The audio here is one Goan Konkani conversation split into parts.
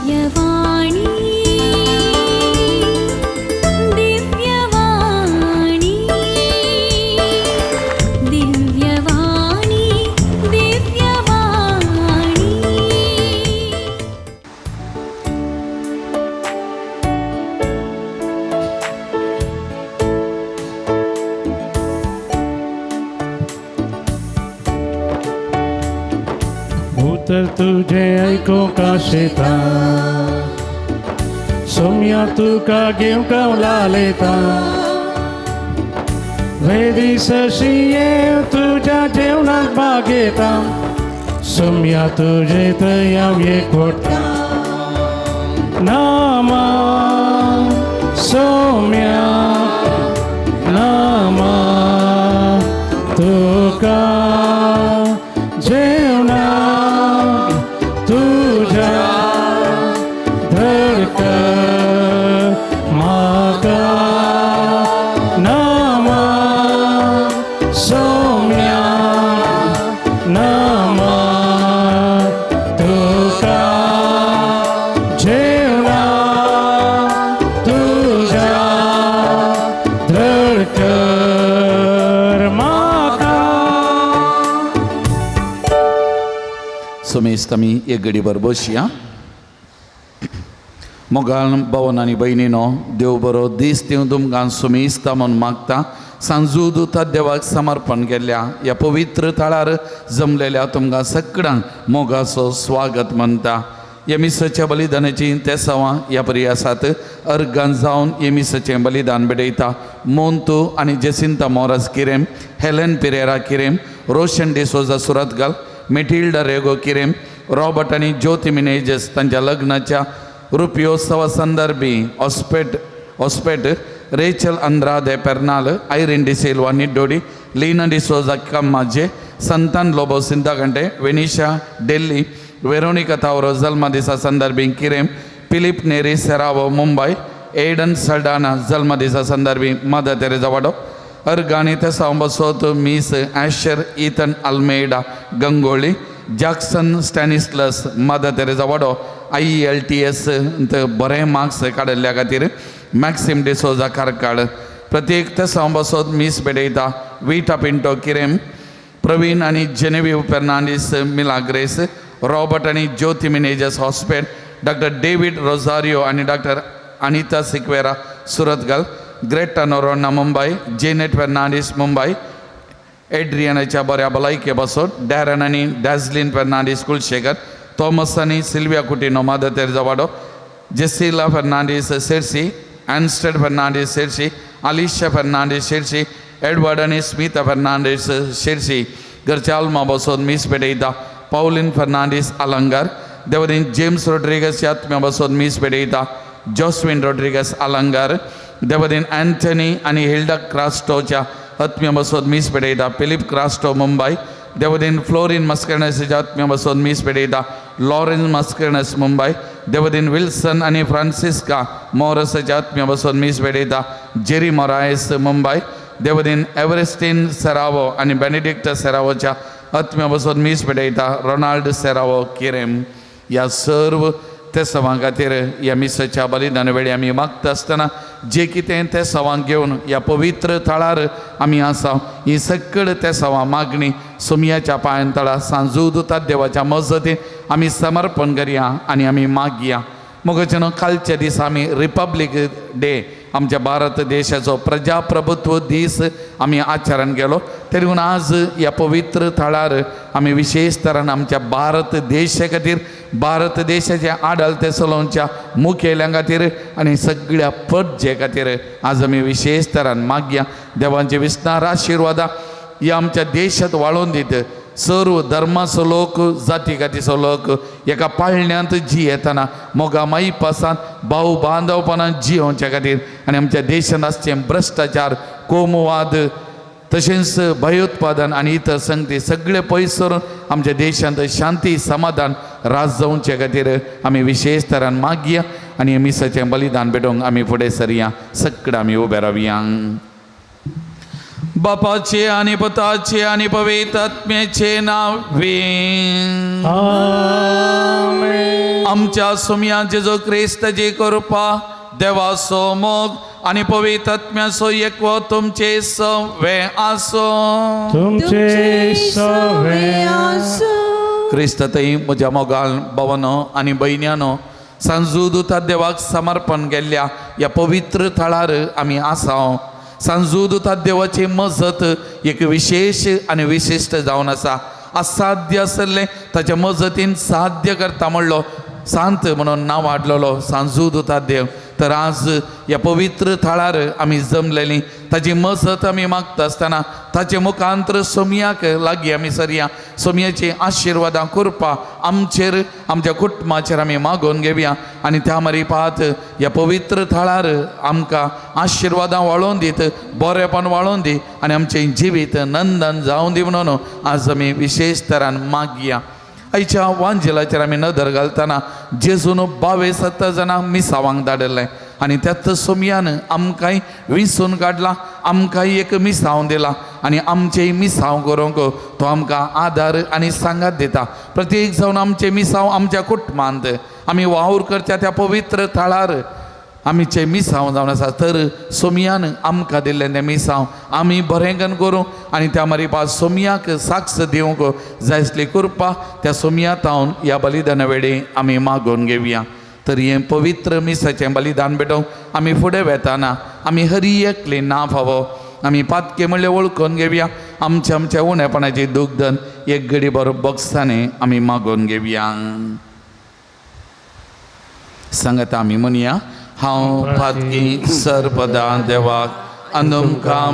दिव्यवाणी, दिव्यवाणी, दिव्यवाणी, दिव्यवाणी. उतर तुझे आयकूंक आशेता, सोम्या तुका घेवंक लालेता. वेदी सशी येव तुज्या जेवणाक भाग घेता, सोम्या तुजे थंय हांव एकवटा. नामा सोम्या, नामा तुका, जेवणाक तुज्या धड कर म्हाका. नामा सोम्या, नामा तुका, जेवणाक तुज्या धड कर म्हाका. समेस्त आमी एक घडीभर बसया. मोगाळ भवन आनी भयणीनो, देव बरो दीस दिवं तुमकां सुमेस्ता म्हूण मागता. सांजू दुता देवाक समर्पण केल्ल्या ह्या पवित्र थळार जमलेल्या तुमकां सगळ्यांक मोगाचो स्वागत म्हणटा. ह्या मिसाच्या बलिदानाची तेसावां ह्या परी आसात. अर्गान जावन हे मिसाचें बलिदान भेटयता मोंतू आनी Jacinta Moras Kirem, Helen Pereira Kirem, Roshan D'Souza Surathkal, Matilda Rego Kirem, Robert आनी ज्योती मिनेजस तांच्या लग्नाच्या रुपयोत्सवा संदर्भी Hospet Hospet, Rachel Andrade Pernal, Irene D'Silva Niddodi, Leena D'Souza Kammaje, Santan Lobo Sintakante, Venisha Delli, Veronica Tauro जल्मदिसा संदर्भी Kirem, Philip Neri Serrao Mumbai, Aidan Saldanha जल्मदिसा संदर्भी मदर तेरेजा वाडो. अर्गानी तेसांबसोत मीस Asher Ethan Almeida Gangolli, Jackson Stanislaus mother Teresa वाडो, आयईएलटीएस बरे मार्क्स काडिल्ल्या खातीर, मॅक्सिम डिसोजा कारकाळ. प्रत्येक तेसांबसोत मीस भेटयता विटा पिंटो किरेम, प्रवीण आनी जेनेवीव फेर्नांडीस मिलाग्रेस, रॉबर्ट आनी ज्योती मिनेजस हॉस्पेट, डॉक्टर डेवीड रोजारियो आनी doctor Anita Sequeira Surathkal, Greta Noronha Mumbai, Janet Fernandes Mumbai, एड्रियनाच्या बऱ्या भलायके पासत, डॅरन आनी डॅझलिन फेर्नांडीस कुलशेखर, थॉमस आनी सिल्विया कुटिनो मदर तेरेजा वाडो, जेसिला फेर्नांडीस सेरसी, एन्स्टेड फेर्नांडीस शेरशी, आलिशा फेर्नांडीस शेरशी, एडवर्ड आनी स्मिता फेर्नांडीस शेरशी. घरच्या आल्मा बसोन मीस पेटयता पावलीन फेर्नांडीस अलंगार. देवदीन जेम्स रोड्रिगस आत्म्या बसोन मीस पेटयता जॉस्विन रोड्रिगस अलंगार. देवदीन अँथनी आनी हिल्डा क्रास्टोच्या आत्म्या बसोन मीस पेटयता फिलीप क्रास्टो मुंबय. देवदीन फ्लोरीन मस्कर्नसाच्या आत्म्या बसोन मीस पेटयता लॉरेन्स मस्कर्नस मुंबय. देवदीन विल्सन आनी फ्रांसिस्का मोरसाच्या आत्म्या बसोन मीस पेटयता जेरी मोरायस मुंबय. देवदीन एवरेस्टीन सेरावो आनी बेनेडिक्ट सेरावोच्या आत्म्या बसोन मीस पेटयता रोनाल्ड सेरावो किरेम. ह्या सर्व तेसावां खातीर ह्या मिसाच्या बलिदान वेळी आमी मागता आसतना जे कितें तेसावां घेवन ह्या पवित्र थळार आमी आसा, ही सगळं तेसावां मागणी सोमयाच्या पांयान तळा सांजू दुतात देवाच्या मजतीन आमी समर्पण करया आनी आमी मागया. मोगाचें न्हू, कालच्या दिसा आमी रिपब्लीक डे, आमच्या भारत देशाचो प्रजाप्रभुत्व दीस आमी आचरण केलो. तरी म्हूण आज ह्या पवित्र थळार आमी विशेश तरान आमच्या भारत देशा खातीर, भारत देशाचे आडलते चलोवच्या मुखेल्यां खातीर आनी सगळ्या प्रजे खातीर आज आमी विशेश तरान मागया. देवांचे विस्तार आशिर्वादा ह्या आमच्या देशांत वाळोवन दित. सर्व धर्माचो लोक, जाती कातीचो लोक एका पाळण्यांत जियेतना मोगा माईपासान भाव बांदवपणान जियोवच्या खातीर आनी आमच्या देशांत आसचें भ्रश्टाचार, कोमवाद, तशेंच भयोत्पादन आनी इतर संगती सगळे पयस करून आमच्या देशांत शांती समाधान राज जावचे खातीर आमी विशेश तरान मागया आनी मिसाचें बलिदान भेटोवंक आमी फुडें सरया. सगळें आमी उबे रावया. बापाचे आनी पुताचे आनी पवित्र आत्म्याचे नावे. आमेन. आमच्या सुमया जेजू क्रिस्ताची कृपा, देवाचो मोग आनी पवित्र आत्म्याचो एकवो तुमचे सवे आसो. तुमचे सवे. क्रिस्ततई म्हज्या मोगाल भावानो आनी भयण्यानो, सांजू दुता देवाक समर्पण केल्ल्या ह्या पवित्र थळार आमी आसा. सांजू दुता देवाची मजत एक विशेश आनी विशिश्ट जावन आसा. असाध्य आसलें ताच्या मजतीन साध्य करता म्हणलो सांत म्हणून नांव हाडलेलो सांजू दुता देव. तर आज ह्या पवित्र थळार आमी जमलेली ताची मजत आमी मागता आसतना ताचे मुखांतर सोमयाक लागीं आमी सरया. सोमयाची आशिर्वादां कृपा आमचेर, आमच्या कुटुंबाचेर आमी मागोवन घेवया आनी त्या मारिपात ह्या पवित्र थळार आमकां आशिर्वादां वाळोवन दीत, बरेपण वाळोवन दी आनी आमचें जिवीत नंदन जावन दी म्हणून आज आमी विशेश तरान मागया. आयच्या वांजेलाचेर आमी नदर घालतना जेजून 22 जाणांक मिसावांक धाडिल्लें आनी त्याच सोमयान आमकांय विसून काडला, आमकांय एक मिसांव दिला आनी आमचें मिसांव करूंक तो आमकां आदार आनी सांगात दिता. प्रत्येक जावन आमचें मिसांव आमच्या कुटुंबांत आमी वावर करच्या त्या पवित्र थळार आमचें मिसांव जावन आसा. तर सोमयान आमकां दिल्लें तें मिसांव आमी बरें करूं आनी त्या मारिपा सोमयाक साक्ष दिवंक जाय आसली कृपा त्या सोमया तावन ह्या बलिदाना वेळी आमी मागोवन घेवया. तर हें पवित्र मिसाचें बलिदान भेटोवंक आमी फुडें वेताना आमी हरी एकली ना फावो आमी पातके म्हणल्यार वळखून घेवया. आमच्या आमच्या उणेपणाची दुग्धन एक घडी बरो बॉक्सांनी आमी मागोवन घेवया. सांगता आमी म्हणया, हांव पातकी सर्पदा देवाक आनी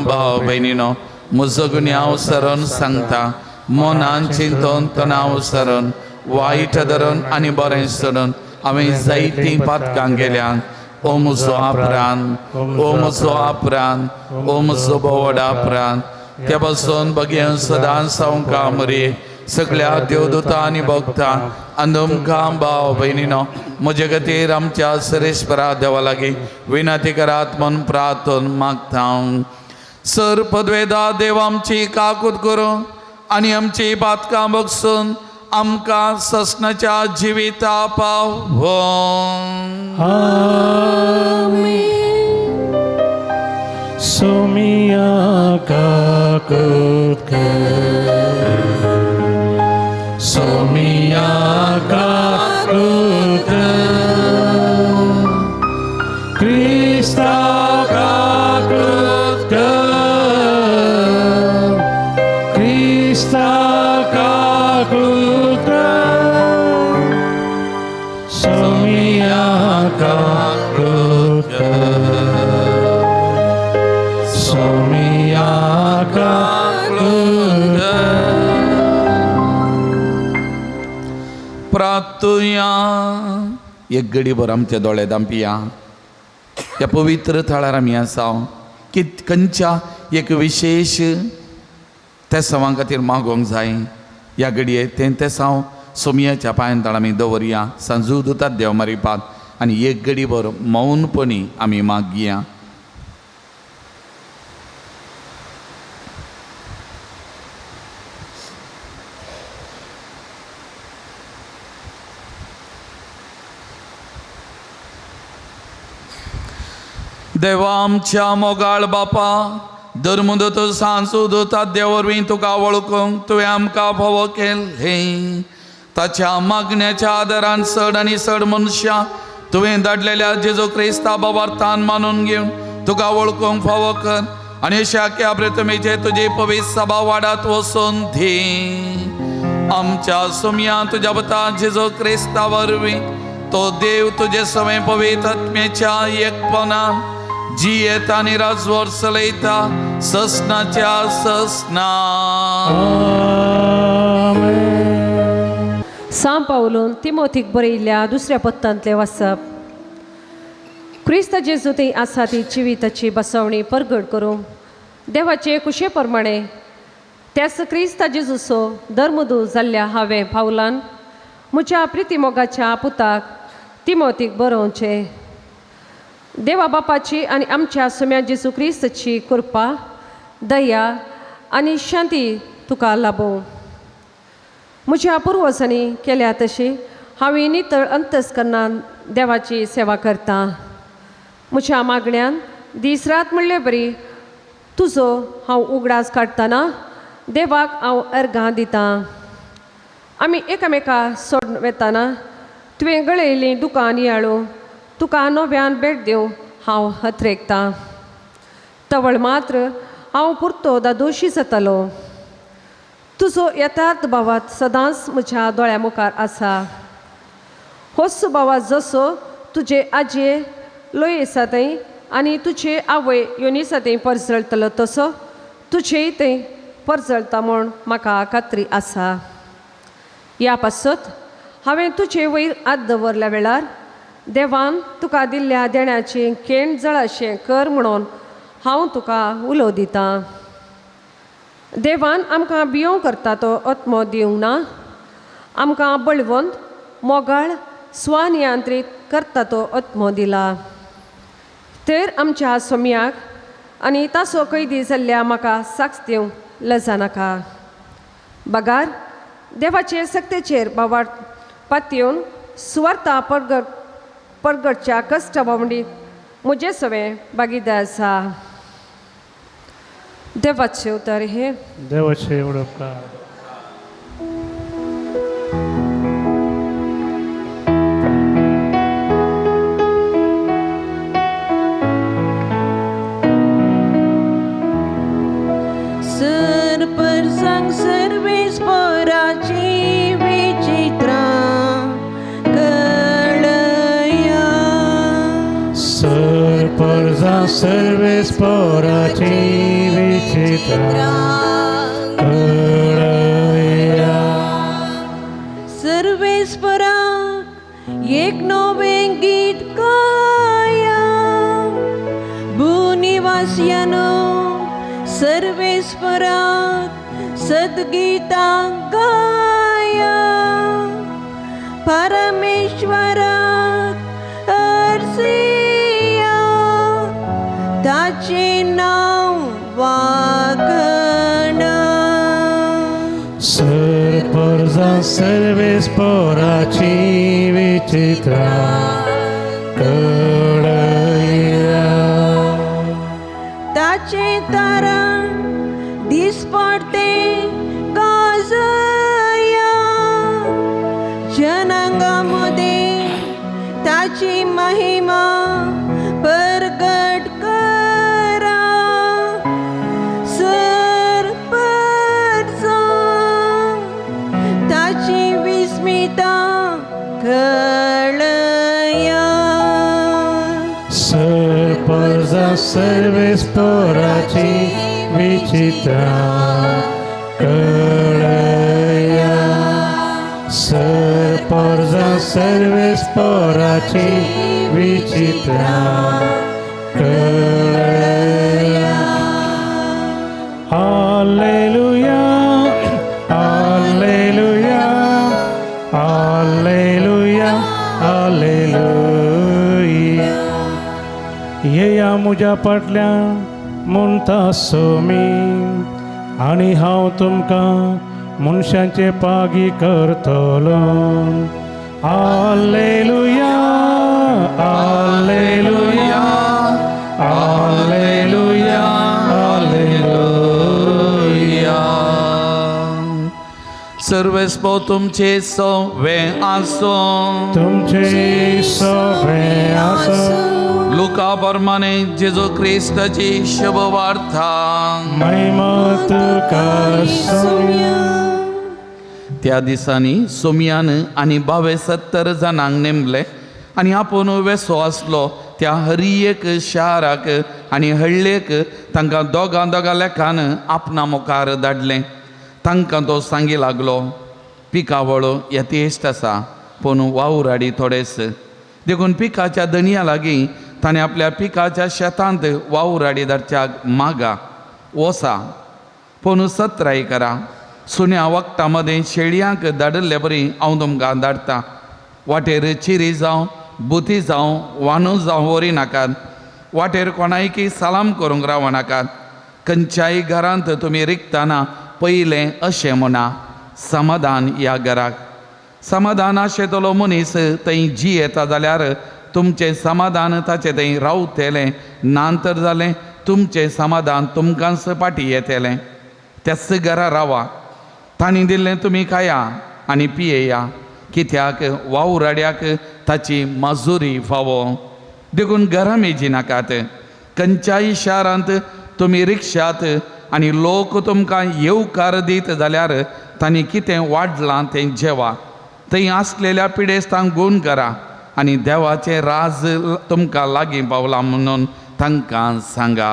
भाव भयणीनो म्हजो गुन्यांव सरून सांगता. मनान चिंतून तणाव सरून वायट धरून आनी बरें सोडून हांवें जायतीं पातकां केल्यान. ओ म्हजो आपरान, ओ म्हजो आपरान, ओ म्हजो बोवडा आपरान, त्या पासून बगेन सदां सावंका मरे सगळ्या देवदूता आनी भक्तां आनी तुमकां भाव भयणीनो म्हजे खातीर आमच्या सरेश्वरा देवा लागीं विनंती करात म्हूण प्रार्थन मागता. सर पदवेदा देव आमची काकूत करूं आनी आमची पातकां बगसून आमकां ससनाच्या जिविता पावो. सोमिया काकूत कर, सोमिया काकूत कर, क्रिस्ता काकूत कर, क्रिस्ता काकूत कर, सोमिया काकूत कर, सोमिया काकूत कर. प्रार्थुया. एक घडीभर आमचे दोळे दांपिया. ह्या पवित्र थळार आमी आसा की खंयच्या एक विशेश तेसांवां खातीर मागोवंक जाय. ह्या घडये तें तेसांव सोमयाच्या पांयान आमी दवरया. सांजू दुतात देव मारिपात आनी एक घडीभर मौनपणी आमी मागया. देवा आमच्या मोगाळ बापा, धर्मदूत सांजू दुता देव वरवीं तुका वळखूंक तुवें आमकां फावो केलें. ताच्या मागण्याच्या आदारान चड आनी चड मनशां तुवें धाडलेल्या जेजू क्रिस्ता बाबार्थान मानून घेवन तुका वळखूंक फावो कर आनी अशा क्या प्रथमेचे तुजी पवित्र सभा वाडात वचून दी. आमच्या सुमया तुज्या पुता जेजू क्रिस्ता वरवीं तो देव तुजे सवें पवित्र आत्म्याच्या एकपणान जियेता आनी राजवर चलयता ससनाच्या ससना. आमेन. सां पावलून तिमोथीक बरयल्ल्या दुसऱ्या पत्तांतलें वाचप. क्रिस्त जेजू थंय आसा ती जिविताची बसवणी परगट करूं देवाचे कुशे प्रमाणे त्याच क्रिस्त जेजूचो धर्मदूत जाल्ल्या हांवें पावलान म्हज्या प्रितीमोगाच्या पुताक तिमोथीक बरोवचें. देवा बापाची आनी आमच्या सुम्या जेजू क्रिस्ताची कृपा दया आनी शांती तुका लाबो. म्हज्या पुर्वजांनी केल्या तशी हांवें नितळ अंतस्करणान देवाची सेवा करता. म्हज्या मागण्यान दीस रात म्हणले बरी तुजो हांव उगडास काडटना देवाक हांव अर्घां दितां. आमी एकामेका सोडून वेताना तुवें गळयल्लीं दुकां नियाळू तुका नव्यान भेट दिवं हांव हथरेकतां. तवळ मात्र हांव पुरतो दादोशी जातालो. तुजो यथार्थ भावात सदांच म्हज्या दोळ्या मुखार आसा. होच भावा जसो तुजे आजये लोयेसा थंय आनी तुजे आवय योनिसा थंय परजळटलो तसो तुजेय थंय परजळता म्हूण म्हाका खात्री आसा. ह्या पासत हांवें तुजे वयर हात दवरल्या वेळार देवान तुका दिल्ल्या देण्याचें केण जळाशें कर म्हणून हांव तुका उलो दितां. देवान आमकां भियोंव करता तो आत्मो दिवंक ना, आमकां बळवंत मोगाळ स्वनियंत्रीत करता तो आत्मो दिला. तर आमच्या सोम्याक आनी तासो कैदी जाल्ल्या म्हाका साक्ष दिवंक लजा नाका. बगार देवाचे सक्तेचेर बावार पातयेवन सुवार्ता परगटच्या कश्ट बावंडीत म्हजें सवें भागीदार आसा. देवाचें उतर हें. देवाचे उपकार. सर परसांग सर्वेस्पराची विचित्रां कळया. सर परजा सर्वेस्पराची विचित्रा कळया. सर्वेस्पराक एक नवें गीत गाया. भूनिवासियानो सर्वेस्पराक सद्गीतां गाया. परमेश्वराक अर्सिया ताचें नांव वागणा. सर परजा सर्वेस्पराची विचित्रा कळया. ताचें तारण दिसपडतें गाजया. जनांगा मदें ताची महिमा परगट करा. सर परजांक ताची विस्मिता कळया. सर परजा सर्वेस्पराची विचित्रा कळया. सर परजा सर्वेस्पराची विचित्रा कळया. Hallelujah, hallelujah, hallelujah, hallelujah. येया म्हज्या फाटल्यान म्हणटा सोमी आनी हांव तुमकां मनशांचे पागी करतलो. Hallelujah, hallelujah, hallelujah, hallelujah. सर्वेस्पो तुमचे सवे आसो. तुमचे सवे आसो. लुका प्रमाणे जेजू क्रिस्ताची शुभ वार्ता. महिमा तुका सोम्या. त्या दिसांनी सोमयान आनी 72 जाणांक नेमले आनी आपूण वेसो आसलो त्या हरी एक शाराक आनी हळ्ळेक तांकां दोगां दोगां लेखान आपणा मुखार धाडलें. तांकां तो सांगी लागलो, पिकावळ यथेश्ट आसा पूण वावराडी थोडेच. देखून पिकाच्या दणया लागीं ताणें आपल्या पिकाच्या शेतांत वावराडी धाडच्याक मागा. वसा पूण सत्राय करा. सुण्या वखदां मदें शेळयांक धाडिल्ले बरी हांव तुमकां धाडटा. वाटेर चिरी जावं बुती जावं वानू जावं व्हरी नाकात. वाटेर कोणायकी सलाम करूंक रावनाकात. खंयच्याय घरांत तुमी रिगतना पयलें अशें म्हणा, समाधान ह्या घराक. समाधान आशेतलो मनीस थंय जियेता जाल्यार तुमचें समाधान ताचें थंय रावतलें, ना तर जालें तुमचें समाधान तुमकांच फाटीं येतलें. त्याच घरा रावा, तांणी दिल्लें तुमी खाया आनी पियेया, कित्याक वावराड्याक ताची मजुरी फावो. देखून घरां मेजी नाकात. खंयच्याय शारांत तुमी रिक्षात आनी लोक तुमकां येवकार दीत जाल्यार तांणी कितें वाडलां तें जेवा. थंय आसलेल्या पिडेस्तांक गूण करा आनी देवाचें राज तुमकां लागीं पावलां म्हणून तांकां सांगा.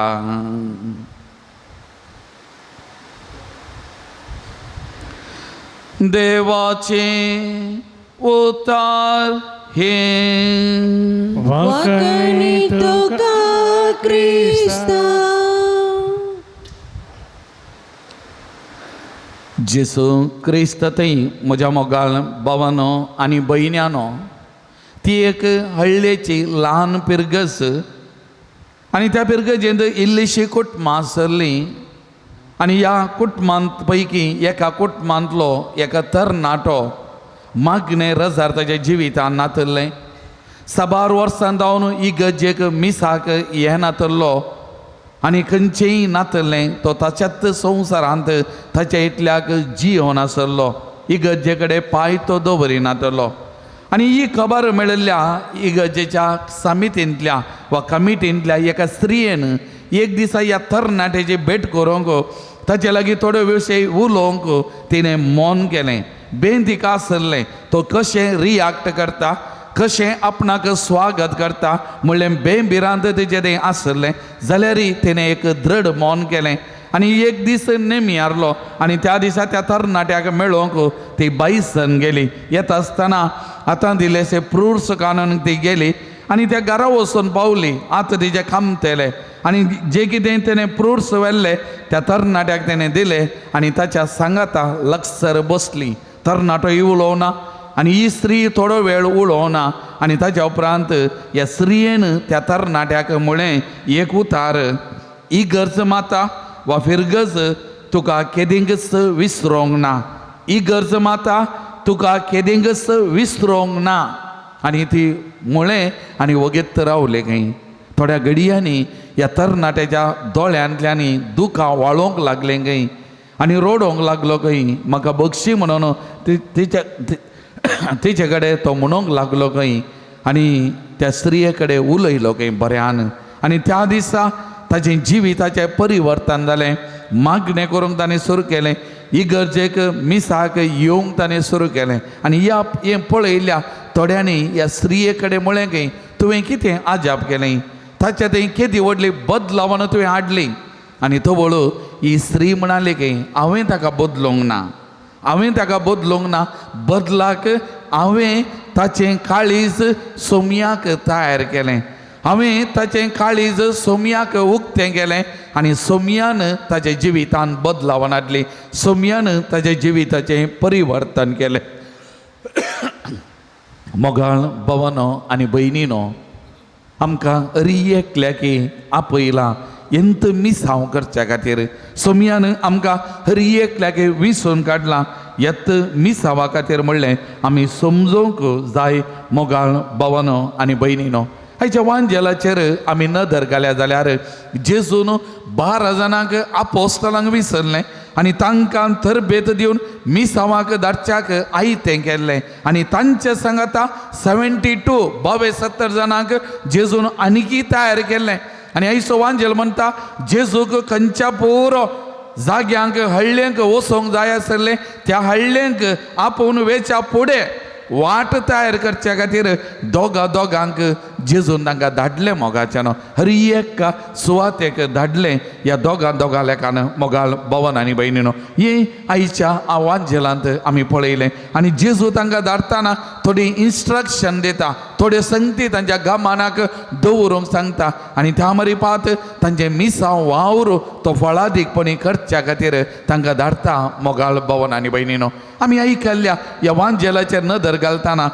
देवाचें उतार हें. वांकणी तुका क्रिस्ता. जेसू क्रिस्त थंय म्हज्या मोगाळ भावानो आनी भयण्यानो, ती एक हळ्ळेची ल्हान पिरगज आनी त्या पिरगजेंत इल्लीशी कुटुंबां आसलीं आनी ह्या कुटुंबांत पैकी एका कुटुंबांतलो एका तरणाटो मागणें रजार ताच्या जिवितान नातल्लें. साबार वर्सां जावन इगर्जेक मिसाक येनातल्लो आनी खंयचेंय नातल्लें. तो ताच्याच संवसारांत ताच्या इतल्याक जियोन आसलो. इगर्जे कडेन पांय तो दवरी नातलो. आनी ही खबर मेळिल्ल्या इगर्जेच्या समितींतल्या वा कमिटींतल्या एका स्त्रियेन एक दिसा ह्या तरणाट्याची भेट करूंक ताचे लागीं थोड्यो विशय उलोवंक तिणें मौन केलें. बेन तिका आसलें तो कशें रियाक्ट करता, कशें आपणाक स्वागत करता म्हणलें बें भिरांत तेजें तें आसलें. जाल्यारय तिणें एक दृढ मौन केलें आनी एक दीस नेमी हारलो आनी त्या दिसा त्या तरणाट्याक मेळोवंक ती बायसन गेली. येता आसतना आतां दिलेशे प्रुर्स काडून ती गेली आनी त्या घरा वचून पावली. आतां तिजें खामतेलें आनी जे कितें तेणें प्रुर्स व्हेल्ले त्या तरणाट्याक तेणें दिले आनी ताच्या सांगाता लक्षर बसली. तरणाटोय उलोवना आनी ही स्त्री थोडो वेळ उलोवना आनी ताच्या उपरांत ह्या स्त्रियेन त्या तरणाट्याक म्हळें, एक उतार, इगर्ज माता वा फिरगज तुका केदींकच विसरोंक ना, इगर्ज माता तुका केदींकच विसरोंक ना. आनी ती म्हळें आनी वगेत रावले खंय. थोड्या घडयांनी ह्या तरणाट्याच्या दोळ्यांतल्यानी दुकां व्हाळोंक लागलें खंय आनी रोडोंक लागलो खंय. म्हाका बक्षी म्हणून तिचे कडेन तो म्हणूंक लागलो खंय आनी त्या स्त्रिये कडेन उलयलो खंय बऱ्यान. आनी त्या दिसा ताचें जिविताचें परिवर्तन जालें. मागणें करूंक ताणें सुरू केलें, इगर्जेक मिसाक येवंक ताणें सुरू केलें. आनी ह्या हें पळयल्या थोड्यांनी ह्या स्त्रिये कडेन म्हळें खंय, तुवें कितें आजाप केलें, ताच्या थंय केदी व्हडली बदलावन तुवें हाडली. आनी तवळ ही स्त्री म्हणाली खंय, हांवें ताका बदलूंक ना, हांवें ताका बदलूंक ना, बदलाक हांवें ताचें काळीज सोमयाक तयार केलें, हांवें ताचें काळीज सोमयाक उक्तें केलें आनी सोमयान ताच्या जिवितान बदलावन हाडली, सोमयान ताच्या जिविताचें परिवर्तन केलें. मोगाळ भवनो आनी भयणीनो, आमकां अरी एकल्याकी आपयलां एंत मिसांव करच्या खातीर. सोमयान आमकां हरी एकल्याकी विसून काडलां येत मिसावा खातीर म्हणलें आमी समजूंक जाय. मोगाळ भवनो आनी भयणीनो, आयच्या वांजेलाचेर आमी नदर घाल्या जाल्यार जेजून 12 जाणांक आपोस्तलांक विसरलें आनी तांकां तरबेत दिवन मिसावाक धाडच्याक आयतें केल्लें आनी तांचे सांगाता 72 72 जाणांक जेजून आनीकी तयार केल्लें. आनी आयचो वांजेल म्हणटा जेजूक खंयच्या पुरो जाग्यांक हळ्ळेंक वचोंक जाय आसलें त्या हळ्ळेंक आपोवन वेच्या फुडें वाट तयार करच्या खातीर दोगा दोगांक जेजून तांकां धाडलें. मोगाच्यान हरी एका सुवातेक धाडलें ह्या दोगां दोगां लेखान. मोगाळ भवन आनी भयणीनो, हें आयच्या आवांजेलांत आमी पळयलें. आनी जेजू तांकां धाडटना थोडी इन्स्ट्रक्शन दिता, थोड्यो संगती तांच्या गमानाक दवरूंक सांगता आनी त्या मरिपात तांचें मिसांव वावर तो फळादीकपणी करच्या खातीर तांकां धाडटा. मोगाळ भवन आनी भयणीनो, आमी आयकल्ल्या ह्या वांजेलाचेर नदर घालतना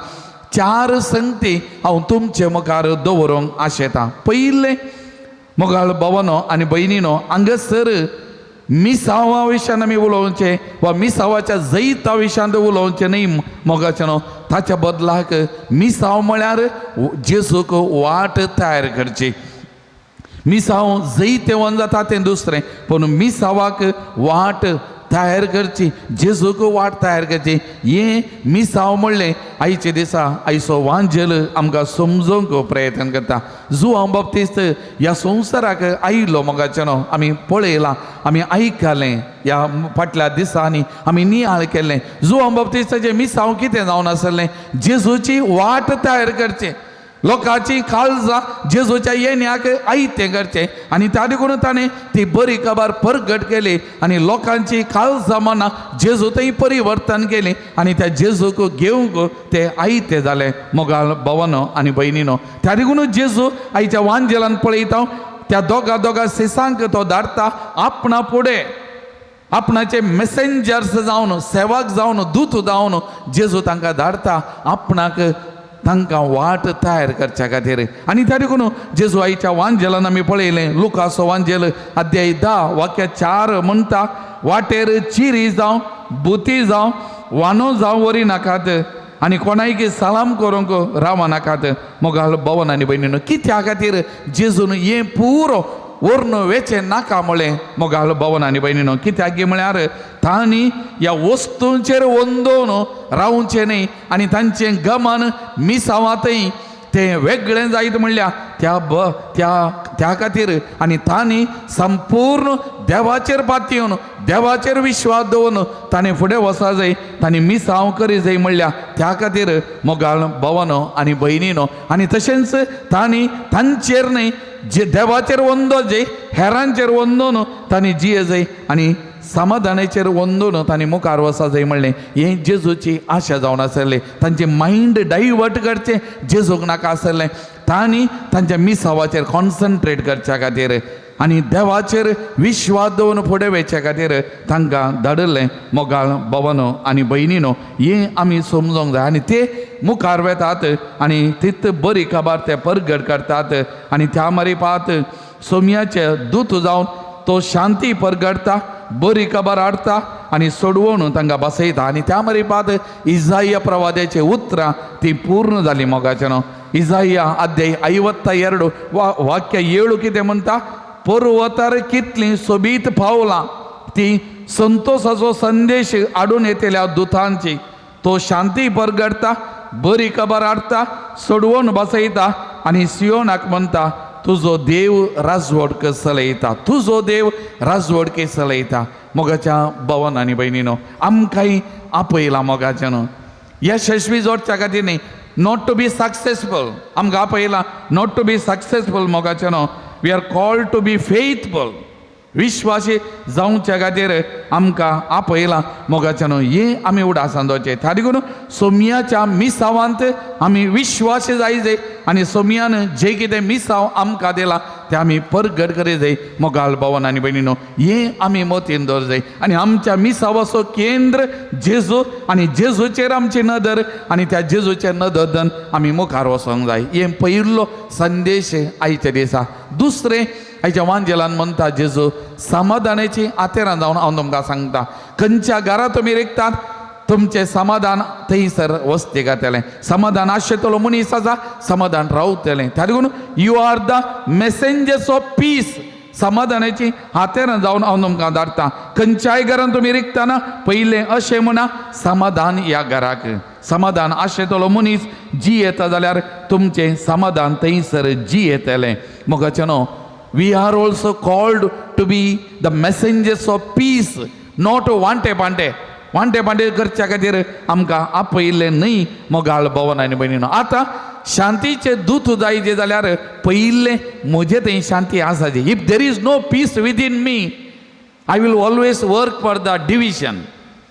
4 संगती हांव तुमचे मुखार दवरूंक आशेतां. पयलें, मोगाळ भावानो आनी भयणीनो, हांगासर मिसावा विशयान आमी उलोवचें वा मिसावाच्या जैता विशयांत उलोवचें न्हय मोगाच्यानो. ताच्या बदलाक मिसाव म्हळ्यार जेजूक वाट तयार करची. मिसांव जैतेवन जाता तें दुसरें, पूण मिसावाक वाट तयार करची, जेजूक वाट तयार करची, हें मिसांव म्हणलें आयच्या दिसा आयचो वांजेल आमकां समजोवंक प्रयत्न करता. जुवांव बाप्तीस्त ह्या संवसाराक आयिल्लो मोगाच्यानो, आमी पळयलां, आमी आयकलें, ह्या फाटल्या दिसांनी आमी नियाळ केल्लें. जुवांव बाप्तीस्ताचें मिसांव कितें जावन आसलें? जेजूची वाट तयार करचें, लोकांची काळजां जेजूच्या येण्याक आयतें करचें. आनी त्या देखून ताणें ती बरी खबर परगट केली आनी लोकांची काळजां मनां जेजू थंय परिवर्तन केली आनी त्या जेजूक घेवंक ते आयते जाले. मोगाळ भावानो आनी भयणीनो, त्या देखून जेजू आयच्या वांजेलान पळयता, त्या दोगा दोगा सिसांक तो धाडटा आपणा फुडें, आपणाचे मेसेंजर्स जावन, सेवक जावन, दूत जावन जेजू तांकां धाडटा आपणाक तांकां वाट तयार करच्या खातीर. आनी त्या देखून जेजू आयच्या वांजेलान आमी पळयलें, लुकासो वांजेल अध्याय 10 वाक्य 4 म्हणटा, वाटेर चिरी जावं, बुती जावं, वानो जावं वरी नाकात आनी कोणायकी सलाम करूंक राव नाकात. मोगाल भवन आनी भयणीनो, कित्या खातीर जेजून हें पुरो व्हरून वेचें नाका म्हळें? मोगाल भवन आनी भयणीनो, कित्याक म्हळ्यार तांणी ह्या वस्तूंचेर वंदोवन रावचें न्ही आनी तांचें गमन मिसावातय तें वेगळें जायत म्हणल्यार त्या ब त्या त्या खातीर. आनी तांणी संपूर्ण देवाचेर पातयेवन, देवाचेर विश्वास दवरून ताणें फुडें वचा जाय, तांणी मिसांव करी जाय म्हणल्यार त्या खातीर. मोगाळ भवनो आनी भयणीनो, आनी तशेंच तांणी तांचेर न्हय, जे देवाचेर वंदो जाय, हेरांचेर वंदोन तांणी जिये जाय आनी समाधानाचेर वंदोन तांणी मुखार वचा जाय म्हणलें, हें जेजूची आशा जावन आसलें. तांचें मायंड डायवर्ट करचें जेजूक नाका आसलें. तांणी तांच्या मिसावाचेर कॉन्सन्ट्रेट करच्या खातीर आनी देवाचेर विश्वास दवरून फुडें वचच्या खातीर तांकां धाडिल्लें. मोगाळ भवनो आनी भयणीनो, हें आमी समजोंक जाय. आनी ते मुखार वेतात आनी तित बरी खबर ते परगट करतात आनी त्या मारिपात सोम्याचे दूत जावन तो शांती परगडटा, बरी खबर हाडटा आनी सोडवून तांकां बसयता. आनी त्या मारिपात इजाया प्रवाद्याची उतरां ती पूर्ण जाली. मोगाच्यानो, इजाया अध्याय 52 वाक्य 7 कितें म्हणटा? पर्वतार कितलीं सोबीत पावलां ती संतोषाचो संदेश हाडून येतल्या दुतांची. तो शांती परगडटा, बरी खबर हाडटा, सोडवून बसयता आनी सियोनाक म्हणटा, तुजो देव राजवटक चलयता, तुजो देव राजवटके चलयता. मोगाच्या भवन आनी भयणीनो, आमकांय आपयला मोगाच्यानो यशस्वी जोडच्या खातीर न्ही, not to be successful. आमकां आपयला not to be successful. मोगाच्यानो, we are called to be faithful. विश्वासी जावच्या खातीर आमकां आपयला. मोगाच्यानो, हें आमी उडासान दवरचें. त्या देखून सोमयाच्या मिसावांत आमी विश्वासी जाय जाय आनी सोमयान जे कितें मिसांव आमकां दिला तें आमी परगट करी जाय. मोगाल भवन आनी भयणीनो, हें आमी मतीन दवर जाय. आनी आमच्या मिसावाचो केंद्र जेजू आनी जेजूचेर आमची नदर आनी त्या जेजूचे नदर आमी मुखार वचोंक जाय. हें पयलो संदेश आयच्या दिसा. दुसरें, आयच्या वांजेलान म्हणटा जेजू, समाधानाची आतेरां जावन हांव तुमकां सांगता, खंयच्या घरा तुमी रिगतात तुमचें समाधान थंयसर वस्ती घातलें. समाधान आशेतलो मनीस आसा, समाधान रावतलें. त्या देखून you are the messengers of peace. समाधानाची हातेरां जावन हांव तुमकां धाडटा. खंयच्याय घरान तुमी रिगतना पयलें अशें म्हणा, समाधान ह्या घराक. समाधान आशेतलो मनीस जी येता जाल्यार तुमचें समाधान थंयसर जी येतलें. मोगाच्यानो, we are also called to be the messengers of peace, not वांटे पांटे. वांटे पांटे करच्या खातीर आमकां आपयल्लें न्हय. मोगाळ भवन आनी भयणीनो, आतां शांतीचे दूत जायचे जाल्यार पयिल्लें म्हजें थंय शांती आसाची. If there is no peace within me, I will always work for the division.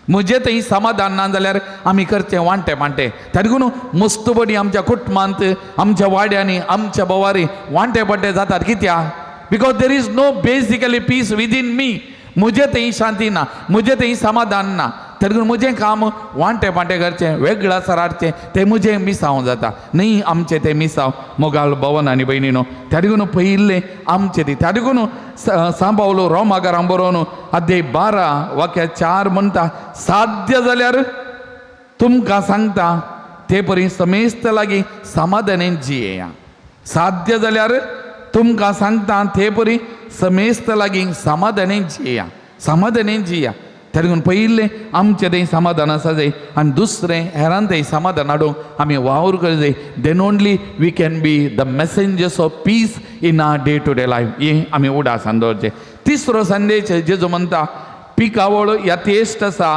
म्हजें थंय समाधान ना जाल्यार आमी करचें वांटे पांटे. त्या देखून मस्तबडी आमच्या कुटुंबांत, आमच्या वाड्यांनी, आमच्या भोवारी वांटे पांटे जातात. कित्याक? Because there is no basically peace within me. म्हजें थंय शांती ना, म्हजें थंय समाधान ना. त्या देखून तेका म्हजें काम वांटे पांटे करचें, वेगळा सराडचें, तें म्हजें मिसांव जाता न्ही. आमचें तें मिसांव मोगाल भवन आनी भयणीनो, त्या देखून पयिल्लें आमचें ती. त्या देखून सांबावलो रोमागारां बरोवन अध्याय 12 वाक्या 4 म्हणटा, साध्य जाल्यार तुमकां सांगता ते परी समेस्त लागीं समाधानेन जियेया. साध्य जाल्यार तुमकां सांगता ते परी समेस्त लागीं समाधानेन जियेया, समाधानेन जिया. त्या देखून पयिल्लें आमचें तें समाधान आसा जाय आनी दुसरें हेरान तें समाधान हाडूंक आमी वावर कर जाय. Then only we can be the messengers of peace in our day to day life. हें आमी उडासान दवरचें. तिसरो संदेश जेजू म्हणटा, पिकावळ यथेश्ट आसा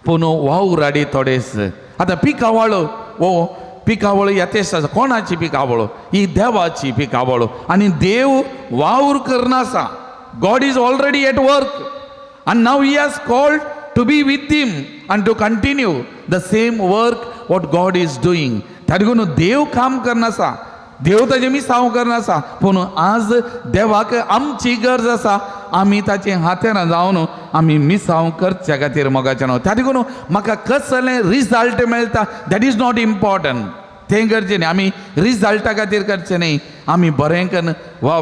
पूण वावराडी थोडेच. आतां पिकावळ हो पिकावळ यथेश्ट आसा. कोणाची पिकावळ ही? देवाची पिकावळ. आनी देव वावर करना आसा. God is already at work and now he has called to be with him and to continue the same work what God is doing. त्या देखून देव काम करना आसा, देव ताजें मिसांव करना आसा, पूण आज देवाक आमची गरज आसा. आमी ताचे हातेरां जावन आमी मिसांव करच्या खातीर मोगाचें न्हू. त्या देखून म्हाका कसलें रिजल्ट मेळटा that is not important. तें करचें न्ही. आमी रिजल्टा खातीर करचें न्ही. आमी बरें कन्न वा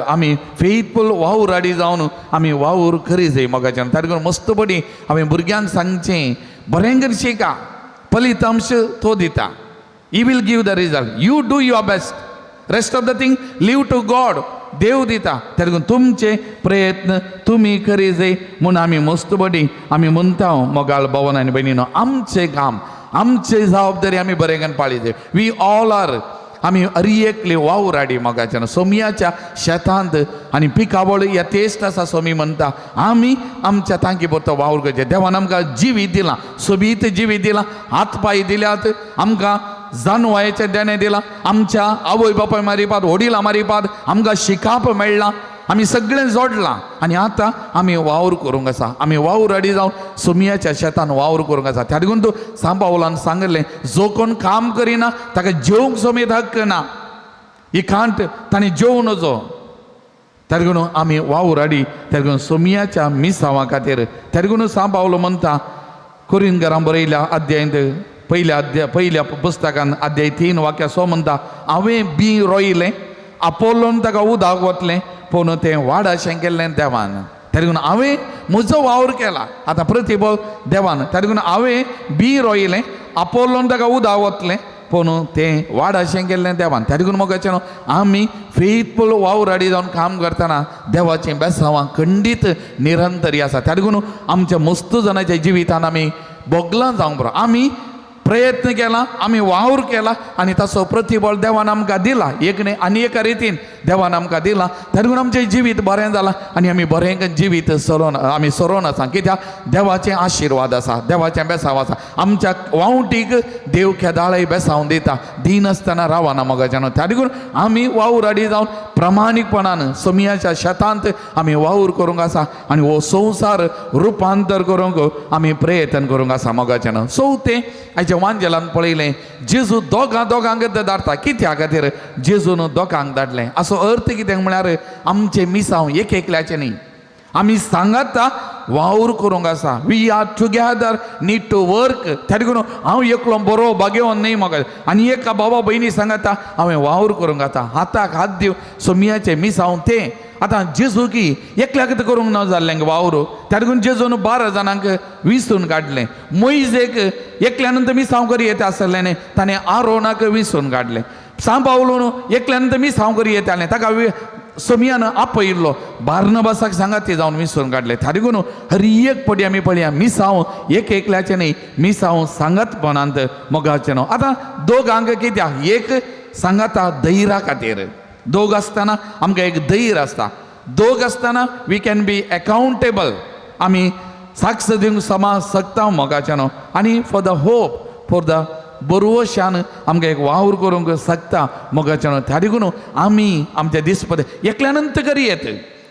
आमी फेथफूल वावराडी जावन आमी वावर करी जाय मोगाच्यान. त्या देखून मस्त बरी आमी भुरग्यांक सांगचें, बरें करून शिका, फलितांश तो दिता. He will give the result. You do your best, rest of the thing leave to God. देव दिता. त्या देखून तुमचे प्रयत्न तुमी करी जाय म्हूण आमी मस्त बरी आमी म्हणटा. मोगाळ भवन आनी भयणीनो, आमचें काम, आमची जबाबदारी आमी बरें करून पाळी जाय. We all are, आमी अरियेकली वावराडी मोगाच्यान सोमयाच्या शेतांत आनी पिकावळ यथेश्ट आसा. सोमी म्हणटा, आमी आमच्या तांकी पुरतो वावर करचें. देवान आमकां जिवीत दिलां, सोबीत जिवीत दिलां, हात पांय दिल्यात, आमकां जानवायेचें देणें दिलां. आमच्या आवय बापाय मारिपात, वडिलां मारिपात आमकां शिकाप मेळ्ळां. आमी सगळें जोडलां आनी आतां आमी वावर करूंक आसा. आमी वावराडी जावन सोमयाच्या शेतान वावर करूंक आसा. त्या देखून तूं सांबावलान सांगलें, जो कोण काम करिना ताका जेवंक समेत हक्क ना. ही कांट ताणें जेवं नजो. त्या देखून आमी वावराडी, त्या देखून सोमयाच्या मिसांवा खातीर. त्या देखून सांबावलो म्हणटा, कोरिनगरां बरयल्या अध्यायंत, पयल्या अध्याय, पयल्या पुस्तकान अध्याय 3 वाक्या सो म्हणटा, हांवें बी रोयलें, आपोलोन ताका उदक वतलें, पूण तें वाडाशें केल्लें देवान. त्या देखून हांवें म्हजो वावर केला, आतां प्रतिबळ देवान. त्या देखून हांवें बी रोयलें, आपोलोन ताका उदक वतलें, पूण तें वाडाशें केल्लें देवान. त्या देखून मोगाचें न्हू, आमी फेथफूल वावराडी जावन काम करतना देवाचीं बेसांवां खंडीत निरंतरी आसा. त्या देखून आमच्या मस्त जाणाच्या जिवितान आमी भोगलां जावंक बरो. आमी प्रयत्न केला, आमी वावर केला आनी ताचो प्रतिबळ देवान आमकां दिला. एक न्ही आनी एका रितीन देवान आमकां दिला. त्या देखून आमचें जिवीत बरें जालां आनी आमी बरें जिवीत सरोन आमी सरोन आसा. कित्याक देवाचे आशिर्वाद आसा, देवाचें बेसांव आसा. आमच्या वावटीक देव केदाळय बेसांव दिता, दिनासतना रावना मोगाच्यान. त्या देखून आमी वावराडी जावन प्रामाणीकपणान सोमयाच्या शेतांत आमी वावर करूंक आसा आनी हो संवसार रुपांतर करूंक आमी प्रयत्न करूंक आसा मोगाच्यान. चवथें, आयच्या वांजेलान पळयलें, जेजू दोगां दोगांक धाडटा. कित्या खातीर जेजून दोगांक धाडलें? असो अर्थ कितें म्हळ्यार आमचें मिसांव एक एकल्याचें न्ही. आमी सांगाता वावर करूंक आसा. We are together need to work. त्या देखून हांव एकलो बरो बागेवन न्ही म्हाका आनी एका बाबा भयणी सांगाता हांवें वावर करूंक आतां हाताक हात दिवन सोमयाचें मिसांव तें. आतां जेजू की एकल्याक करूंक ना जाल्लें वावर. त्या देखून जेजून 12 जाणांक विसून काडलें. मोयजेक एकल्यान तर मिसांव करी येता आसलें न्ही, ताणें आरोनाक विसून काडलें. सांबावलून एकल्यान तर मिसांव करी येतालें, ताका सोमयान आपयिल्लो. बार्नबासाक सांगात ते जावन मिसळून काडले. त्या देखून हर एक पडी आमी पळया, मिसांव एक एकल्याचें न्ही, मिसांव सांगातपणांत मोगाचें न्हू. आतां दोगांक कित्याक? एक सांगाता धैर्या खातीर. दोग आसतना आमकां एक धैर्य आसता. दोग आसतना we can be accountable. आमी साक्ष दिवंक समाज शकता मोगाचें न्हू. आनी for the hope, for the बरोवशान आमकां एक वावर करूंक शकता मोगाचें न्हू. त्या देखून आमी आमच्या दिसपद एकल्यानंत करी येत.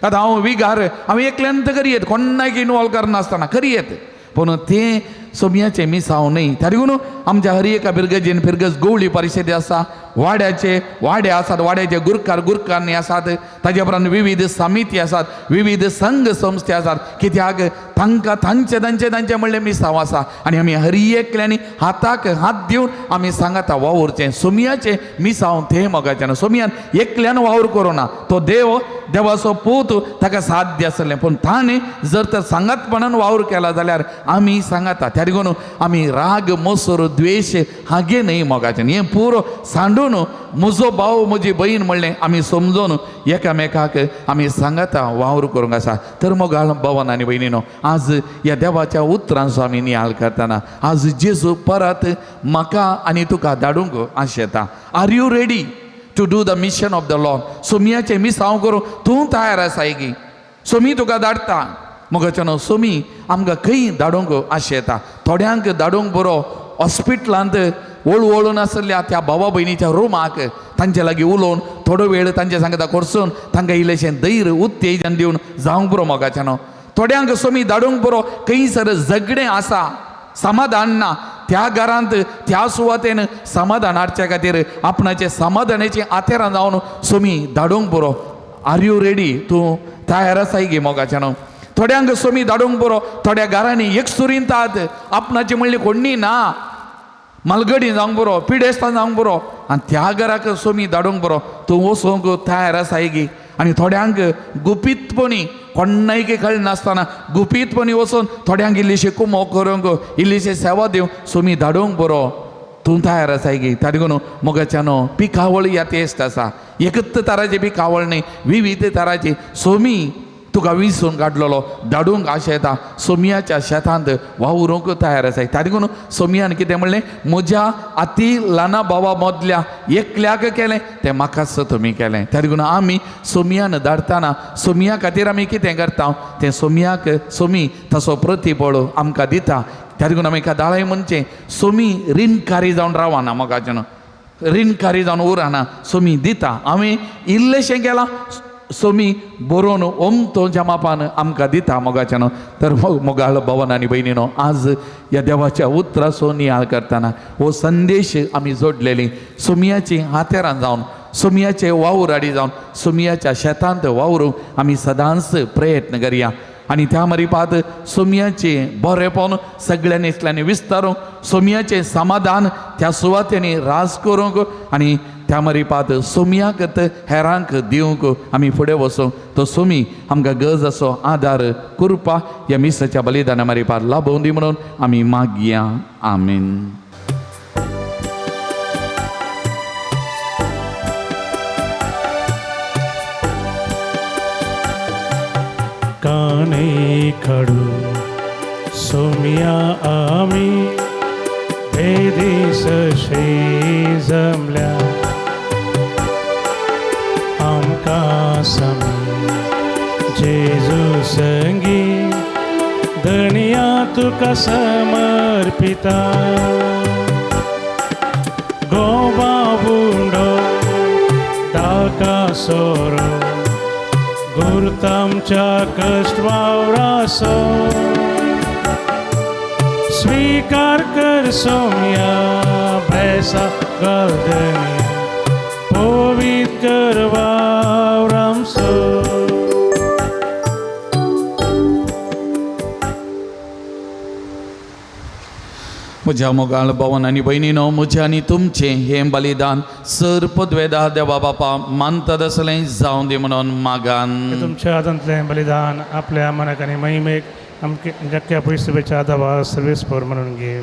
आतां हांव विगार, हांव एकल्यानंत करी येत, कोणाक इनवॉल्व करनासतना करी येत, पूण तें सोमयाचें मिसांव न्ही. त्या देखून आमच्या हर एका फिरगजेन फिरगज गवळी परिशदे आसा, वाड्याचे वाडे आसात, वाड्याचे गुरकार गुरकारणी आसात, ताजे उपरांत विविध समिती आसात, विविध संघ संस्थे आसात. कित्याक तांकां तांचे तांचे तांचें म्हणलें मिसांव आसा आनी आमी हर एकल्यांनी हाताक हात दिवन आमी सांगाता वावुरचें सोमयाचें मिसांव तें मोगाचें. सोमयान एकल्यान वावर करूं ना, तो देव देवाचो पूत ताका साध्य आसलें, पूण ताणें जर तर सांगातपणान वावर केला जाल्यार आमी सांगाता. त्या देखून आमी राग मोसर द्वेश हागे न्हय मोगाचें, हें पुरो सांडून म्हजो भाव म्हजी बहीण म्हणलें आमी समजून एकामेकाक आमी सांगाता वावर करूंक आसा. तर मोगाळ भवन आनी भयणीनो, आज ह्या देवाच्या उतरांचो आमी नियाळ करतना आज जेजू परत म्हाका आनी तुका धाडूंक आशेता. Are you ready to do the mission of the Lord? सोमियाचें मिसांव करूं तूं तयार आसाय की सोमी तुका धाडटा? मोगाच्यानो, सोमी आमकां खंय धाडूंक आशेता? थोड्यांक धाडूंक बरो हॉस्पिटलांत वळवळून आसल्या त्या भावा भयणीच्या रुमाक तांचे लागीं उलोवन थोडो वेळ तांचे सांगता कोरसून तांकां इल्लेशें धैर्य उत्तेजन दिवन जावंक बरो. मोगाच्यानो, थोड्यांक सोमी धाडूंक बरो खंयसर झगडें आसा, समाधान ना, त्या घरांत त्या सुवातेन समाधान हाडच्या खातीर आपणाचे समाधानाची आतेरां जावन सोमी धाडूंक बरो. Are you ready? तूं तयार आसाय गे? मोगाच्यानो, थोड्यांक सोमी धाडूंक बरो थोड्या घरांनी एकसुरींतात आपणाची म्हणली कोण्णी ना, मालगडी जावंक बरो, पिडेस्तां जावंक बरो आनी त्या घराक सोमी धाडूंक बरो. तूं वचूंक तयार आसाय गी? आनी थोड्यांक गुपीतपणी कोण्णायकी कळनासतना गुपीतपणी वचून थोड्यांक इल्लीशी कुमोक करूंक इल्लीशी सेवा दिवंक सोमी धाडूंक बरो. तूं तयार आसाय गी? त्या देखून मोगाच्यानो, पिकावळ ह्या तेस्ट आसा, एकच तराची पिकावळ न्ही, विविध तराची. सोमी तुका विसून काडलेलो धाडूंक आशेता. सोमयाच्या शेतांत वावरूंक तयार आसाय. त्या देखून सोमयान कितें म्हणलें? म्हज्या अती ल्हाना भावा मदल्या एकल्याक केलें तें म्हाकाच तुमी केलें. त्या देखून आमी सोमयान धाडटना सोमया खातीर आमी कितें करता तें सोमयाक सोमी तसो प्रतिफळ आमकां दिता. त्या देखून आमी कादाळाय म्हणचें सोमी रिणकारी जावन रावना, मोगाचें रिणकारी जावन उरना, सोमी दिता. आमी इल्लेशें केलां, सोमी बरोवन ओमतोच्या मापान आमकां दिता. मोगाच्यानो, तर मोगाळ भवन आनी भयणीनो, आज ह्या देवाच्या उतराचो नियाळ करतना हो संदेश आमी जोडलेली सोमयाची हातेरां जावन सोमयाचे वावर आडी जावन सोमयाच्या शेतांत वावरूंक आमी सदांच प्रयत्न करया आनी त्या मरिपात सोमयाचें बरेपण सगळ्यांनी इतल्यांनी विस्तारूंक, सोमयाचें समाधान त्या सुवातेनी राज करूंक आनी त्या मरिपात सोमयाक हेरांक दिवंक आमी फुडें वचूंक तो सोमी आमकां गरज असो आदार कृपा ह्या मिसाच्या बलिदाना मरिपात लाभोवन दी म्हणून आमी मागया. आमीन. काने खडू सोमिया आमी बेदीस जमल्या आमकां समी जेजू संगी धनिया तुका समर्पिता. गोवा बुंडो दाका सोरो गुरुतामच्या कष्ट वावरासो स्वीकार कर सोम्या भैसा गलदनिया पवित्र कर वावरामसो. म्हज्या मोगाळ भवन आनी भयणीनो, म्हजें आनी तुमचें हें बलिदान सर पदवेदा देवा बापा मानतात आसलें जावं दी म्हणून मागान. तुमच्या हातांतलें बलिदान आपल्या मनाक आनी महिमेक आमके जक्या पयसुबेच्या आदावा सर्वेस्पर म्हणून घे.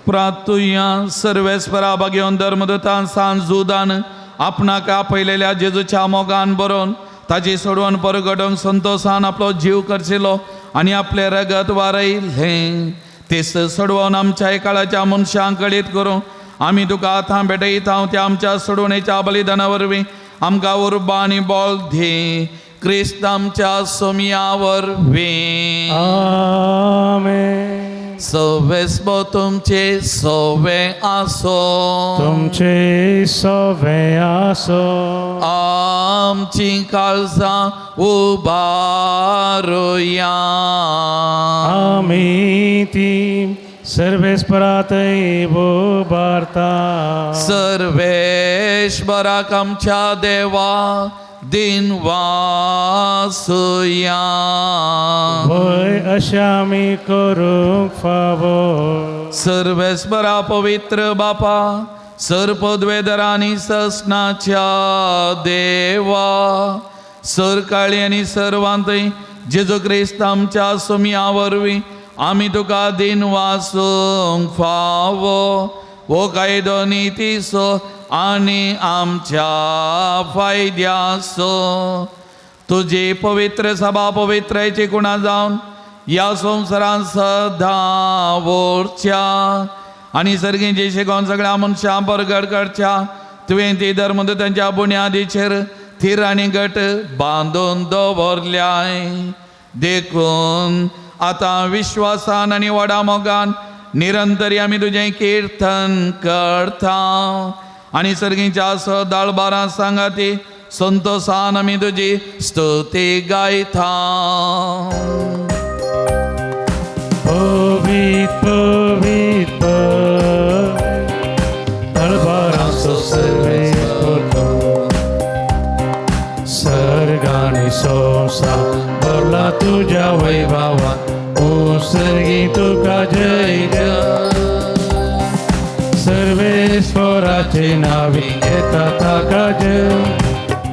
प्रातुया सर्वेस्परा बागेवन धर्मदूतान सान जुदान आपणाक आपयलेल्या जेजूच्या मोगान बरोवन ताची सोडवण परगटोवंक संतोसान आपलो जीव करशिलो आनी आपलें रगत वारयलें तेच सोडवून आमच्या काळाच्या मनशांक कळीत करूं आमी तुका आतां भेटयता त्या आमच्या सोडवणेच्या बलिदाना वरवीं आमकां उर्बा आनी बळ दी क्रिस्त आमच्या सोमया वरवीं. आमेन. सवेस्पो तुमचे सवे आसो, तुमचे सवे आसो. आमची काळजां उबारुया, आमी ती सर्वेस्परातय उबारता. सर्वेश्वराक आमच्या देवा दिन वासुया. वय अशें आमी करूंक फावो. सर्वेस्परा पवित्र बापा, सर पदवेदरांनी ससनाच्या देवा, सर काळी आनी सर्वांतय जेजू क्रिस्त आमच्या सुमया वरवीं आमी तुका दिन वासूंक फावो. हो कायदो नितीचो आनी आमच्या फायद्याचो. तुजी पवित्र सभा पवित्रायची कुणा जावन ह्या संवसारांत सदां वरच्या आनी सर्गींची शिकोवन सगळ्या मनशां परगट करच्या. तुवें ती धर्मदूतांच्या बुन्यादीचेर थीर आनी घट बांदून दवरल्याय. देखून आतां विश्वासान आनी व्हडा मोगान निरंतरी आमी तुजें किर्तन करता आनी सर्गीच्या सदाळबारां सांगाती संतोसान आमी तुजी स्तुती गायता. पवित पवित दरबाराचो सर्वेस्पर, सर्गानी संवसार भरला तुज्या वैभवान. ओ सर्गी तुका जय जय. सर्वेस्पराचे नावी घेता ताका जय.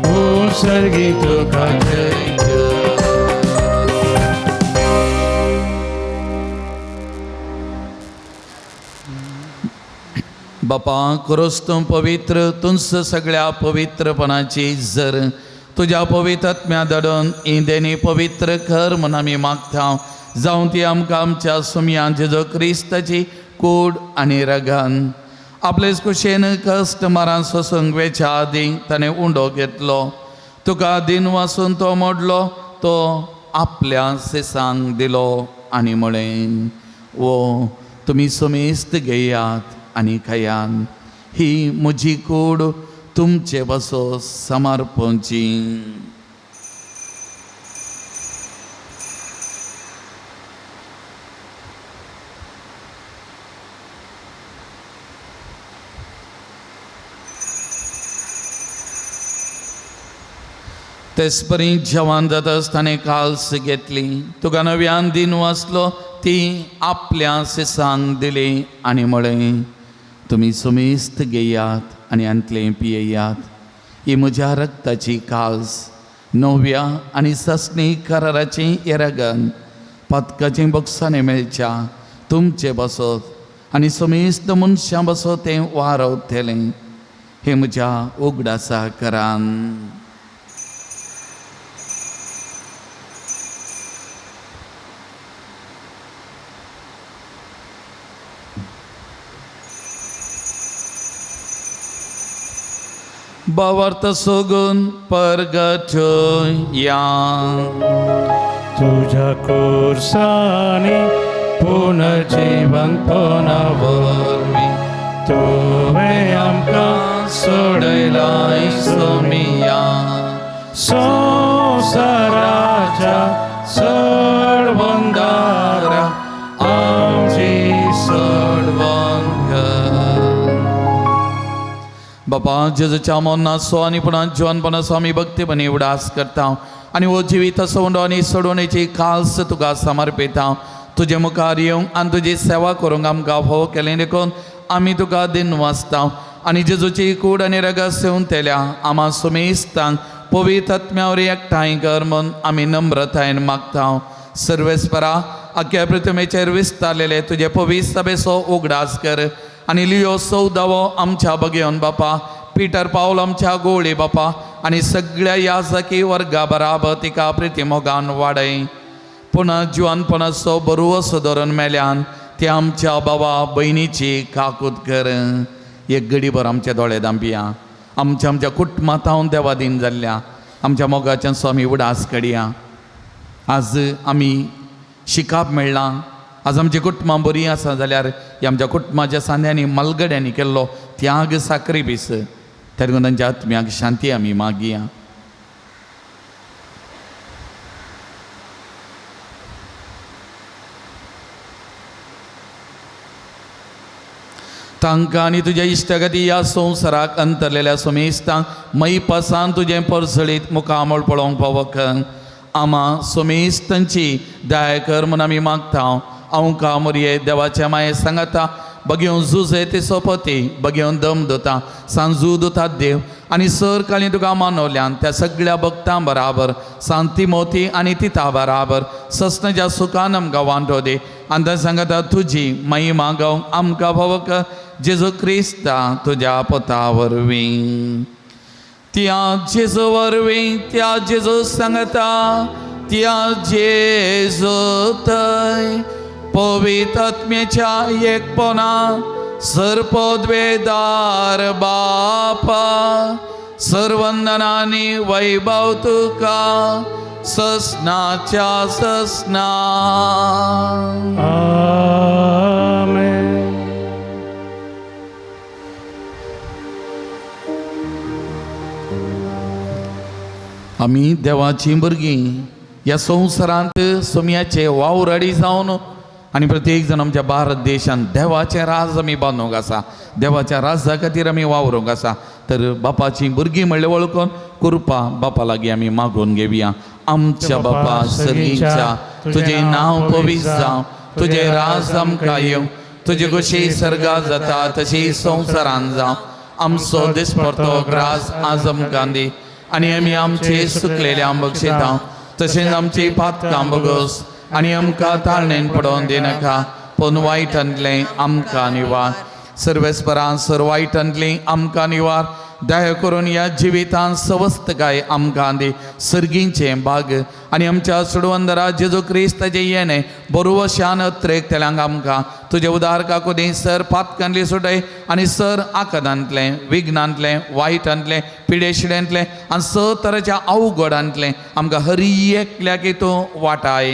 ओ सर्गी तुका जय जय. बापा क्रोस तूं पवित्र, तुंस सगळ्या पवित्रपणाची जर तुज्या पवित्र आत्म्या धाडून इंदेनी पवित्र कर म्हूण आमी मागता. जावं ती आमकां आमच्या सुमयान जेजू क्रिस्ताची कूड आनी रगन. आपलेच कुशेन कश्ट मारान सोसूंक वेच्या आदीं ताणें उंडो घेतलो, तुका दिन वासून तो मोडलो, तो आपल्या सिसांक दिलो आनी म्हळें, ओ तुमी समेस्त घेयात आनी खायात, ही म्हजी कूड तुमचे बसो समर्पणची. तेचपरी जेवण जाता आसतना काल्स घेतली, तुका नव्यान दिन वाचलो, ती आपल्या सिसांक दिली आनी म्हळें, तुमी समेस्त घेयात आनी आंतलें पियेयात, ही म्हज्या रक्ताची काल्स, नव्या आनी ससणी कराराची येरगन, पदकाचें बक्षांनी मेळच्या तुमचे बसत आनी समेस्त मनशां बसत तें वारवतलें. हें म्हज्या उगडासा करान. भावार्थ सोगून परगटया. तुझ्या कोर्सानी पुनर्जीवनपणा वरवीं तुवें आमकां सोडयलाय सोमिया. संवसाराच्या सोडवंदारा आमची सोडवण कर. बापा जेजूच्या मरणाचो आनी पुणा जिवनपणाचो आमी भक्तीपणी उडास करता आनी हो जिवीत सोंडो आनी सोडवणेची काल्स तुका समर्पिता. तुजे मुखार येवंक आनी तुजी सेवा करूंक आमकां फावो केलें देखून आमी तुका दिन वाचता आनी जेजूची कूड आनी रगत सेवन तेल्या आमा सुमेस्तांक पवित्र आत्म्या एकठांय कर म्हूण आमी नम्रतायेन मागता. सर्वेस्परा आख्या पृथ्वीचेर विस्तारलेले तुजे पवित्र सभेचो उगडास कर आनी लियो सौदावो आमच्या बगेवन बापा, पिटर पावल आमच्या गोळी बापा आनी सगळ्या याजकी वर्गा बराबर तिका प्रिती मोगान वाडय. पुणा जिवानपणाचो बरोवसो धरून मेल्यान ते आमच्या बाबा भयणीची काकूत कर. एक गडीभर आमच्या दोळे दांपिया, आमच्या आमच्या कुटुंबांत देवादीन जाल्ल्या आमच्या मोगाच्या स्वामी उडास कडया. आज आमी शिकाप मेळ्ळां, आज आमची कुटुंबां बरीं आसा जाल्यार ह्या आमच्या कुटुंबाच्या सांद्यांनी मलगड्यांनी केल्लो त्याग साक्रिफीस तेन्ना तांच्या आत्म्याक शांती आमी मागया. तांकां आनी तुज्या इश्टागती ह्या संवसाराक अंतरलेल्या सोमेस्तांक मैपासान तुजें परसळीत मुखामळ पळोवंक पावक आमा सोमेस्तांची दया कर म्हूण आमी मागता. आमकां मोरये देवाच्या माये सांगाता बगेवन जुजे ते सोपती बगेवन दम दोता सांजू दोता देव आनी सर काळी तुका मानवल्यान त्या सगळ्या भक्तां बराबर सांती मोती आनी तिता बराबर ससनाच्या सुखान आमकां वांटो दी आनी त्या सांगता तुजी महिमा गावंक आमकां भोवक जेजू क्रिस्ता तुज्या पोता वरवीं. त्या जेजू वरवीं त्या जेजू सांगता त्या जेजू थंय पवित्र आत्म्याच्या एकपणा सर्पद्वेदार बापा सर्वंदनानी वैभव तुका ससनाच्या ससना. आमेन. आमी देवाचीं भुरगीं ह्या संवसारांत सोम्याचे वावराडी जावन आनी प्रत्येक जाण आमच्या भारत देशांत देवाचें राज आमी बांदूंक आसा, देवाच्या राजा खातीर आमी वावरूंक आसा. तर बापाचीं भुरगीं म्हणलें वळखून कृपा बापा लागीं आमी मागून घेवया. आमच्या बापा सर्गीच्या तुजें नांव पवित्र जावं, तुजें राज आमकां येवं, तुजे कशी सर्गा जाता तशी संवसारान जावं. आमचो दिसपडतो ग्रास आज आमकां दी आनी आमी आमचे सुकलेल्या बक्षिता तशेंच आमची पातकां बगस आनी आमकां ताळणेन पडोवन दिनाका पूण वायटांतलें आमकां निवार. सर्वेस्परान सर वायटांतलें आमकां निवार. दया करून ह्या जिवितांत सवस्तकाय आमकां दी सर्गींचें भाग आनी आमच्या सुडवंदरा जेजू क्रिस्ताचें येणें बरोवशान अत्रेक तेल्यांक आमकां तुजें उदार काकू सर पातकांतली सुटय आनी सर आकदांतलें विघ्नांतलें वायटांतलें पिडेशिड्यांतलें आनी स तरेच्या अवघडांतलें आमकां हरी एकल्याक तूं वाटाय.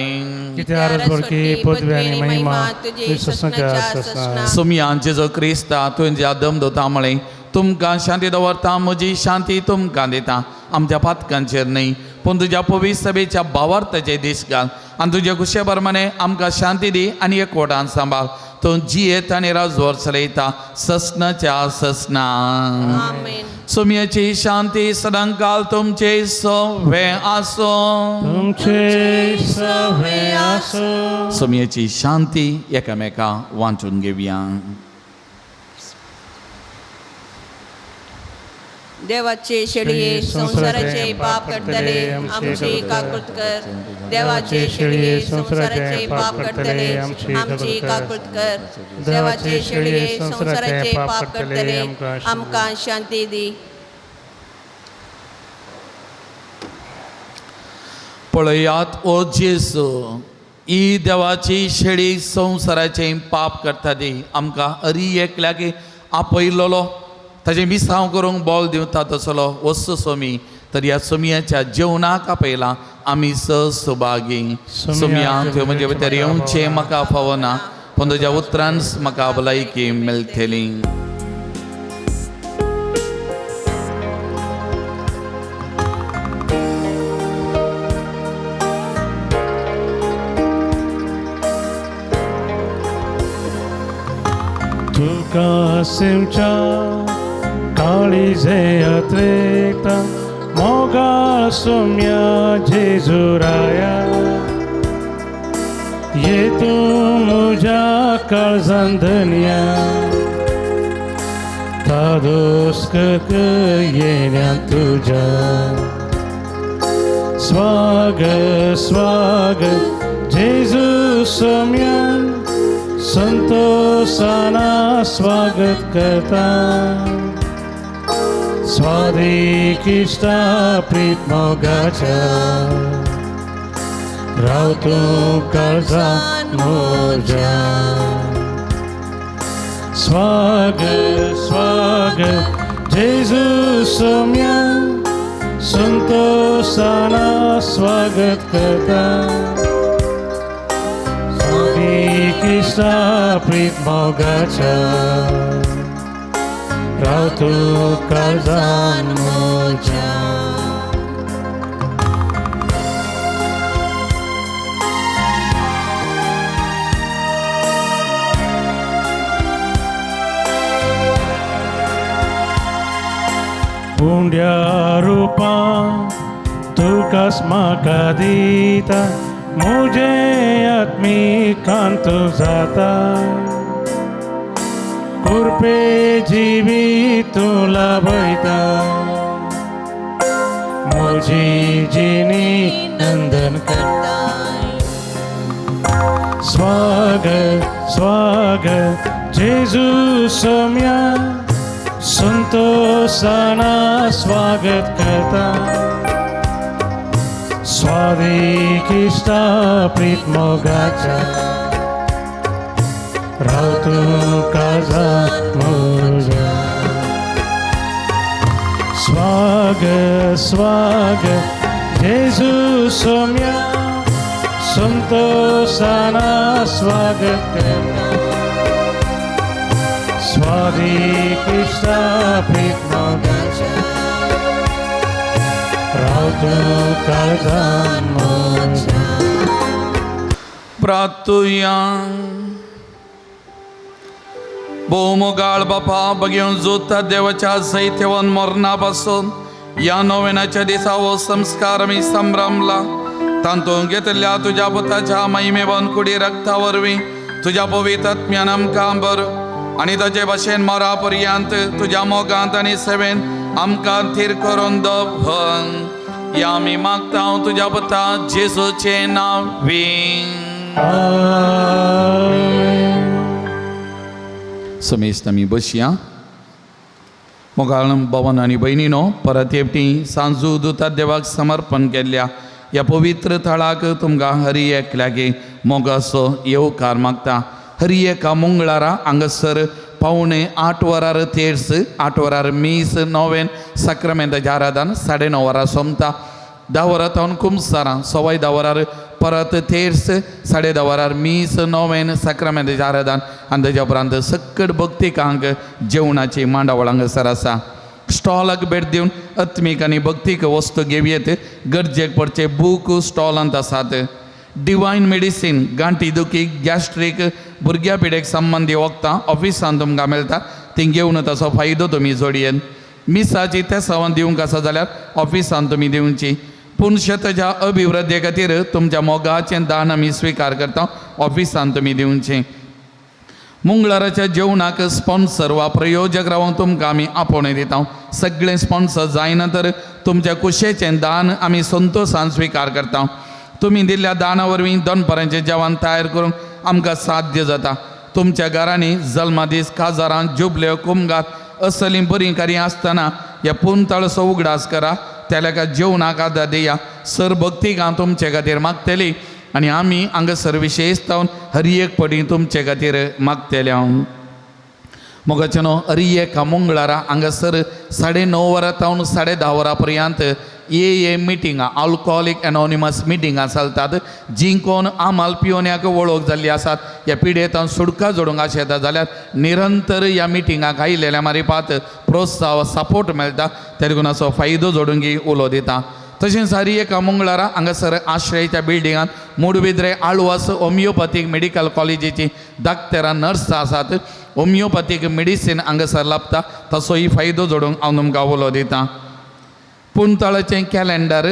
सोमयान जेजू क्रिस्ता तुज्या दम दोता म्हळें तुमकां शांती दवरता म्हजी शांती तुमकां दिता. आमच्या पातकांचेर न्हय पूण तुज्या पवित्र सभेच्या भावार्थाचे दीस घाल आनी तुज्या खुशे प्रमाणे आमकां शांती दी आनी एकवटान सांबाळ. तूं जियेत आनी राजवर चलयता ससनाच्या ससना. सोमयाची शांती सदांकाल तुमचे सवे आसो. तुमचे सवे आसो. सोमयाची शांती एकामेका वांटून घेवया. देवाचे शेळये संवसाराचे पाप करतले आमची काकूत कर. देवाचे शेळये संवसाराचे पाप करतले आमची काकूत कर. देवाचे शेळये संवसाराचे पाप करतले आमकां शांती दी. पळयात ओ जेजू ही देवाची शेळी संवसाराचे पाप करता ती आमकां हरी एकल्याक आपयलोलो ताजें मिसांव करूंक बोल दिवता तसलो वस्त सोमी. तर ह्या सोमयाच्या जेवणाक आपयला आमी स सुभागी. सोमया त्यो म्हणजे भितर येवचें म्हाका फावना पूण तुज्या उतरान म्हाका भलायकी मेळटली. तुका सेवच्या काळीजे अत्रेता मोगा सोम्या जेजुराया ये तूं म्हज्या काळजान धनया तादोस करक येण्या तुज्या. स्वागत स्वागत जेजू सोम्या संतोषाना स्वागत करता. स्वादिकिश्ता प्रीत मोगाच्या राव तूं काळजान म्हज्या. स्वागत स्वागत जेजू सोम्या संतोषाना स्वागत करता. स्वादिकिश्ता प्रीत मोगाच्या राव तूं काळजान म्हज्या. उंड्या रुपा तुकाच म्हाका दिता मुजें आत्मिकांत जाता कुरपे जिवीत तूं लाभयता म्हजी जिणी नंदन कर स्वागत स्वागत जेजू सोम्या संतोषाना स्वागत करता स्वादिकिश्ता प्रीत मोगाच्या राव तूं काळजात म्हज्या स्वागत स्वागत जेजू सोम्या संतोषाना स्वागत करता स्वादिकिश्ता प्रीत मोगाच्या राव तूं काळजात म्हज्या प्रातुया भोवमोगाळ बापा बघेवन जोता देवाच्या सैत्यवन मरणा पासून ह्या नोवेनाच्या दिसा हो संस्कार आमी संभ्रमला तांतून घेतल्या तुज्या पुताच्या महिमेवन कुडी रक्ता वरवीं तुज्या पवित्र आत्म्यान आमकां बर आनी ताचे भाशेन मरा पर्यंत तुज्या मोगांत आनी सेवेन आमकां थीर करून दवर ह्या आमी मागता तुज्या पुता जेजूचें नांव वीं आमेन. समेस्त आमी बसया मोगाळ भवन आनी भयणीनो परत एकटी सांजू दुता देवाक समर्पण केल्ल्या ह्या पवित्र थळाक तुमकां हरी एकल्यागे मोगाचो येवकार मागता. हरी एका मंगळारा हांगासर 7:45 वरार तेर्स, 8 वरार मीस, नोवेन साक्रामेंताच्या आराधन 9:30 वरां सोंपता. 10 वरां तावन कुमसारां 10:15 वरार परत तेर्स, 10:30 वरार मीस, नोवेन साक्रामेंताचें आराधन आनी तेज्या उपरांत सकट भक्तिकांक जेवणाची मांडावळ हांगासर आसा. स्टॉलाक भेट दिवन आत्मीक आनी भक्तीक वस्तू घेवयेत. गरजेक पडचे बूक स्टॉलांत आसात. डिवायन मेडिसीन गांठी दुखी, गॅस्ट्रीक, भुरग्या पिडेक संबंदी वखदां ऑफिसान तुमकां मेळटा, ती घेवन ताचो फायदो तुमी जोडयेत. मिसाची तेसावान दिवंक आसा जाल्यार ऑफिसान तुमी दिवची. पूण शेताच्या अभिवृद्धी खातीर तुमच्या मोगाचें दान आमी स्विकार करता, ऑफिसान तुमी दिवचें. मंगळाराच्या जेवणाक स्पॉन्सर वा प्रयोजक रावन तुमकां आमी आपोवणें दिता. सगळें स्पॉन्सर जायना तर तुमच्या कुशेचें दान आमी संतोशान स्विकार करता. तुमी दिल्ल्या दाना वरवीं दनपारांचें जेवण तयार करूंक आमकां साध्य जाता. तुमच्या घरांनी जल्मादीस, काजारां, जुबल्यो, कुमगार असलीं बरीं कार्यां आसतना ह्या पुनताळसो उगडास करा. त्या लेखा जेवणाक आदार दिया. सर भक्तीक हांव तुमचे खातीर मागतली आनी आमी हांगासर विशेश जावन हर एक पटी तुमचे खातीर मागतले हांव. मोगाचे न्हू हर एका मंगळारा हांगासर 9:30 वरां तावन 10:30 वरां पर्यंत ए ए मिटिंगां, आल्कोहोलीक एनोनिमस मिटिंगां चलतात. जी कोण आमाल पिवण्याक वळख जाल्ली आसात ह्या पिडेंत सुटका जोडूंक आशेता जाल्यार निरंतर ह्या मिटिंगाक आयिल्ल्या मारिपात प्रोत्साह सपोर्ट मेळटा. त्या देखून असो फायदो जोडूंक उलो दिता. तशेंच हर एका मंगळारा हांगासर आश्रयच्या बिल्डिंगांत मुडबिद्रे आळवास होमियोपॅथीक मेडिकल कॉलेजीची डाक्टरां नर्स आसात. होमियोपॅथीक मेडिसीन हांगासर लाबता, ताचोय फायदो जोडूंक हांव तुमकां उलो दिता. पुणताळाचें कॅलेंडर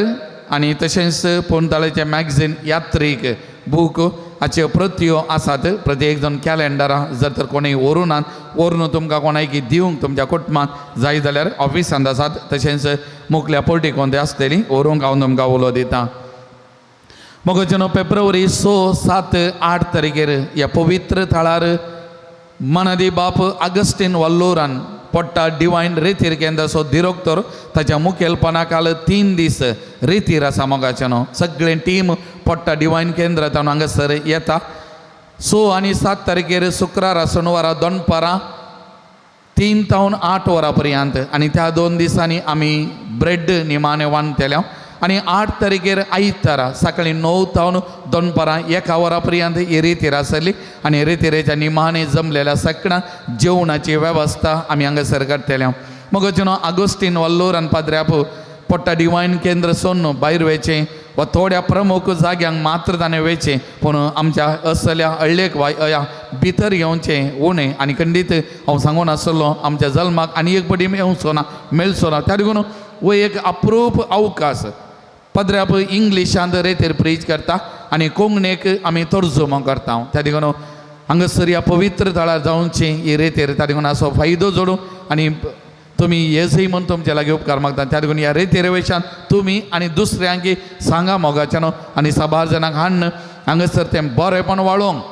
आनी तशेंच पुणताळाचें मॅगझीन यात्रीक बूक हाच्यो प्रत्यो आसात. प्रत्येक जाण कॅलेंडरां जर तर कोणूय व्हरूनात, व्हरून तुमकां कोणायकी दिवंक तुमच्या कुटुंबाक जाय जाल्यार ऑफिसांत आसात. तशेंच मुखल्या पोर्टिकोन ते आसतली, व्हरूंक हांव तुमकां उलो दिता. मोगाचे न्हू फेब्रुवारी 6, 7, 8 तारखेर ह्या पवित्र थळार मनादी बाप आगस्टीन वल्लोरान पडटा डिवायन रेतीर केंद्राचो दिरोक्तर ताच्या मुखेलपणा काल 3 दीस रेतीर आसा. मोगाचे न्हू सगळें टीम पडटा डिवायन केंद्रांत हांगासर येता. 6 आनी 7 तारखेर शुक्रारा शेनवारा दनपारां 3 तावन 8 वरां पर्यंत आनी त्या 2 दिसांनी आमी ब्रेड निमाणे वांटतले. आनी 8 तारखेर आयतारा सकाळीं 9 तावन दनपारां 1 वरां पर्यंत ही रेतीर आसली आनी रेतिरेच्या निमाणे जमलेल्या सगळ्या जेवणाची वेवस्था आमी हांगासर करतले. मगो न्हू आगोस्टीन वल्लोर आनी पाद्र्याप पोट्टा डिवायन केंद्र सोडून भायर वयचें वा थोड्या प्रमुख जाग्यांक मात्र ताणें वेचें पूण आमच्या असल्या अळ्ळेक वा अया भितर येवचें उणें आनी खंडीत हांव सांगून आसलो आमच्या जल्माक आनी एक पटी येवचो ना मेळचो ना. त्या देखून हो एक अप्रूप अवकाश पदऱ्या पळय इंग्लिशांत रेतेर प्रीच करता आनी कोंकणीक आमी तर्जुमो करता. त्या देखून हांगासर ह्या पवित्र थळार जावची ही रेतेर त्या देखून असो फायदो जोडूं आनी तुमी येजय म्हूण तुमचे लागीं उपकार मागता. त्या देखून ह्या रेतेर वयच्यान तुमी आनी दुसऱ्यांक सांगा मोगाच्यान आनी साबार जाणांक हाडून हांगासर तें बरेंपण वाळोवंक.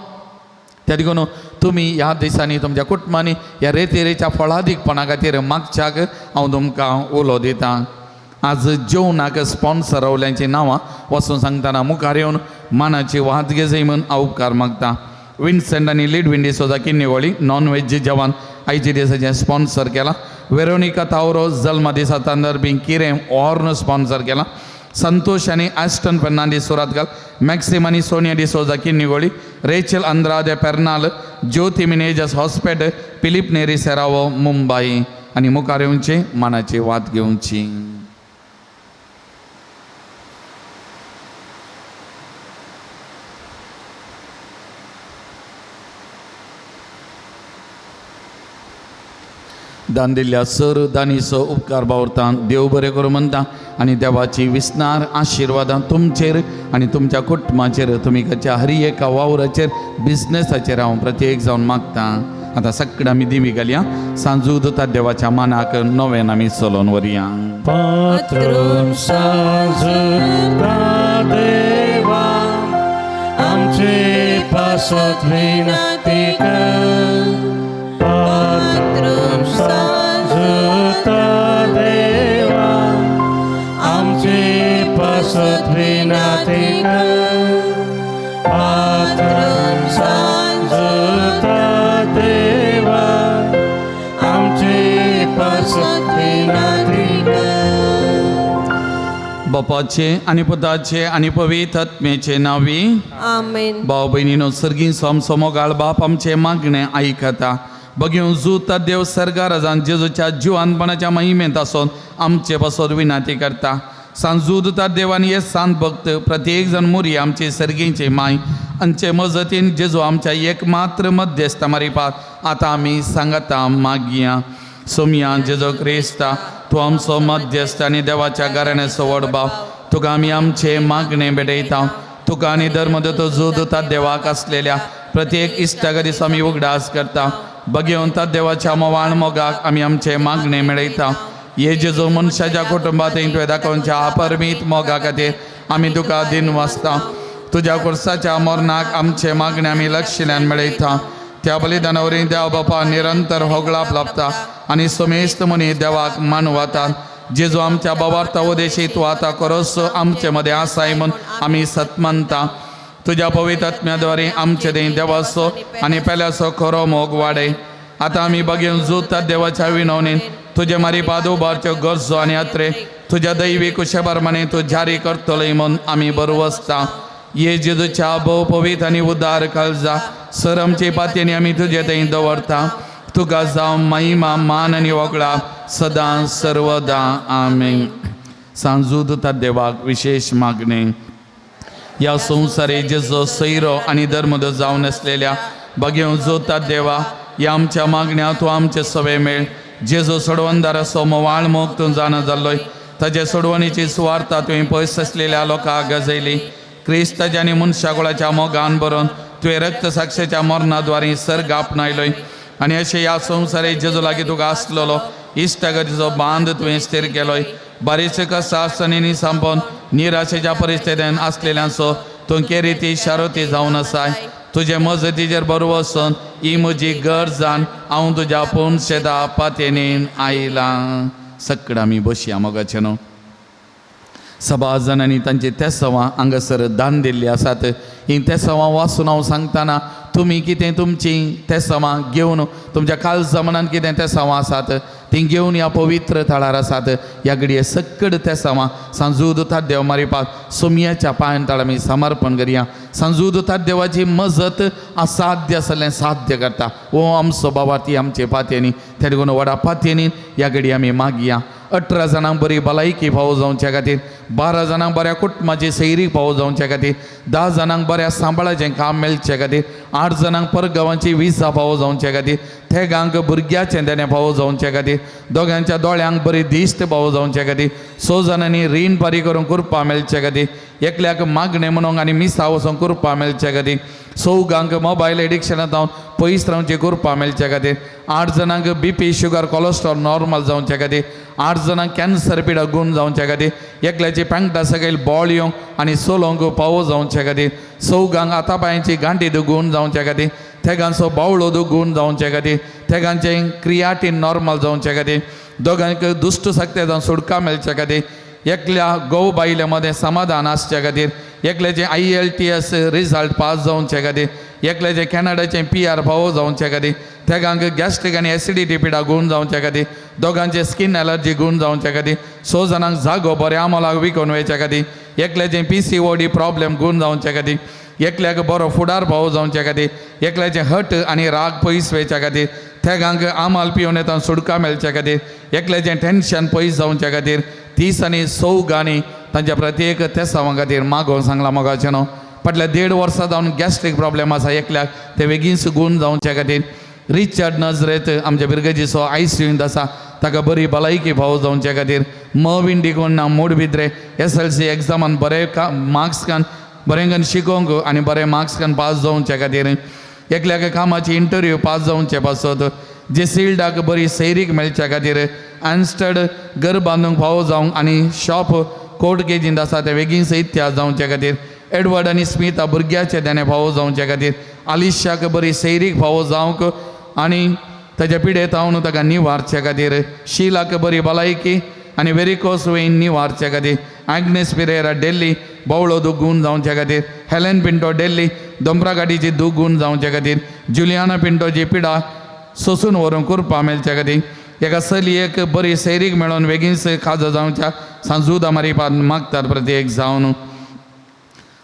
त्या देखून तुमी ह्या दिसांनी तुमच्या कुटुंबांनी ह्या रेतेरेच्या फळादीकपणा खातीर मागच्याक हांव तुमकां उलो दितां. आज जेवणाक स्पॉन्सर रावल्यांची नांवां वचून सांगतना मुखार येवन मानाची वात घेजय म्हूण हांव उपकार मागता. विन्सेंट आनी लिडविन डिसोजा किन्नीवळी नॉन व्हेज जेवण आयच्या दिसाचें स्पॉन्सर केलां. वेरोनिका तावरो जल्मा दिसा तांदर बी किरें ऑर्न स्पॉन्सर केलां. संतोष आनी Aston Fernandes Surathkal, Maxim आनी Sonia D'Souza Kinnigoli, Rachel Andrade Pernal, Jyoti Menezes Hospet, Philip Neri Serrao Mumbai आनी मुखार येवची मानाची वात घेवची. दान दिल्ल्या सर दानीचो उपकार बावरता देव बरें करूं म्हणटा आनी देवाची विस्नार आशिर्वादां तुमचेर आनी तुमच्या कुटुंबाचेर तुमी करच्या हर एका वावराचेर बिजनेसाचेर हांव प्रत्येक जावन मागता. आतां सगळें आमी दिमी घालया सांजू दता देवाच्या मानाक नव्यान आमी चलोवन व्हरया. पात्रून सांजुता देवा आमचे पासत विनंती कर. पात्रून सांजुता देवा आमचे पासत विनंती कर. पात्रून सांजुता देवा आमचे पासत विनंती कर. बापाचे आनी पुताचे आनी पवित्र आत्म्याचे नांवी आमेन. भाव भयणीनो सर्गीं सोमसोमोगाळ बाप आमचें मागणें आयकता. बगेवन जुता देव सर्गाराजान जेजूच्या जिवानपणाच्या महिमेंत आसून आमचे पासत विनाती करता. सांजूदता देवान हे सांत भक्त प्रत्येक जण मुरी आमचे सर्गींचे माय आमचे मजतीन जेजू आमच्या एकमात्र मध्यस्थ मारिपात आतां आमी सांगता मागया. सोमया जेजो क्रिस्ता तूं आमचो मध्यस्थ आनी देवाच्या घराण्याचो व्हड भाव तुका आमी आमचे मागणें भेटयता. तुका आनी धर्मदत्तो जोदता देवाक आसलेल्या प्रत्येक इश्टागतीचो आमी उगडास करता. बगेवन ता देवाच्या मोवाळ मोगाक आमी आमचे मागणें मेळयता. हे जेजो मनशाच्या कुटुंबात तुवें दाखोवच्या अपरमीत मोगा खातीर आमी तुका दिन वाचता. तुज्या कुर्साच्या मरणाक आमचे मागणें आमी लक्षल्यान मेळयता. त्या बलिदाना वरवीं देव बापा निरंतर होगळाप लाभता आनी समेस्त मनी देवाक मानवतात. जेजू आमच्या बाबार्थ उदेशी तूं आतां करोस आमचे मदें आसाय म्हूण आमी सतमानता. तुज्या पवित्र आत्म्याद्वारे आमचे दें देवाचो आनी पेल्याचो खरो मोग वाडय. आतां आमी बगेवन जुता देवाच्या विनवणेन तुजे मारी पाद उबारच्यो गरजो आनी अत्रे तुज्या दैवी कुशेप्रमाणे तूं जारी करतलोय म्हूण आमी बरो वसता. ये जेजूच्या भोव पवित्र आनी उदार काळजा सर आमचे पातयेनी आमी तुजे थंय दवरता. तुका जावं महिमा मान आनी वगळा सदां सर्वदा आमेन. सांजू दुता देवाक विशेश मागणें ह्या संवसारी जेजो सैरो आनी धर्मदो जावन आसलेल्या बगेवन जोता देवा ह्या आमच्या मागण्या तूं आमचे सवे मेळ. जेजो सोडवणदाराचो मोवाळ मोग तूं जाणा जाल्लोय ताजे सोडवणीची सुवार्ता तुवें पयस आसलेल्या लोकांक गजयली. क्रिस्ताच्या आनी मनशाकुळाच्या मोगान बरोवन तुवें रक्त साक्षेच्या मरणाद्वारे सर्ग आपणायलोय आनी अशें ह्या संवसारी जेजो लागीं तुका आसलेलो इश्टागतीचो बांद तुवें स्थीर केलोय. बारीच कसा आसतनी सांपोवन निराशेच्या परिस्थितीन आसलेल्यांचो तूं केरिती शारोती जावन आसाय. तुजे मजतीचेर बरो वचून ही म्हजी गरज जाण हांव तुज्या पोनशेता पातयेन आयलां. सगळें आमी बसया मोगाचें न्हू. सभा जाणांनी तांची तेसवां हांगासर दान दिल्ली आसात. ही तेसवां वाचून हांव सांगतना तुमी कितें तुमची तेसवां घेवन तुमच्या काळजा मनान कितें तेसवां आसात तीं घेवन ह्या पवित्र थळार आसात. ह्या घडये सकड तेसवां सांजूद देव मारिपाक सोमयाच्या पांयान तळा आमी समर्पण करया. सांजूद देवाची मजत असाध्य आसलें साध्य करता. ओ आमचो बाबा ती आमचे पातयेनी त्या देखून व्हडा पातयेनी ह्या घडये आमी मागया. 18 जाणांक बरी भलायकी फावो जावच्या खातीर, 12 जाणांक बऱ्या कुटुंबाची सैरीक फावो जावच्या खातीर, 10 जाणांक बऱ्या सांबाळाचें काम मेळचे खातीर, 8 जाणांक परगांवाची विजा फावो जावचे खातीर, थेगांक भुरग्याचें देणें फावो जावचे खातीर, दोगांच्या दोळ्यांक बरी दिश्ट फावो जावचे खातीर, 6 जाणांनी रीण फारीक करूंक कृपा मेळचे खातीर, एकल्याक मागणें म्हणूंक आनी मिसा वचूंक कृपा मेळचे खातीर, 4 मोबायल एडिक्शनांत जावन पयस रावची कृपा मेळचे खातीर, 8 जाणांक बीपी शुगर कोलेस्ट्रॉल नॉर्मल जावचे खातीर, 8 जाणांक कॅन्सर पिडा गूण जावचे खातीर, एकल्याची पेंगटा सकयल बॉल येवंक आनी सोलोंक पावो जावचे खातीर, 4 हाता पांयांची गांठी दुगून जावचे खातीर, थेगांचो बावळो दुगून जावचे खातीर, थेगांचें क्रियाटीन नॉर्मल जावचे खातीर, दोगांक दुश्ट शक्ती जावन सुटका मेळचे खातीर, एकल्या घोव बायले मदें समाधान आसचे खातीर, एकल्याचें IELTS result pass जावचे खातीर, एकल्याचें कॅनडाचें PR फावो जावचे खातीर, थेगांक गॅस्ट्रीक आनी एसिडिटी पिडा गूण जावचे खातीर, दोगांचे स्कीन एलर्जी गूण जावचे खातीर, 6 जाणांक जागो बऱ्या मोलाक विकून वयच्या खातीर, एकल्याचें PCOD problem गूण जावचे खातीर, एकल्याक बरो फुडार फावो जावचे खातीर, एकल्याचें हट आनी राग पयस वयच्या खातीर, थेगांक आमाल पिवन येता सुटका मेळच्या खातीर, एकल्याचें टेन्शन पयस जावच्या खातीर, 30 आनी 100 गाणी तांच्या प्रत्येक तेसांवा खातीर मागोवन सांगलां मोगाचें न्हू. फाटल्या 1.5 वर्सां जावन गॅस्ट्रीक प्रॉब्लेम आसा एकल्याक, ते बेगीन गूण जावच्या खातीर, रिचर्ड नजरेत आमच्या बिरगजीचो आयसीयूंत आसा ताका बरी भलायकी फावो जावच्या खातीर, मविन डिकोन मोडबिद्रे SLC एग्जामान बरे मार्क्स कान बरें शिकोवंक आनी बरे मार्क्स कान पास जावच्या खातीर, एकल्याक कामाची इंटरव्यू पास जावचे पासत, जेसिल्डाक बरी सैरीक मेळच्या खातीर, आन्स्टड घर बांदूंक फावो जावंक आनी शॉप कोर्ट केजींत आसा ते बेगीन इतिहास जावचे खातीर, एडवर्ड आनी स्मिता भुरग्याचे देणें फावो जावचे खातीर, आलिशाक बरी सैरीक फावो जावंक आनी ताच्या पिडेत हांव ताका निवारचे खातीर, शिलाक बरी भलायकी आनी वेरिकोस वेन निवारचे खातीर, आग्नेस पिरेरा डेल्ली बावळो दुगून जावचे खातीर, हेलेन पिंटो डेल्ली दोंबरागाडीची दुगून जावचे खातीर, जुलियाना पिंटोची पिडा सोसून व्हरूंक कृपा मेळच्या खातीर, एका चलयेक बरी सैरीक मेळोन बेगीनच खाजो जावच्या सांजूदा मारिपाद मागतात प्रत्येक जावन.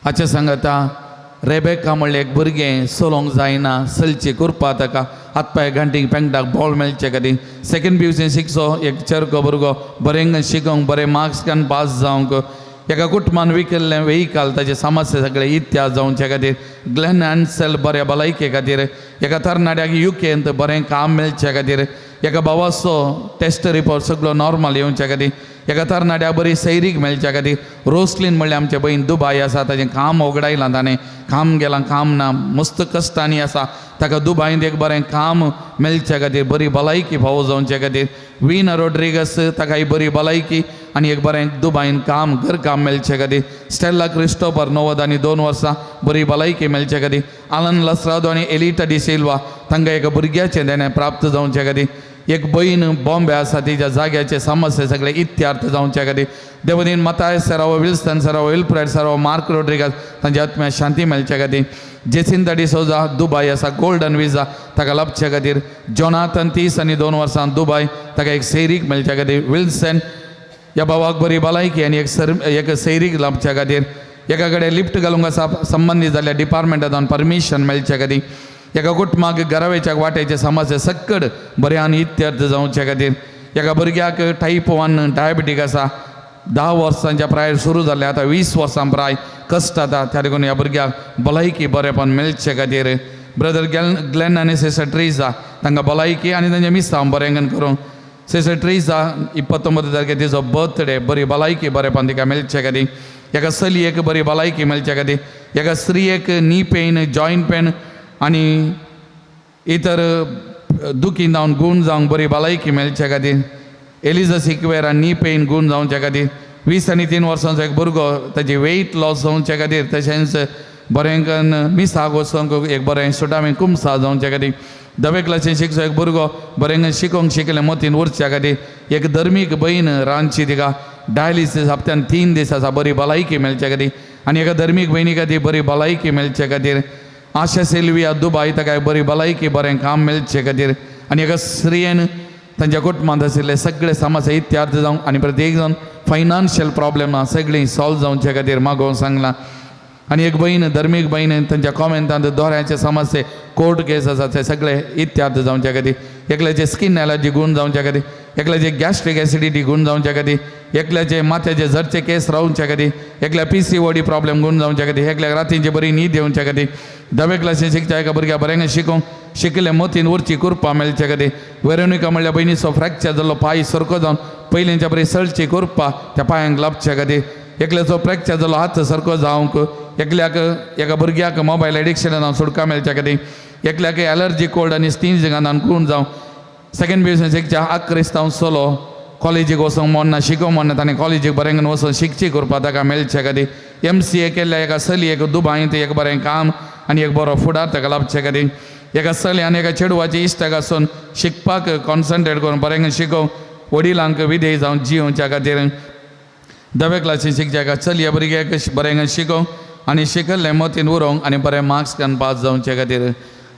हाचे सांगता रेबेका म्हणलें एक भुरगें चलोवंक जायना, चलची कृपा ताका हातपांय गांठीक पेंगटाक बॉल मेळचे खातीर, सेकंड पी शिकचो एक चरको भुरगो बरें शिकोवंक बरे मार्क्स कान पास जावंक, एका कुटुंबान विकिल्लें वेहिकल ताचे समस्या सगळे इतिहास जावचे खातीर, ग्लॅन आन्सेल बऱ्या भलायके खातीर, एका तरणाट्याक युकेंत बरें काम मेळचे खातीर, एका भावाचो टेस्ट रिपोर्ट सगळो नॉर्मल येवच्या खातीर, एका तरणाट्याक बरी सैरीक मेळच्या खातीर, रोसलीन म्हणल्यार आमचे भयण दुबाय आसा ताजें काम ओगडायलां ताणें, काम गेलां काम ना मस्त कश्टांनी आसा ताका दुबायंत एक बरें काम मेळच्या खातीर, बरी भलायकी फावो जावचे खातीर, विना रोड्रिगस ताका बरी भलायकी आनी एक बरें दुबायन काम घर काम मेळचे खातीर, स्टेल्ला क्रिस्टोफर 92 वर्सां बरी भलायकी मेळचे खातीर, आलन लसरादो आनी एलिटा डिसिल्वा तांकां एका भुरग्याचें देणें प्राप्त जावचे खातीर, एक बयण बॉम्बे आसा तिच्या जाग्याचे समस्या सगळे इत्यार्थ जावच्या खातीर, देवदीन मताय सरावो विल्सन सरावो विल्फ्रेड सरावो मार्क रोड्रिगास तांच्या आत्म्याक शांती मेळच्या खातीर, जेसिंता डिसोजा दुबाय आसा गोल्डन विजा ताका लाभच्या खातीर, जोनाथन 32 वर्सां दुबाय ताका एक सैरीक मेळच्या खातीर, विल्सन ह्या भावाक बरी भलायकी आनी एक सैरीक लाभच्या खातीर, एका कडेन लिफ्ट घालूंक आसा संबंदीत जाल्ल्या डिपार्टमेंटांत परमिशन मेळच्या खातीर, एका कुटुंबाक घरावेच्या वाट्याचे समस्या सक्कड बऱ्यान इत्यर्थ जावच्या खातीर, एका भुरग्याक टायप 1 डायबिटीक आसा 10 वर्सांच्या प्रायर सुरू जाल्लें आतां 20 वर्सां प्राय कश्ट जाता त्या देखून ह्या भुरग्याक भलायकी बरेपण मेळचे खातीर, ब्रदर ग्लॅन आनी सिस्टर ट्रिजा तांकां भलायकी आनी तांचें मिसांव बरें करूंक, सिस्टर ट्रिजा 29 तारखे तिचो बर्थडे बरी भलायकी बरेपण तिका मेळचे खातीर, एका चलयेक बरी भलायकी मेळचे खातीर, एका स्त्रियेक नी पेन जॉयंट पेन आनी इतर दुखी जावन गूण जावंक बरी भलायकी मेळचे खातीर, एलिजा सिक्वेरा नी पेन गूण जावच्या खातीर, 23 वर्सांचो एक भुरगो ताजी वेट लॉस जावच्या खातीर, तशेंच बरें कन्न मिसाक वचोंक एक बरें सुटावें कुमसा जावच्या खातीर, धवे क्लासीन शिकचो एक भुरगो बरें शिकोवंक शिकलें मतीन उरच्या खातीर, एक धर्मीक भयण रांदची तिका डायलिसीस हप्त्यान 3 दीस आसा बरी भलायकी मेळच्या खातीर आनी एका धर्मीक भयणी खातीर बरी भलायकी मेळच्या खातीर, आशा सेल्विया दुबाय ताका बरी भलायकी बरें काम मेळचे खातीर आनी एका स्त्रियेन तांच्या कुटुंबांत आशिल्ले सगळे समस्या इत्यार्थ जावं आनी प्रत्येक जावन फायनान्शियल प्रॉब्लेमां सगळीं सॉल्व जावचे खातीर मागोवंक सांगलां. आनी एक भयण धर्मीक भयण तांच्या कॉमेंटांत दोऱ्याचे समस्ये कोर्ट केस आसा ते सगळे इत्यार्थ जावचे खातीर, एकल्याचे स्कीन एलर्जी गूण जावचे खातीर, एकल्याचे गॅस्ट्रीक एसिडिटी गुण जावच्या खातीर, एकल्याचे माथ्याचे झरचे केस रावच्या खातीर, एकल्या PCOD problem गुण जावच्या खातीर, एकल्याक रातींची बरी न्हीद येवच्या खातीर, धावे क्लासीन शिकच्या एका भुरग्या बऱ्यांक शिकोवंक शिकले मतीन उरची कृपा मेळच्या खातीर, वेरोनिका म्हणल्या भयणीचो फ्रॅक्चर जाल्लो पांय सारको जावन पयलींच्या बरी सळची कृपा त्या पांयांक लाभच्या खातीर, एकल्याचो फ्रॅक्चर जाल्लो हात सारको जावंक, एकल्याक एका भुरग्याक मोबायल एडिक्शनान सुटका मेळच्या खातीर, एकल्याक एलर्जी कोल्ड आनी स्निजिंगान गुण जावं, सेकंड बिविजन शिकच्या आक्रिस्तांव चलो कॉलेजीक वचोंक मोडना शिकोवंक मोडना ताणें कॉलेजीक बरें वचून शिकची करपा ताका मेळचे खातीर, MCA केल्ल्या एका चलयेक दुबायंत एक बरें काम आनी एक बरो फुडार ताका लाभचे खातीर, एका चली आनी एका चेडवाची इश्टाक आसून शिकपाक कॉन्सन्ट्रेट करून बरें शिकोवंक वडिलांक विधेय जावन जियोवच्या खातीर, धावे क्लासीन शिकच्या एका चलये भुरग्याक बरें शिकोवंक आनी शिकल्लें मतीन उरोवंक आनी बरें मार्क्स घेवन पास जावचे खातीर,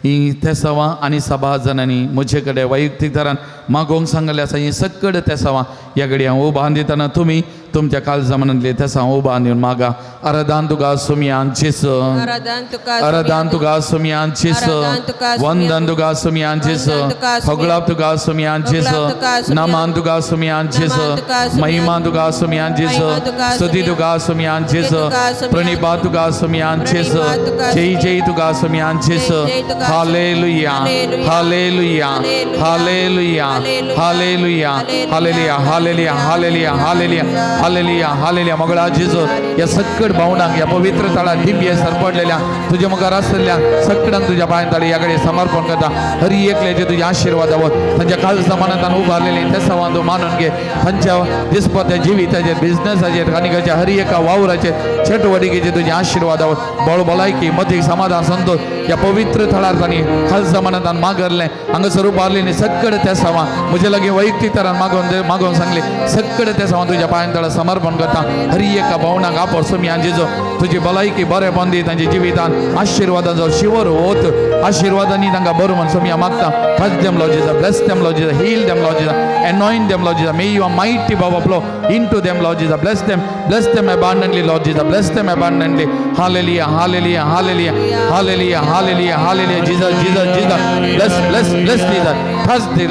ही तेसांवां आनी सभा जणांनी म्हजे कडेन वैयक्तीक तरान मागोवंक सांगलें आसा. ही सक्कड तेसांवां ह्या घडये हांव उबान दितना तुमी तुमच्या काळजा मनांतली तेसांव उबान दिवन मागा. आराधान तुका सुमयान जेस, आराधन तुका आराधान तुका सुमयान जेस, वंदन तुका सुमयान जेस, होगळाप तुका सुमयान जेस, नमान तुका सुमयान जेस, महिमा तुका सुमयान जेस, स्तुती तुका सुमयान जेस, प्रणिपात तुका सुमयान जेस, जय जय तुका सुमयान जेस. Hallelujah, hallelujah, hallelujah, hallelujah, hallelujah, hallelujah, hallelujah, hallelujah, hallelujah, hallelujah. मगळा जेजू, ह्या सक्कड भावनांक ह्या पवित्र थळार दिव्य सरपडलेल्या तुज्या मुखार आसलेल्या सक्कडांक तुज्या पांयां तळी ह्या कडेन समर्पण करता. हरी एकल्याचे तुजे आशिर्वाद आवत तांच्या काळजा मनांत उबारलेले ते सवां तूं मानून घे. तांच्या दिसपत्या जिविताचेर, बिझनसाचेर आनी खंयच्या हरी एका वावराचेर चटवटिकेचे तुजे आशिर्वाद आवत. बळ, भलायकी, मतीक समाधान, संतोष ह्या पवित्र थळार तांणी खालसा मनांत मागरलें. हांगासर उबारलेली सक्कड त्या सवां म्हजे लागीं वैयक्तीक तरान मागोवन मागोवन सांगले, सक्कड त्या सवां तुज्या पांयां तळा समर्पण करता. हरी एका भावनाक आपो सुमयान जेजो, तुजी भलायकी बरेंपण दी. तांच्या जिवितान आशिर्वादांचो शिवर होत, आशिर्वादांनी तांकां बरो म्हण सुमया मागता. Touch them, Lord Jesus. Bless them, Lord Jesus. Heal them, Lord Jesus. Anoint them, Lord Jesus. May your mighty power flow into them, Lord Jesus. Bless them. Bless them abundantly, Lord Jesus. Bless them abundantly. Hallelujah, hallelujah, hallelujah, hallelujah, hallelujah, hallelujah. Jesus, Jesus, Jesus. Bless, bless, bless Jesus. Touch them,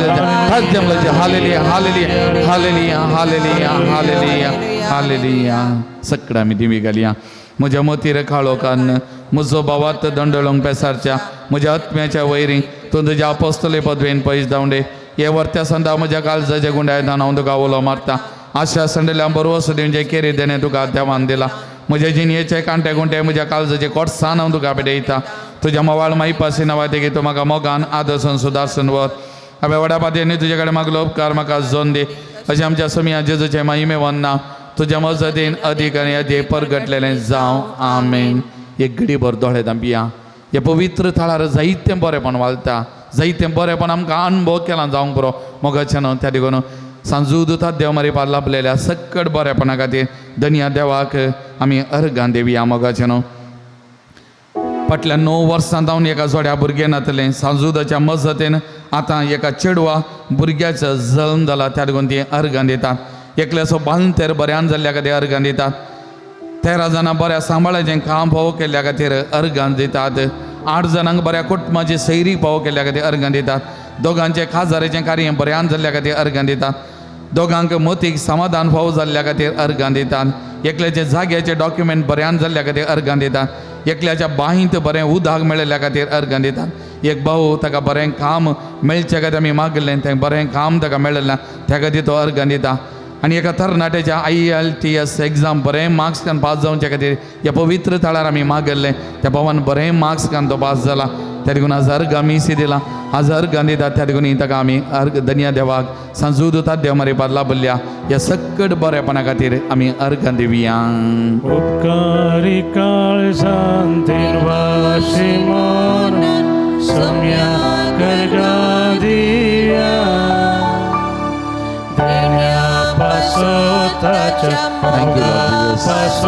touch them, Lord Jesus. Hallelujah, hallelujah, hallelujah, hallelujah, hallelujah, hallelujah. सगळं आमी दिमी घालया. म्हज्या मतीर काळोखान म्हजो भावात दंडळोंक पेसारच्या म्हज्या आत्म्याच्या वैरी तूं तुज्या अपोस्तले पदवेन पयस धांवडे. हे वर्त्या संदा म्हज्या काळजाच्या गुंडायतान हांव तुका उलो मारता. आशा संडल्या बरवस दिवन केरी देणें तुका देवान दिला. म्हज्या जिणयेचे कांटे गुंटे, म्हज्या काळजाचे कोटसान हांव तुका भेटयता. तुज्या मोवाळ माईपासी नांवा तूं म्हाका मोगान आदर्शन सुदारसन व्हर. हांवें व्हडा पातयेनी तुजे कडेन मागलो उपकार म्हाका जोन दी. अशें आमच्या समिया जेजूचे माहिमे वन्ना तुज्या मजतीन अदीक आनी अदीक परगटलेलें जावं. आमेन. एक घडीभर दोळे धांपिया. ह्या पवित्र थळार जायतें बरेंपण वालता, जायतें बरेंपण आमकां अणभव केलां जावंक पुरो मोगाचें न्हू. त्या देखून सांजू दुतात देव मारी लाभलेल्या सक्कड बरेपणा खातीर धनया देवाक आमी अर्गां देवया. मोगाचें न्हू, फाटल्या 9 वर्सां जावन एका जोड्या भुरगें नातलें. सांजुदाच्या मजतीन आतां एका चेडवा भुरग्याचो जल्म जाला, त्या देखून ती अर्गां दितात. एकल्याचो बांतेर बऱ्यान जाल्ल्या खातीर अर्गां दितात. 13 जाणां बऱ्या सांबाळाचें काम फावो केल्ल्या खातीर अर्गां दितात. 8 जाणांक बऱ्या कुटुंबाची सैरी फावो केल्ल्या खातीर अर्गां दितात. दोगांचें खाजाराचें कार्य बऱ्यान जाल्ल्या खातीर अर्गां दितात. दोगांक मतीक समाधान फावो जाल्ल्या खातीर अर्गां दितात. एकल्याचे जाग्याचे डॉक्युमेंट बऱ्यान जाल्ल्या खातीर अर्गां दितात. एकल्याच्या बांयत बरें उदक मेळिल्ल्या खातीर अर्गां दितात. एक भाऊ ताका बरें काम मेळचे खातीर आमी मागलें, तें बरें काम ताका मेळिल्लें ना, त्या खातीर तो अर्गां दिता. आनी एका तरणाट्याच्या IELTS exam बरें मार्क्स घेवन पास जावच्या खातीर ह्या पवित्र थळार आमी मागल्लें. त्या भावान बरें मार्क्स घेवन तो पास जाला, त्या देखून आज अर्ग आमी सी दिला, आज अर्गां दितात. त्या देखून ताका आमी अर्ग धनया देवाक सांजू दुतात देव मारी लाभल्या ह्या सक्कड बरेपणा खातीर आमी अर्गां दिवया. उपकारी काळजांतीन वाशी मोन सम्या करगा दिया देण्या पासोताच्या Thank you, Lord Jesus.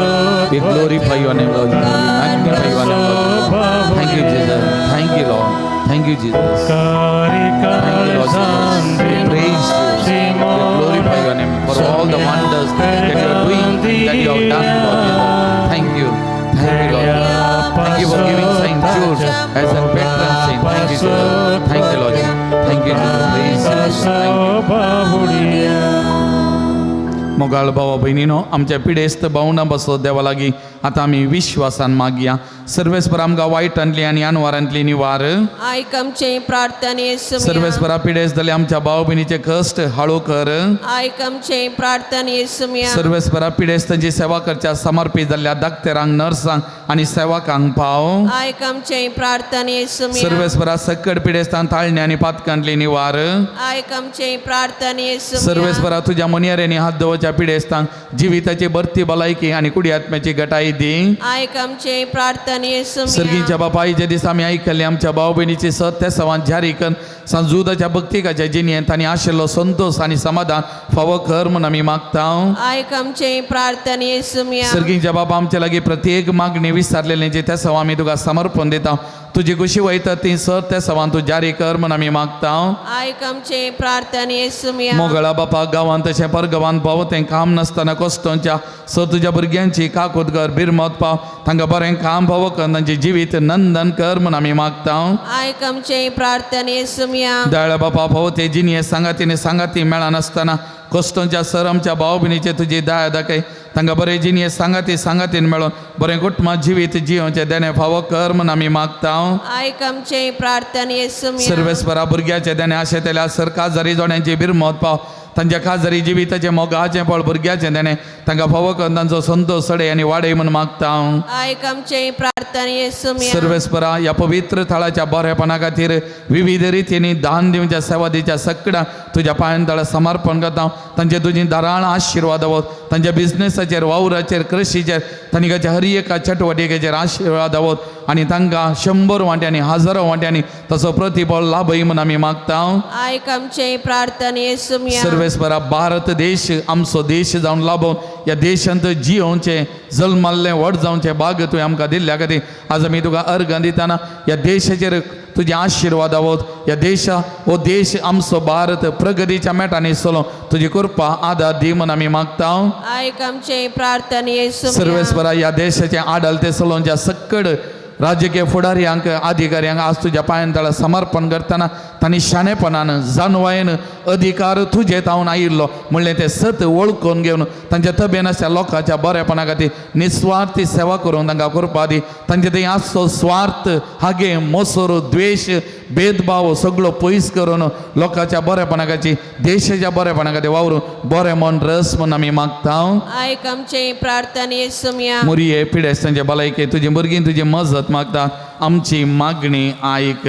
We glorify your name, Lord. We magnify your name, Lord. Thank you, Jesus. Thank you, Lord. Thank you, Jesus. उपकारी Thank you, Lord Jesus. We काळजांतीन praise you. We glorify your name for all the wonders that you are doing, that you have done, Lord Jesus. Thank you. Thank you, Lord. Thank you for giving Saint Jude as a patron saint. Thank you, Jesus. Thank you, Lord. Thank you, Jesus. Praise you. आसा बाबुडया. मोगाळ भावा भयणीनो, आमच्या पिडेस्त भावना बसो देवा लागीं आतां आमी विश्वासान मागया. सर्वेस्पर आमकां वायटांतली आनी अनवारांतली निवार. आयक आमचे प्रार्थने सुमिया. सर्वेस्परा पिडेस्त जाले आमच्या भाव भयणीचे कश्ट हाळू कर. आयक आमचे प्रार्थने सुमिया. सर्वेस्परा पिडेस्तांची सेवा करच्या समर्पित जाल्ल्या दाक्तेरांक, नर्सांक आनी सेवकांक पाव. आयक आमचे प्रार्थने सुमिया. सर्वेस्परा सक्कड पिडेस्तांक ताळणे आनी पातकांतली निवार. आयक आमचे प्रार्थने सुमिया. सर्वेस्परा तुज्या मनयाऱ्यांनी हात दवरच्या पिडेस्तांक जिविताची बरती भलायकी आनी कुडी आत्म्याची गटाई दी. आयक आमचे प्रार्थने सुमिया. सर्गीच्या बापायच्या दिसा आमी आयकल्ले आमच्या भाव भयणीची सत त्या सवान जारी करून सांजुदाच्या भक्तिकाच्या जिणेंत तांणी आशिल्लो संतोष आनी समाधान फावो कर म्हूण आमी मागता. आयक आमचे प्रार्थने सुमिया. सर्गीच्या बाबा, आमच्या लागीं प्रत्येक मागणी विचारलेली जी त्या सवा आमी तुका समर्पण दिता. तुजी कुशी वयता ती सर त्या सवान तूं जारी कर म्हूण आमी मागता. आयक आमचे प्रार्थने सुमिया. मोगळा बापा, गांवांत तशें परगांवांत पाव तें काम नासतना कश्टोंच्या स तुज्या भुरग्यांची काकूत कर, बिरमत पाव, तांकां बरें काम फावो कर, तांचें जिवीत नंदन कर म्हूण आमी मागता. आयक आमचे प्रार्थने सुमिया. दयाळ बापा, फावो ते जिणये सांगातीने सांगाती मेळनासतना कश्टोंच्या सर आमच्या भाव भयणीचे तुजी दया दाखय. तांकां बरें जिणये सांगाती सांगातीन मेळोन बरें कुटुंबां जिवीत जियोवचें देणें फावो कर म्हूण आमी मागता. आयक आमचे प्रार्थने सुमिया. सर्वेस्परा भुरग्याचे देणें आशेतल्या सर काजारी जोड्यांची बिरमत पाव, तांच्या काजारी जिविताचें मोगाचें फळ भुरग्याचें देणें तांकां फावो करून तांचो संतोश सडे आनी वाडय म्हूण मागता. आयक आमचे प्रार्थने सुमिया. सर्वेस्परा ह्या पवित्र थळाच्या बरेपणा खातीर विविध रितींनी दान दिवच्या सेवा दिवच्या सगळ्या तुज्या पांयान तळा समर्पण करता. तांचे तुजी धाराळ आशिर्वाद आवत, तांच्या बिजनेसाचेर, वावराचेर, कृशीचेर, तांणी हर एका चटवटिकेचेर आशिर्वाद आवत आनी तांकां 100 वांट्यांनी, हजारो वांट्यांनी तसो प्रतिफळ लाभय म्हूण आमी मागता. आयक आमचे प्रार्थने सुमिया. सर्वेस्परा भारत देश आमचो देश जावन लाभोवन ह्या देशांत जियोवचें, जल्माल्लें व्हड जावचें भाग तुवें आमकां दिल्ल्या खातीर आज आमी तुका अर्गां दितना ह्या देशाचेर तुजे आशिर्वाद आवत. ह्या देशा हो देश आमचो भारत प्रगतीच्या मेटांनी चलो तुजी कृपा आदार दी म्हूण आमी मागता. आयक आमचे प्रार्थने सुमिया. सर्वेस्परा ह्या देशाचें आडलते चलोवच्या सक्कड राजकीय फुडाऱ्यांक, अधिकाऱ्यांक आज तुज्या पांयान तळा समर्पण करतना तांणी शाणेपणान, जाणवायेन अधिकार तुजे तावन आयिल्लो म्हणलें तें सत वळखून घेवन तांच्या तबेन आसच्या लोकांच्या बरेपणा खातीर निस्वार्थी सेवा करून तांकां कृपा दी. तांचे थंय आसचो स्वार्थ, हागे, मोसोर, द्वेश, भेदभाव सगळो पयस करून लोकांच्या बरेपणा खातीर, देशाच्या बरेपणा खातीर वावरून बरें मन रस म्हूण आमी मागता. आयक आमचे प्रार्थने सुमिया. मुरये पिडेस्तांचे भलायके तुजी भुरगीं तुजी मजत मागता. आमची मागणी आयक.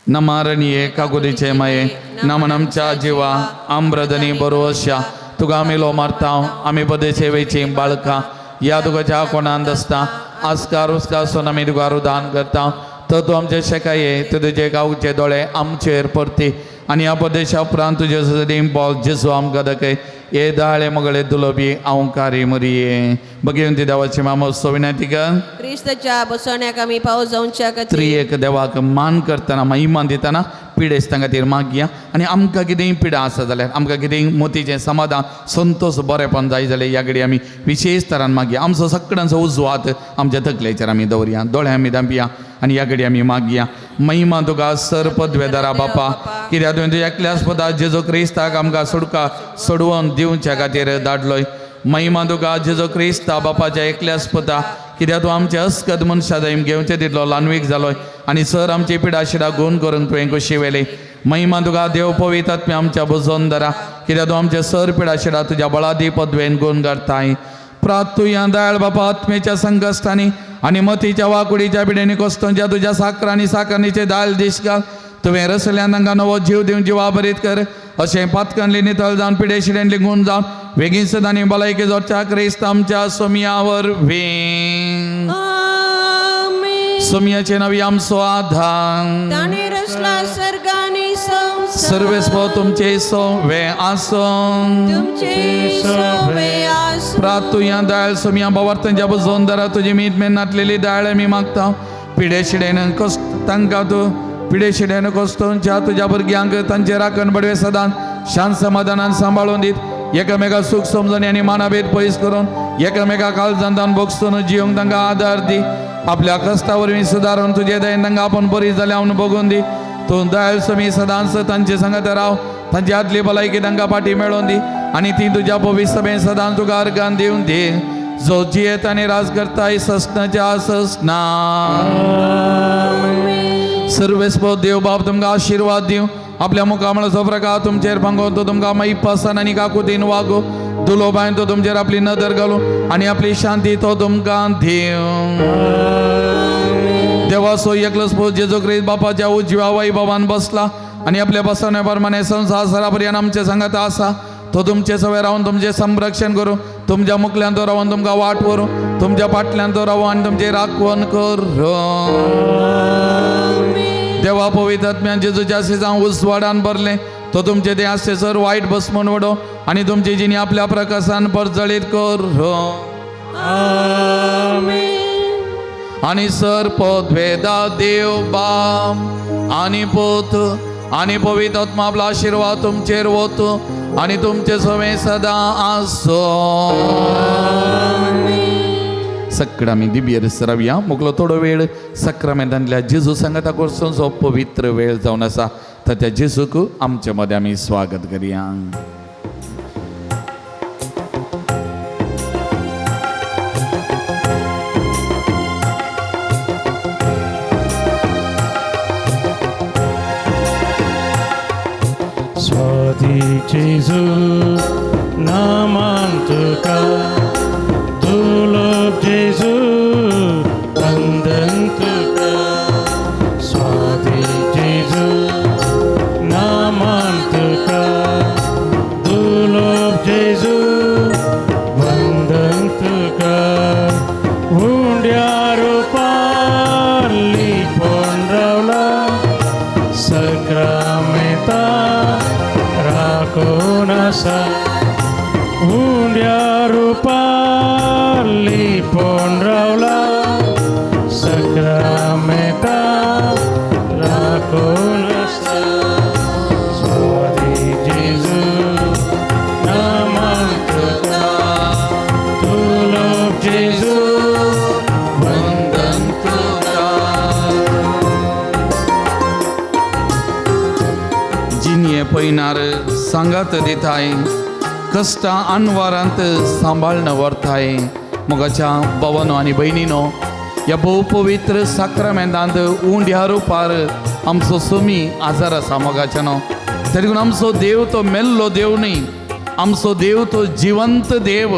नमारणये काकुलीचे माये, नमन आमच्या जिवा आम्रदनी बरोवश्या तुका आमी लो मारता. आमी पदेचे वेची बाळकां ह्या तुकाच्या कोणांत आसता आस्कार उस्कार सोन आमी तुका रुदान करता. तर तूं आमचे शेकाये तुजे गांवचे दोळे आमचेर परती आनी ह्या प्रदेशा उपरांत तुजे सदीं बॉल जेजू आमकां दाखय. हे दाळे मगळे दुलोबी अंकारी मुरये बघेवन ती देवाची मामोस्तो विनंती कर. क्रिस्ताच्या बसवण्याक आमी पावस जावच्या खातीर त्रियेक देवाक मान करतना, महिमान दितना पिडेस्तां खातीर मागया आनी आमकां कितेंय पिडा आसा जाल्यार, आमकां कितेंय मोतीचें समाधान, संतोश, बरेपण जाय जाल्यार ह्या घडी आमी विशेश तरान मागया. आमचो सगळ्यांचो उजवो हात आमच्या तकलेचेर आमी दवरया, दोळे आमी धांपया आनी ह्या घडी आमी मागया. महिमा तुका सर पदवेदारा बापा, कित्याक तुवें तुज्या एकल्याच पदा जेजू क्रिस्ताक आमकां सोडका सोडवून दिवच्या खातीर धाडलोय. महिमा तुका जेजू क्रिस्ता बापाच्या एकल्याच पदा, कित्याक तूं आमचे अस्कद मनशा जाय घेवचे तितलो ल्हानवीक जालोय आनी सर आमची पिडा शिडा गुण करूंक तुवें कुशी वेली. महिमा तुका देव पवित्र आत्म्या आमच्या बुजोन दरा, कित्याक तूं आमचे सर पिडा शिडा तुज्या बळादी पदवेन गुण करताय. प्रातुया दयाळ बापा, आत्मेच्या संकश्टांनी आनी मतीच्या वाकुडीच्या पिडेनी कोस्तोंच्या तुज्या साकरांनी साकरणीचे दाल दीस घाल. तुवें रसल्यान तांकां नवो जीव दिवन जिवा भरीत कर. अशें पातकांली नितळ जावन पिडे शिडेंतली गुण जावन वेगीन सदांनी भलायकी जोडच्या क्रिस्त आमच्या सोमया वरवीं. आमेन. सोमयाचे नवी आमचो आधार ताणें रचला सर्ग आनी संवसार. सर्वेस्पो तुमचे सोवे आसूं. तुमचे सोवे आसूं. प्रातुया दाळ सोमया बावर्तंच्या बुजोवन दरा तुजी मीत मेन नातलेली दाळ आमी मागता. पिडे शिडेन कस तांकां तूं पिडे शिडेन कोस्तोंच्या तुज्या भुरग्यांक तांचे राखण बडवे सदांच शांत समाधानान सांबाळून दीत. एकामेका सूख समजणी आनी मानाभेद पयस करून एकामेका काळजांतान भोगसून जिवंक तांकां आदार दी. आपल्या कश्टा वरवीं सुदारून तुजे दयेन तांकां आपूण बरी जाल्या म्हूण बगून दी. तूं दयाळ समी सदांच तांचे सांगात राव, तांची आदली भलायकी तांकां पाटी मेळोवन दी आनी ती तुज्या पवित्र सभेन सदांच तुका अर्गान दिवन दी, जो जियेत आनी राज करताय ससनाच्या ससना। सर्वेस्पो देव बाप तुमकां आशिर्वाद दिवं, आपल्या मुखामळाचो प्रकार तुमचेर भांगोवन तो तुमकां मैपासान आनी काकुतीन वागो, दुलोबायन तो तुमचेर आपली नदर घालूं आनी आपली शांती तो तुमकां दिवं। देवाचो एकलोच पूत जेजू क्रिस्त बापाच्या उजव्या वैभवान बसला आनी आपल्या बसवण्या प्रमाणे संवसार सरापर्यंत आमचे सांगात आसा, तो तुमचे सवे रावन तुमचें संरक्षण करूं, तुमच्या मुखल्यान तो रावन तुमकां वाट व्हरूं, तुमच्या फाटल्यान तो रावूं आनी तुमचें राखवण करूं। देवा पवित्र आत्म्यान जेजूच्या सिजां उजवाडान भरलें, तो तुमचे ते आसचे सर वायट बसमून वडो आनी तुमची जिणी आपल्या प्रकाशान परजळीत करूं। आनी सर पदवेदा देव बाप आनी पूत आनी पवित्र आत्मा आपलो आशिर्वाद तुमचेर वतू आनी तुमचे सवे सदां आसो। सगळं आमी दिव्य सरावया मुगलो थोडो वेळ सक्रामेंतांतल्या जेजू सांगाता करचो पवित्र वेळ जावन आसा, तर त्या जेजूक आमचे मदें आमी स्वागत करया। स्वादी जेजू नामान तुका, दुर्लभ जेजू वंदन तुका। स्वादी जेजू नामान तुका, दुर्लभ जेजू वंदन तुका। उंड्या रुपार लिपोवन रावला, सक्रामेता राखून आसा। उंड्या रुपार लिपोवन रावला, सक्रामेता राखून आसा। स्वादी जेजू नामान तुका, दुर्लभ जेजू वंदन तुका। जिनये पयनार सांगात दिताय, कश्टां अनवारांत सांबाळन व्हरताय। मोगाच्या भावानो आनी भयणीनो, ह्या भोव पवित्र साक्रामेंतांत उंड्या रुपार आमचो सोमी आजार आसा मोगाच्यानो। तरी आमचो देव तो मेल्लो देव न्ही, आमचो देव तो जिवंत देव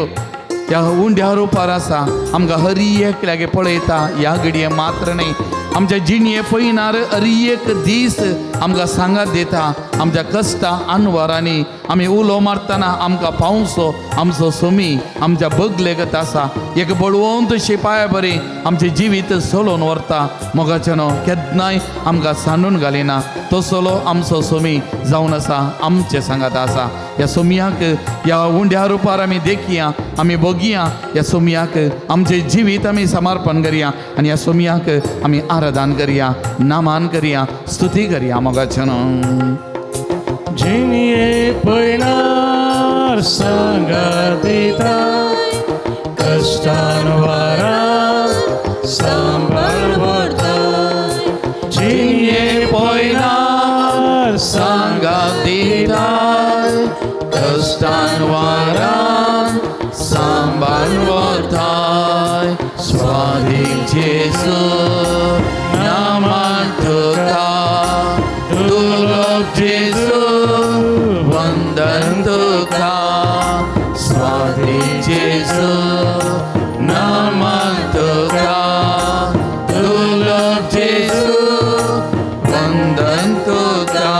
ह्या उंड्या रुपार आसा। आमकां हरी एकल्यागे पळयता ह्या घडये मात्र न्ही, आमच्या जिणये पयनार हर एक दीस आमकां सांगात दिता। आमच्या कश्टां अनवारांनी आमी उलो मारतना आमकां पावसो आमचो सोमी आमच्या बगलेगत आसा। एक बळवंत शिपाया बरी आमचें जिवीत चलोवन व्हरता मोगाच्यानो, केन्नाय आमकां सांडून घालिना। तो चलो आमचो सोमी जावन आसा, आमचे सांगात आसा। ह्या सोमयाक ह्या उंड्या रुपार आमी देखया, आमी बगया। ह्या सोमयाक आमचें जिवीत आमी समर्पण करया आनी ह्या सोमयाक आमी आराधन करया, नामान करया, स्तुती करया मोगाच्यानो। जिणये पयनार सांगात दिता, कश्टान वारान सांबाळ व्हरता। जिणये पयनार सांगात दिता, कश्टान वारान सांबाळ व्हरताय। स्वादी जेजू नामान तुका, दुर्लभ जेजू वंदन तुका। स्वादी जेजू नामान तुका, दुर्लभ जेजू वंदन तुका।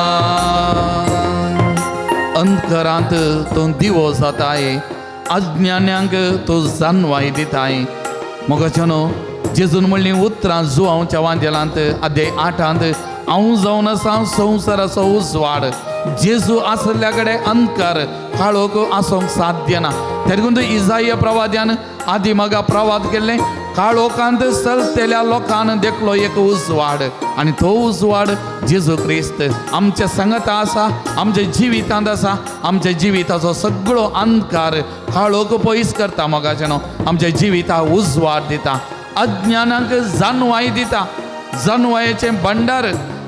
अंधकारांत तूं दिवो जाताय, अज्ञान्यांक तूं जानवाय दिताय। मोगाच्यानो जेजून म्हणलीं उतरां जुवांवच्या वांजेलांत अध्याय 8 हांव जावन आसा संवसाराचो उजवाड। जेजू आसल्या कडेन अंधकार काळोख आसूंक साध्य ना। तरी इजाय प्रवाद्यान आदी मगा प्रवाद केल्लें, काळोखांत चलतल्या लोकान देखलो एक उजवाड आनी तो उजवाड जेजू क्रिस्त आमच्या सांगाता आसा, आमच्या जिवितांत आसा। आमच्या जिविताचो सगळो अंधकार काळोख पयस करता मोगाच्यानो, आमच्या जिविता उजवाड दिता, अज्ञानाक जानवाय दिता, जानवायेचें भंडार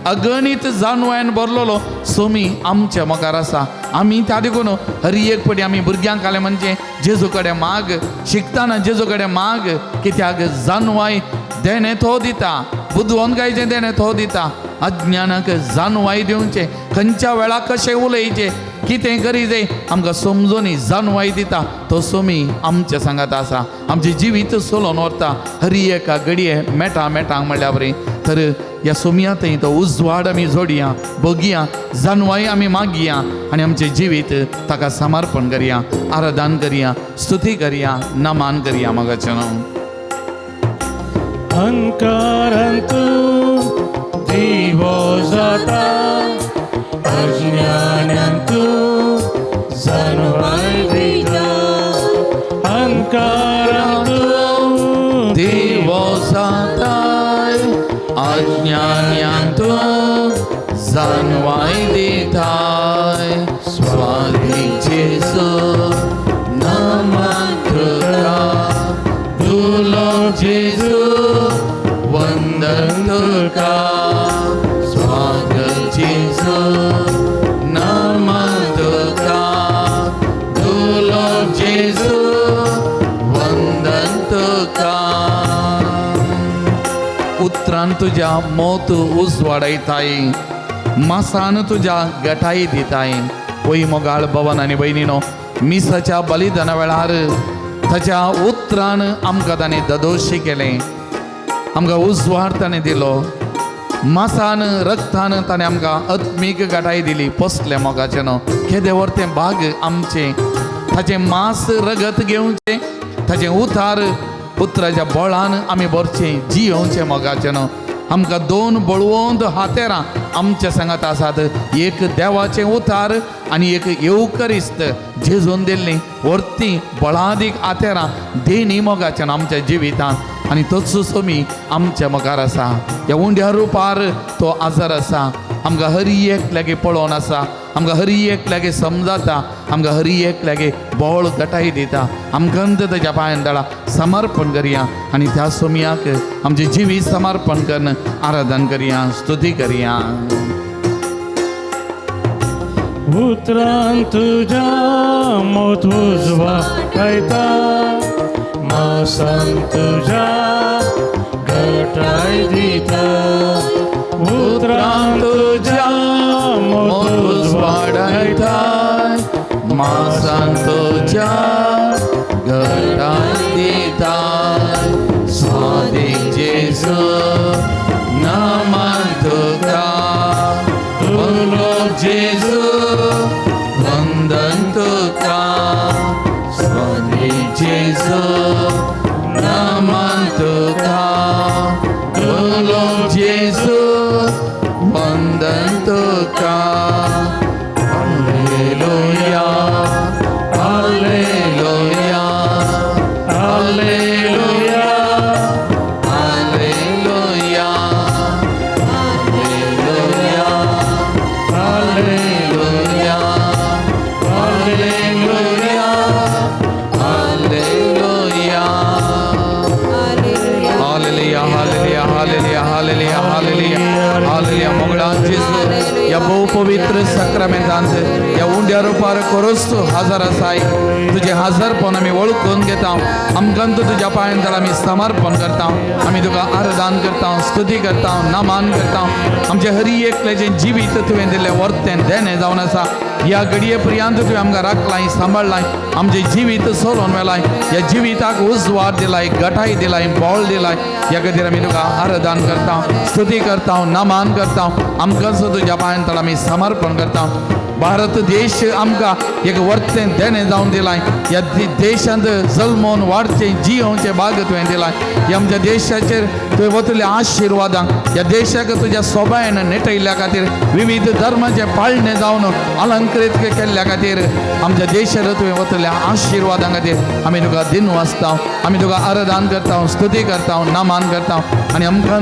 अगणीत जानवायन भरलेलो सोमी आमच्या मुखार आसा. आमी त्या देखून हर एक पटी आमी भुरग्यांक आले म्हणजे जेजू कडेन माग, शिकतना जेजू कडेन माग, कित्याक जानवाय देणें तो दिता, बुदवंतकायचें देणें तो दिता, अज्ञानाक जानवाय दिवचें, खंयच्या वेळार कशें उलयचें, कितें करी जाय आमकां समजून जानवाय दिता. तो सोमी आमच्या सांगात आसा, आमचें जिवीत चलोवन व्हरता हर एका घडये मेटा मेटांक म्हणल्या बरी. तर ह्या सोमया थंय तो उजवाड आमी जोडया, बगया, जानवाय आमी मागया आनी आमचें जिवीत ताका समर्पण करया, आराधन करया, स्तुती करया, नमान करया. मगाचें अंकारांतू दिवो जाता, अज्ञानांतू जानवाय दिता. अंकारांतू दिवो जाताय, अज्ञानांतू जानवाय दिताय. स्वाधीक जेजू नमन तुका, दुलो जेजू वंदन तुका. स्वागत जेजू नमन तुका, दुलो जेजू वंदन तुका. उतरान तुज्या मोत उजवाडयताय, मासान तुज्या गटाय दिताय. वय मोगाळ भवन आनी भयणीनो, मिसाच्या बलिदाना वेळार ताच्या उतरान आमकां ताणें ददोशी केलें, आमकां उजवाड ताणें दिलो, मासान रक्तान ताणें आमकां आत्मीक गटाय दिली. पोसलें मोगाचें न्हू केदें व्हर तें भाग आमचें, ताचें मास रगत घेवचें, ताचें उतार उतराच्या बळान आमी भरचें, जियोवचें मोगाचें न्हू. आमकां दोन बळवंत हातेरां आमच्या सांगात आसात, एक देवाचें उतार आनी एक येवकरिस्त जेजून दिल्लीं व्हरतीं बळादीक हातेरां देणी मोगाचें न्हू आमच्या जिवितांत. आनी तोच सोमी आमच्या मुखार आसा, ह्या उंड्या रुपार तो आजार आसा, आमकां हर एक लागीं पळोवन आसा, आमकां हर एक लागीं समजाता, आमकां हर एक लागीं बोळ गटाय दिता. आमकां ताच्या पांयान तळा समर्पण करया आनी त्या सोमयाक आमचें जिवीत समर्पण करून आराधन करया, स्तुती करया. उतरान तुज्या मोत उजवाडयता, मासान तुज्या गटाय दिता. उतरान तुज्या मोत उजवाडयता, मासान तुज्या गटाय दिताय. स्वादीक जेजू नमन तुका, बोलो जेजू वंदन तुका. स्वादीक जेजू नमन तुका, बोलो जेजू वंदन तुका. Hallelujah, hallelujah, hallelujah, hallelujah, hallelujah, hallelujah, hallelujah, hallelujah. Hallelujah, hallelujah, hallelujah, hallelujah, hallelujah, hallelujah. मोगळा जेजू ह्या भोव पवित्र साक्रामेंतांत ह्या उंड्या रुपार कोरस तूं हजर आसाय. तुजें हजरपण आमी वळखून घेता, आमकां तूं तुज्या पांयान जाल्यार आमी समर्पण करता, आमी तुका आराधन करता, स्तुती करता, नमान करता. आमचें हरी एकल्याचें जिवीत तुवें दिल्लें वर्तें देणें जावन आसा. ह्या घडये पर्यंत तुवें आमकां राखलाय, सांबाळलाय, आमचें जिवीत चलोवन व्हेलाय, ह्या जिविताक उजवाड दिलाय, गटाय दिलाय, बळ दिलाय. ह्या खातीर आमी तुका आराधन करता, स्तुती करता, नमान करता. आमकां सुद्दां तुज्या पांयान तळ आमी समर्पण करता. भारत देश आमकां एक वर्तें देणें जावन दिलाय. ह्या देशांत जल्मोन वाडचें जियोवचें भाग तुवें दिलाय. ह्या आमच्या देशाचेर तुवें वतल्या आशिर्वादांक, ह्या देशाक तुज्या सोबायन नेटयल्ल्या खातीर, विविध धर्माचें पाळणें जावन अलंकृत केल्ल्या खातीर, आमच्या देशार तुवें वतल्या आशिर्वादां खातीर आमी तुका दिन वाचता, आमी तुका आराधन करता, स्तुती करता, नमान करता. आनी आमकां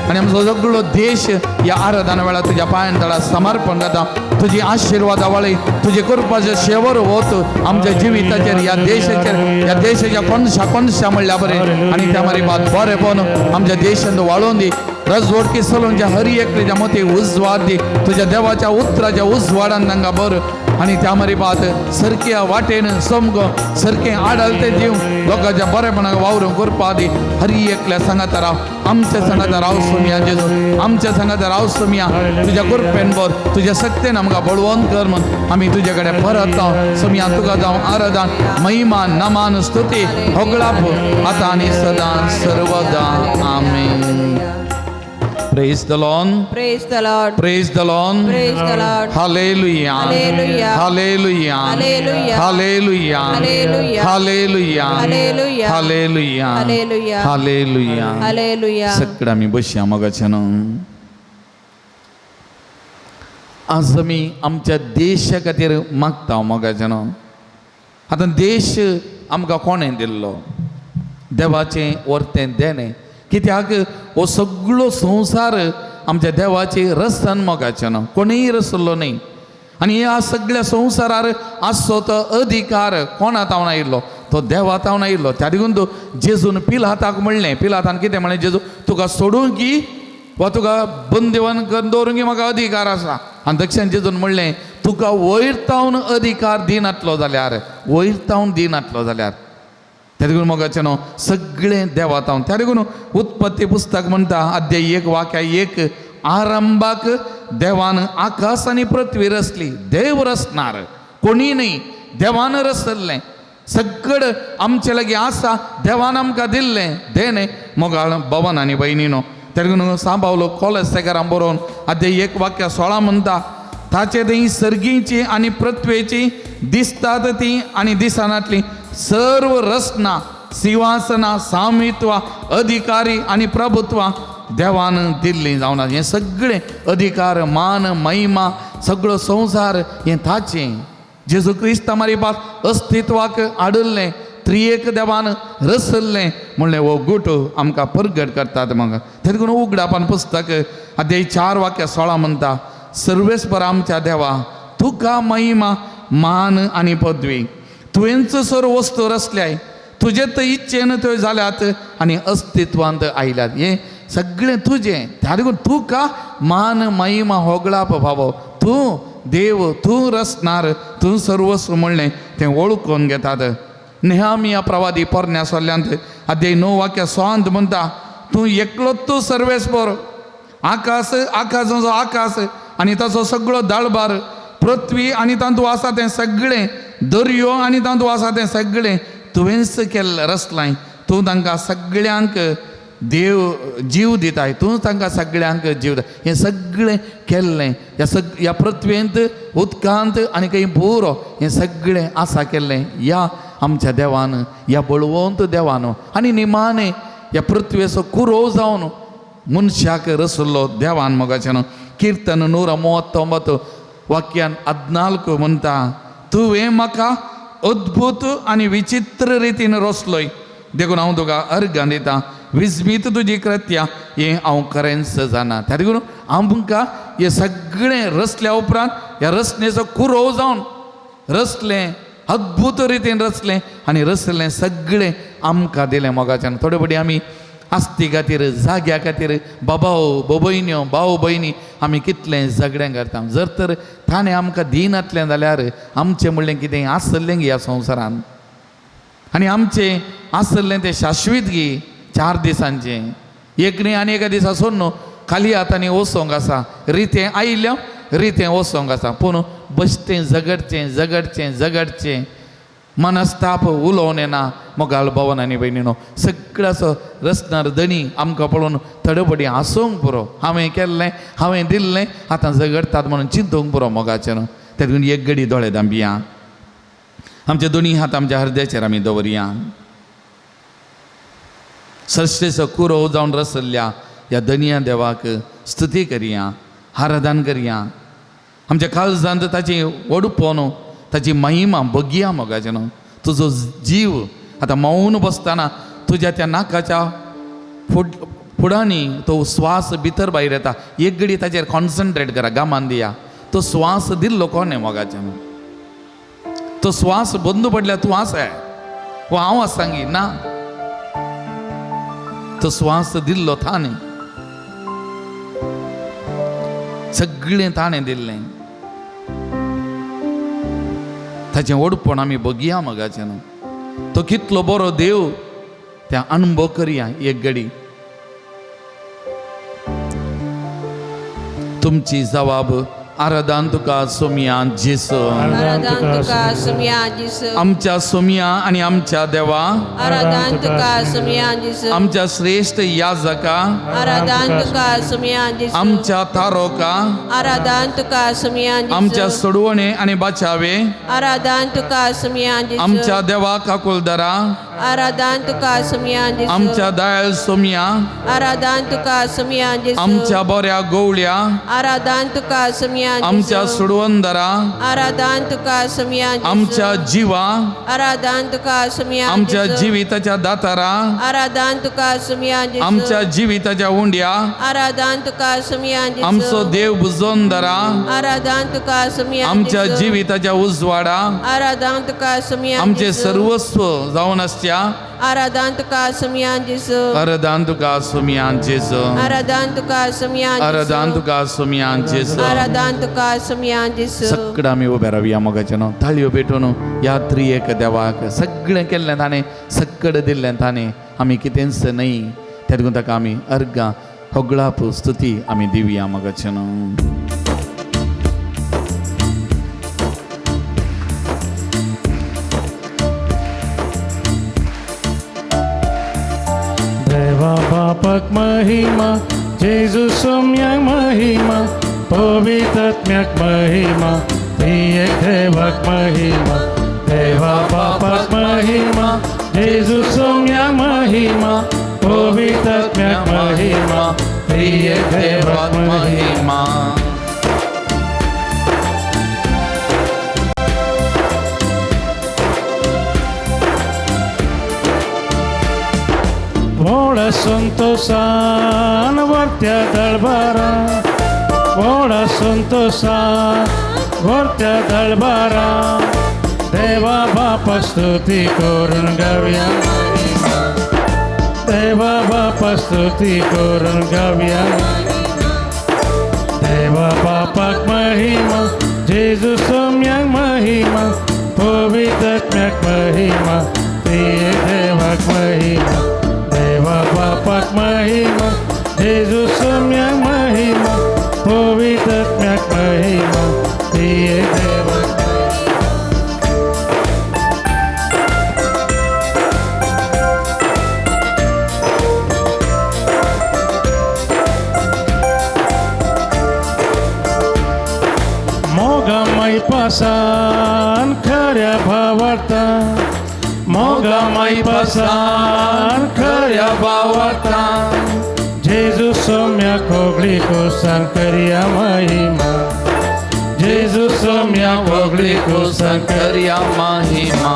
आनी आमचो सगळो देश ह्या आराधना वेळार तुज्या पांयान तळा समर्पण करता. तुजी आशिर्वाद आशिर्वादा वाळी तुजे कृपाचे शेवर होत आमच्या जिविताचेर ह्या देशाचेर ह्या देशाच्या कोनशा कोनशा म्हणल्या बरें आनी त्या मारी बात बरें पळोवन आमच्या देशांत वाळोवन दी रजवडकी सलोनच्या हर एकल्याच्या मती उजवाड दी तुज्या देवाच्या उतराच्या उजवाडान तांकां बरं आनी त्या मारी बात सरक्या वाटेन समगो सरकें आडलते जीव लोकांच्या बरेपणाक वावरून करपा दी हर एकल्या सांगाता राव आमच्या सांगाता राव सोमिया जेजू आमच्या सांगाता राव सोमिया तुज्या कृपेन बर तुज्या शक्तेन आमकां बळवंत कर म्हण आमी तुजे कडेन परत जावं सोमिया तुका जावं आराधन महिमा नमान स्तुती होगळाप आतां आनी सदां सर्वदा आमेन. Praise the Lord. Praise the Lord. Praise the Lord. Praise the Lord. Hallelujah. Hallelujah. Hallelujah. Hallelujah. Hallelujah. Hallelujah. Hallelujah. Hallelujah. Hallelujah. Hallelujah. Hallelujah. Hallelujah. सगळं आमी बसया मोगाच्यान. आज आमी आमच्या देशा खातीर मागता मोगाच्यान. आतां देश आमकां कोणें दिल्लो? देवाचें वर्तें देणें. कित्याक हो सगळो संवसार आमच्या देवाची रसन मोगाचें न्हू, कोणीय रसलो न्ही. आनी ह्या सगळ्या संवसारार आसचो तो अधिकार कोणा तावन आयिल्लो? तो देवा तावन आयिल्लो. त्या देखून तो जेजून पिलाताक म्हणलें, पिलातान कितें म्हणलें? जेजू तुका सोडूंक की वा तुका बंदिवन करून दवरूंक की म्हाका अधिकार आसा. आनी दक्षिण जेजून म्हणलें तुका वयर तावन अधिकार दिनातलो जाल्यार, वयर तावन दिनातलो जाल्यार. त्या देखून मोगाचें न्हू सगळें देवा तावन. त्या देखून उत्पत्ती पुस्तक म्हणटा अध्याय 1 वाक्य 1, आरंभाक देवान आकाश आनी पृथ्वी रचली. देव रचणार कोणी न्ही, देवान रचल्लें सगळें आमचे लागीं आसा, देवान आमकां दिल्लें देणें. मोगाळ भवन आनी भयणीनो, त्या देखून सांबावलो कोलेसेकारां बरोवन अध्याय 1 वाक्य 16 म्हणटा ताचे थंय सर्गीची आनी पृथ्वेची दिसतात ती आनी दिसनातली सर्व रचना सिंहासना सामित्वां अधिकारी आनी प्रभुत्वां देवान दिल्ली जावन हें सगळें अधिकार मान महिमा सगळो संवसार हें ताचें. जेजू क्रिस्त मारी पास अस्तित्वाक हाडिल्लें, त्रियेक देवान रसल्लें म्हणलें हो गुट आमकां परगट करतात. म्हाका तें देखून उगडापान पुस्तक अध्याय 4 वाक्य 16 म्हणटा सर्वेस्पर आमच्या देवा तुका महिमा मान आनी पदवी, तुवेंच सर्व वस्तू रचल्याय, तुजे तर इच्छेन त्यो जाल्यात आनी अस्तित्वांत आयल्यात. हें सगळें तुजें. त्या देखून तुका मान महिमा होगळाप फावो. तूं देव, तूं रचणार, तूं सर्वस्व म्हणलें तें वळखून घेतात. नेहामिया प्रवादी पोरण्या सोल्ल्यांत अध्याय 9 वाक्य 16 म्हणटा तूं एकलोच तूं सर्वेस्पर, आकाश आकाशाचो आकाश आनी ताचो सगळो दाळबार, पृथ्वी आनी तातूंत आसा तें सगळें, दर्यो आनी तातूंत आसा तें सगळें तुवेंच केल्लें रचलां. तूं तांकां सगळ्यांक देव जीव दिताय, तूं तांकां सगळ्यांक जीव दिता. हें सगळें केल्लें ह्या ह्या पृथ्वेंत उदकांत आनी खंय पुरो हें सगळें आसा केल्लें ह्या आमच्या देवान, ह्या बळवंत देवान. आनी निमाणें ह्या पृथ्वेचो कुरोव जावन मनशाक रसलो देवान मोगाच्यान. किर्तन 139 वाक्यान 14 म्हणटा तुवें म्हाका अद्भुत आनी विचित्र रितीन रचलोय, देखून हांव तुका अर्गां दिता, विस्मीत तुजी कृत्या हें हांव खरेंच जाणा. त्या देखून आमकां हें सगळें रचल्या उपरांत ह्या रचनेचो कुरोव जावन रचलें, अद्भुत रितीन रचलें आनी रचलें सगळें आमकां दिलें मोगाच्यान. थोडे फावटी आमी आस्ती खातीर, जाग्या खातीर बाबाव भयण्यो भाव भयणी आमी कितलें झगडें करता. जर तर ताणें आमकां दिनातलें जाल्यार आमचें म्हणलें कितें आसलें गी ह्या संवसारान, आनी आमचें आसलें तें शाश्वीत गी 4 दिसांचें. एक न्ही आनी एका दिसा सोडून खाली हातांनी वचोंक आसा, रितें आयिल्लें रितें वचोंक आसा. पूण बसतें झगडचें झगडचें झगडचें मनस्ताप उलोवन येना. मोगाळ भवन आनी भयणीनो, सगळ्याचो रचणार धणी आमकां पळोवन थोडे हांसूंक पुरो, हांवें केल्लें हांवें दिल्लें आतां झगडटात म्हणून चिंतूंक पुरो मोगाचें न्हू. तें देखून एक गडी दोळे दांबया, आमचे दोनी हात आमच्या हृदयाचेर आमी दवरया. सृश्टेचो कुरोव जावन रसल्ल्या ह्या धनया देवाक स्तुती करया, आराधन करया. आमच्या काळजांत ताची वडपण, ताची महिमा बगया मोगाचें न्हू. तुजो जीव आतां मौन बसतना तुज्या त्या नाकाच्या फुडांनी तो श्वास भितर भायर येता. एक घडी ताचेर कॉन्सन्ट्रेट करा, गामान दिया. तो श्वास दिल्लो कोणे मोगाच्यान तो श्वास बंद पडल्यार तूं आसा वो हांव आसांगी ना तो श्वास दिल्लो ताणें सगळें ताणें दिल्लें ताचें व्हडपण आमी बगया मोगाच्यान तो कितलो बरो देव त्या अणभव करया एक घडी तुमची जवाब आराधान तुका सोमिया जेसू आराधन तुका सुमया जेसू आमच्या सोमिया आनी आमच्या देवा आराधन तुका सुमया जेसू आमच्या श्रेश्ठ याजका आराधन तुका सुमया जेसू आमच्या तारोका आराधन तुका सुमया जेसू आमच्या सोडवणे आनी बाचावे आराधन तुका सुमया जेसू आमच्या देवा काकुलदरा आराधन तुका सुमया जेसू आमच्या दयाळ सोमिया आराधन तुका सुमया जेसू आमच्या बऱ्या गोवळ्या आराधन तुका सुमया जेसू आमच्या सोडवंदरा आराधन तुका सुमया जेसू आमच्या जिवा आराधन तुका सुमया आमच्या जेसू जिविताच्या दातारा आराधन तुका सुमया जेसू आमच्या जिविताच्या उंड्या आराधन तुका सुमया जेसू आमचो देव बुजोंदरा आराधन तुका सुमया आमच्या जेसू जिविताच्या उजवाडा आराधन तुका सुमया आमचे जेसू सर्वस्व जावन आसच्या आराधन तुका सुमया जेसू अरदान तुका सुमिया जेजू आराधन तुका सुमया अरदान जेसू तुका सुमिया जेजू आराधन तुका सुमया जेसू सगळं आमी उबे रावया मोगाचें न्हू ताळयो पेटोवन ह्या त्रियेक देवाक सगळें केल्लें ताणें सगळें दिल्लें ताणें आमी कितेंच न्हय त्या देखून ताका आमी अर्गां होगळाप स्तुती आमी दिवया मोगाचें न्हू. देवा बापाक महिमा जेजू सोम्याक महिमा पवित्रात्म्याक महिमा त्रियेक देवाक महिमा देवा बापाक महिमा जेजू सोम्याक महिमा पवित्रात्म्याक महिमा त्रियेक देवाक महिमा. महिमा व्हड संतोषान वरत्या दळबारा व्हड संतोषान वरत्या दळबारा देवा बापा स्तुती करून गावया देवा बापा स्तुती करून गावया देवा बापाक महिमा जेजू सोम्याक महिमा पवित्रात्म्याक महिमा त्रियेक देवाक महिमा देवा बापाक महिमा जेजू सोम्याक महिमा पवित्रात्म्याक महिमा त्रियेक देवाक मोगामय पासान खऱ्या भावार्था मोगामय पासान खऱ्या भावार्था जेजू सोम्या कोगळी कोसान करया महिमा जेजू सोम्या कोगळी कोसान करया महिमा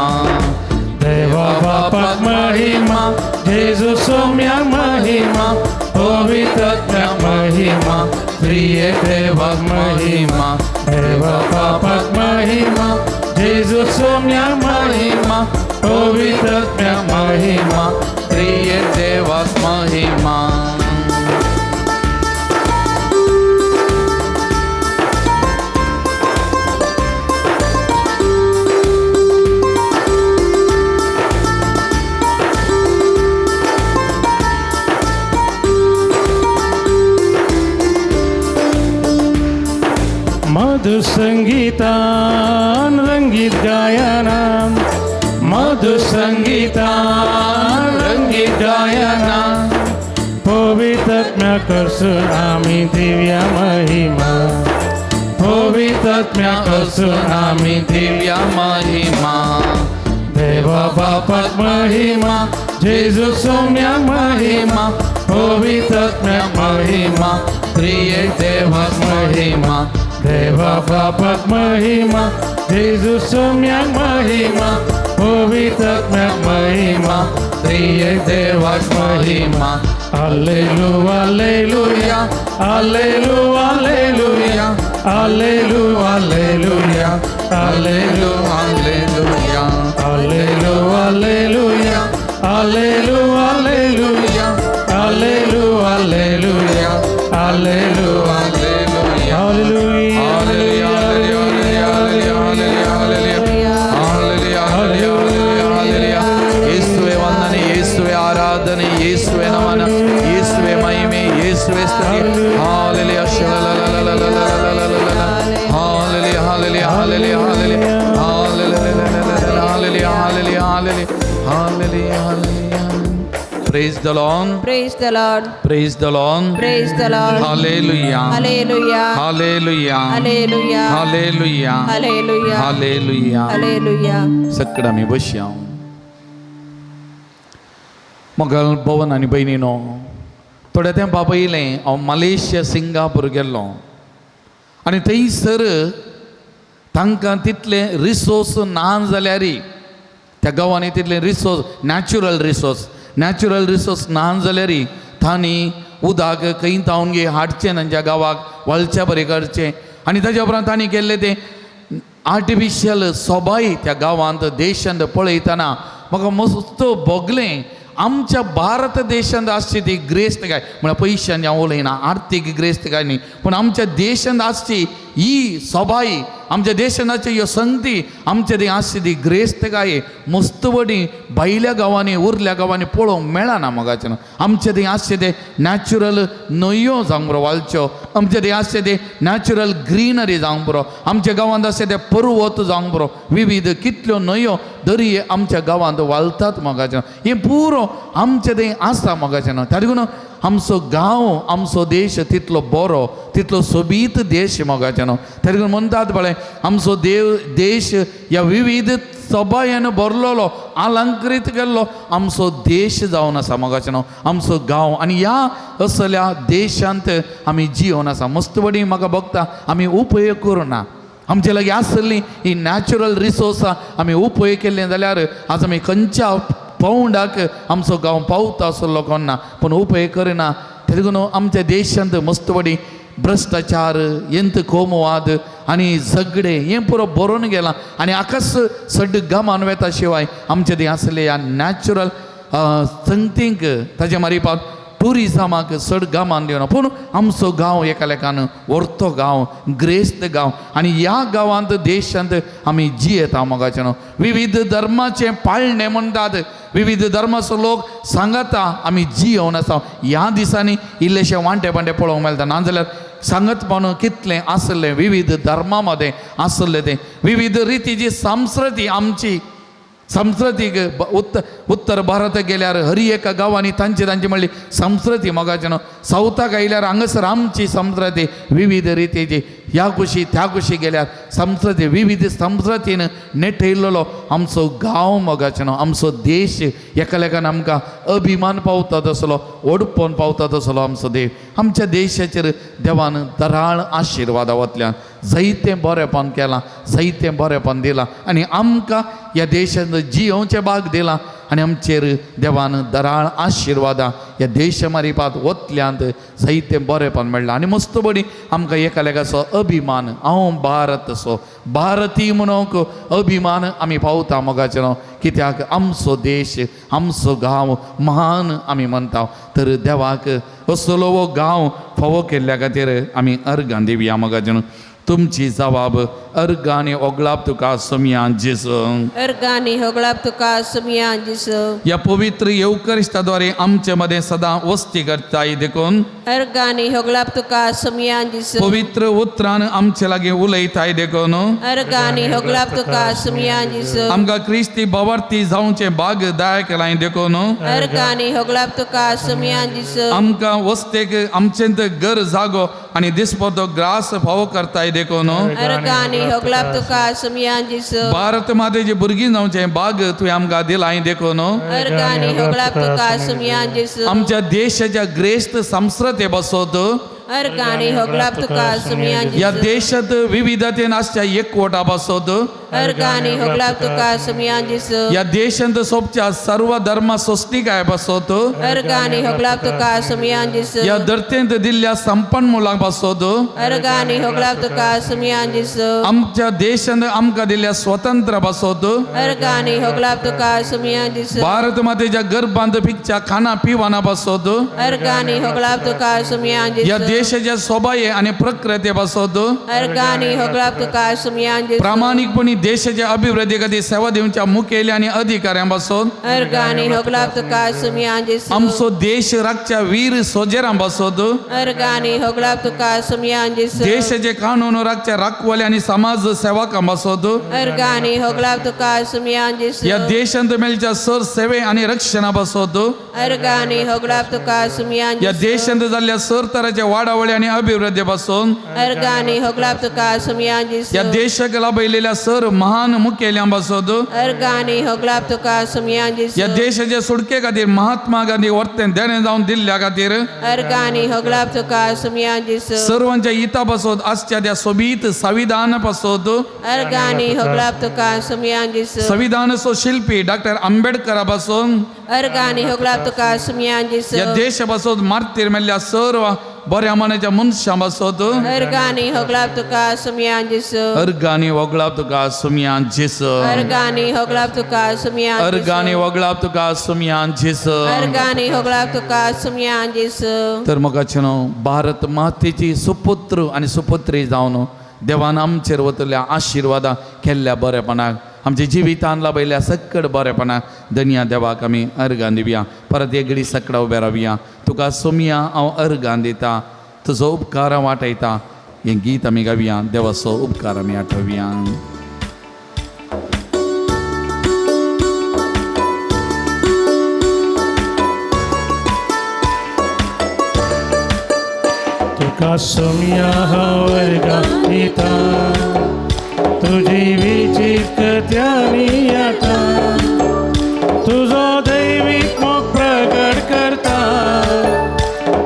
देवा बापाक महिमा जेजू सोम्या महिमा पवित्रात्म्याक महिमा त्रियेक देवाक महिमा देवा बापाक महिमा जेजू सोम्या महिमा पवित्रात्म्याक महिमा त्रियेक देवाक महिमा. मधुर संगीतान रंगीत गायनान मधुर संगीतान रंगीत गायनान पवित्रात्म्या करसून आमी दिव्या महिमा पवित्रात्म्या करसून आमी दिव्या महिमा देवा बापाक महिमा जेजू सोम्याक महिमा पवित्रात्म्याक महिमा त्रियेक देवाक महिमा देवा बापाक महिमा जेजू सोम्याक महिमा पवित्रात्म्याक महिमा त्रियेक देवाक महिमा. Alleluia, alleluia, alleluia, alleluia, Hallelu hallelujah hallelu hallelujah hallelu hallelujah hallelu hallelujah hallelu hallelujah hallelu hallelujah hallelujah hallelujah hallelujah hallelujah hallelujah hallelujah hallelujah. ಯೇಸುವೆ ವಂದನೆ, ಯೇಸುವೆ ಆರಾಧನೆ, ಯೇಸುವೆ ನಮನ, ಯೇಸುವೆ ಮಹಿಮೆ, ಯೇಸುವೆ ಸ್ತುತಿ. Hallelujah ಶಲಲಲಲಲಲಲಲಲಲ. Hallelujah hallelujah hallelujah hallelujah hallelujah hallelujah hallelujah hallelujah hallelujah. Praise the Lord. Praise the Lord. Praise the Lord. Praise the Lord. Hallelujah. Hallelujah. Hallelujah. Hallelujah. Hallelujah. Hallelujah. Hallelujah. Hallelujah. सगळं आमी बसया. मोगल भवन आनी भयणीनो, थोड्या तेंपा पयलें हांव मलेशिया सिंगापूर गेल्लो आनी थंयसर तांकां तितले रिसोर्स ना जाल्यार, त्या गांवांनी तितले resource, natural resource, natural resource ना जाल्यार तांणी उदक खंय तावन गे हाडचें तांच्या गांवाक वळच्या बरें करचें. आनी ताच्या उपरांत तांणी केल्लें तें आर्टिफिशियल सोबाय त्या गांवांत देशांत पळयतना म्हाका मस्त भोगलें. आमच्या भारत देशांत आसची ती ग्रेस्तकाय, म्हळ्यार पयशांनी हांव उलयना, आर्थीक ग्रेस्तकाय न्ही, पूण आमच्या देशांत आसची ही सोबाय, आमच्या देशांत आसची ह्यो संगती, आमच्या थंय आसची ती ग्रेस्तकाय मस्त वडी भायल्या गांवांनी उरल्या गांवांनी पळोवंक मेळना मोगाचें. आमचे थंय आसचे ते नॅचरल न्हंयो जावंक पुरो वालच्यो, आमचे थंय आसचे ते नॅचरल ग्रिनरी जावंक पुरो, आमच्या गांवांत आसचे ते पर्वत जावंक पुरो, विविध कितल्यो न्हंयो दर्ये आमच्या गांवांत वालतात मोगाचें. हें पुरो आमचे थंय आसा मोगाचें. ताका लागून आमचो गांव, आमचो देश तितलो बरो, तितलो सोबीत देश मोगाचें. ताका लागून म्हणटात पळय, आमचो देव देश ह्या विविध सोबायेन भरलेलो, अलंकृत केल्लो आमचो देश जावन आसा मोगाचें, आमचो गांव. आनी ह्या असल्या देशांत आमी जियोन आसा. मस्त बडी म्हाका भोगता आमी उपयोग करुना. आमचे लागीं आसली ही नॅचरल रिसोर्स आमी उपयोग केल्ले जाल्यार आज आमी खंयच्या पावंडाक आमचो गांव पावता आसलो कोण ना, पूण उपयोग करिना. तेका लागून आमच्या देशांत मस्त बडी भ्रश्टाचार, यंत कोमवाद आनी झगडे हें पुरो बरोवन गेलां. आनी आकाश सड गमान वेता शिवाय आमचे थंय आसले ह्या नॅचरल संगतींक ताजे मारिपात ट्युरिजमाक चड गमान दिवना. पूण आमचो गांव एका लेखान व्हरतो गांव, ग्रेस्त गांव आनी ह्या गांवांत देशांत आमी जियेता मोगाचें. न्हू विविध धर्माचें पाळणें म्हणटात, विविध धर्माचो लोक सांगाता आमी जियोवन आसा. ह्या दिसांनी इल्लेशे वांटे पांटे पळोवंक मेळटा, नाजाल्यार सांगत पावन कितलें आसलें विविध धर्मा मदें आसलें तें विविध रितीची संस्कृती. आमची संस्कृतीक उत्तर भारत गेल्यार हर एका गांवांनी तांची तांची म्हणली संस्कृती मोगाचें. न्हू सावथाक आयल्यार हांगासर आमची संस्कृती विविध रितीची, ह्या कुशी त्या कुशी गेल्यार संस्कृती विविध संस्कृतीन नेटयल्लो आमचो गांव मोगाचें. न्हू आमचो देश एका लेखान आमकां अभिमान पावता तसलो, ओडपोन पावता तसलो आमचो देव. आमच्या देशाचेर देवान दराळ आशिर्वादा वतल्यान जायतें बरेंपण केलां, जायतें बरेंपण दिलां आनी आमकां ह्या देशांत जियोवचें भाग दिलां. आनी आमचेर देवान दराळ आशिर्वादां ह्या देश मारिपात वतल्यांत जायतें बरेंपण मेळ्ळां. आनी मस्त बरी आमकां एकालेकाचो अभिमान, हांव भारत असो भारतीय म्हणूंक अभिमान आमी पावता मोगाचें. न्हू कित्याक आमचो देश, आमचो गांव महान आमी म्हणटा. तर देवाक असलो हो गांव फावो केल्ल्या खातीर आमी अर्गां दिवया मोगाचें. न्हू तुमची जबाब अर्गां आनी ओगळाप तुका सोमया जेजू. अर्गानी होगळाप तुका सुमया जिसू. ह्या पवित्र येवकरिश्ताद्वारे आमचे मदें सदां वस्ती करताय देखून अर्गानी होगळाप तुका सुमया जिसू. पवित्र उतरान आमचे लागीं उलयताय देखून अर्गानी होगळाप तुका सुमया जिसू. आमकां क्रिस्ती भवार्थी जावचें भाग दाय केलां देखून अर्गानी होगळाप तुका सुमया जिसू. आमकां वस्तेक आमचेंत घर जागो आनी दिसपडतो ग्रास फावो करताय देखून अर्गानी होगळाप तुका सुमया जिसू. भारत मातेची भुरगीं जावचें भाग तुवें आमकां दिलां देखून अर्गानी होगळाप तुका सुमया जिसू. आमच्या देशाच्या ग्रेस्त संस्कृते बसोत अर्गानी होगलाप तुका सुमया ह्या जेजू देशांत विविधतेन आसच्या एकवटा पासत अर्गानी होगलाप तुका सुमया जेजू ह्या देशांत सोबच्या सर्व धर्म सोंसणीकाय पासत अर्गानी होगलाप तुका सुमया जेजू ह्या धरतेंत दिल्ल्या संपन्न मुलां पासत अर्गानी होगलाप तुका सुमया जेजू आमच्या देशांत आमकां दिल्ल्या स्वतंत्र पासत अर्गानी होगलाप तुका सुमया जेजू भारत मातेच्या गर्भांत पिकच्या खाना पिवाना पासत अर्गानी होगलाप तुका सुमया ह्या जेजू देशाच्या सोबाये आनी प्रकृते पासत अर्गानी होगलाप तुका सुमया जेजू प्रामाणीकपणी देशाच्या अभिवृद्धी खातीर सेवा दिवच्या मुखेली आनी अधिकाऱ्यां पासून अर्गानी होगलाप तुका सुमया जेजू आमचो देश राखच्या वीर सोजेरां पासत अर्गानी होगलाप तुका सुमया जेजू देशाचे कानून राखच्या राखवाले आनी समाज सेवकां पासत अर्गानी होगलाप तुका सुमया जेजू ह्या देशांत मेळच्या सर सेवे आनी रक्षणा पासत अर्गानी होगलाप तुका सुमया ह्या जेजू देशांत जाल्ल्या सर तराच्या वाडावळी आनी अभिवृद्धी पासून अर्गानी होगलाप तुका सुमया जेजू ह्या देशाक लाभयलेल्या सर महान मुखेल्यां पासत अर्गानी होगलाप तुका सुमया जेजू ह्या देशाच्या सुटके खातीर महात्मा गांधी वर्तें देणें जावन दिल्ल्या खातीर अर्गानी होगलाप तुका सुमया जेजू सर्वांच्या हिता पासत आसच्या त्या सोबीत संविधान पासत अर्गानी होगलाप तुका सुमया जेजू संविधानाचो शिल्पी डॉक्टर आंबेडकरा पासून अर्गानी होगलाप तुका सुमया जेजू ह्या देशा पासून मार्तीर मेल्ल्या सर्व बऱ्या मनाच्या मनशां पासत अर्गानी होगलाप तुका सुमया जेजू अर्गानी वगळाप तुका सुमयान जेस अर्गानी होगलाप तुका सुमया अर्गानी वगळाप तुका सुमयान जेस अर्गानी होगलाप तुका सुमया जेजू तर म्हाका न्हू भारत मातेची सुपुत्र आनी सुपुत्री जावन देवान आमचेर वतल्या आशिर्वादां केल्ल्या बरेपणाक आमच्या जिवितान लाभयल्या सकड बरेपणाक दनया देवाक आमी अर्गां दिवया. परत एक घडी सकडां उबे रावया. तुका सोमया हांव अर्गां दिता, तुजो उपकार हांव वाटयता. हें गीत आमी गावया, देवाचो उपकार आमी आठोवया. तुका सोमया हांव वर्गां दिता, तुजी विचित्रत्यानी आता, तुजो दैवीक मोग प्रगट करता,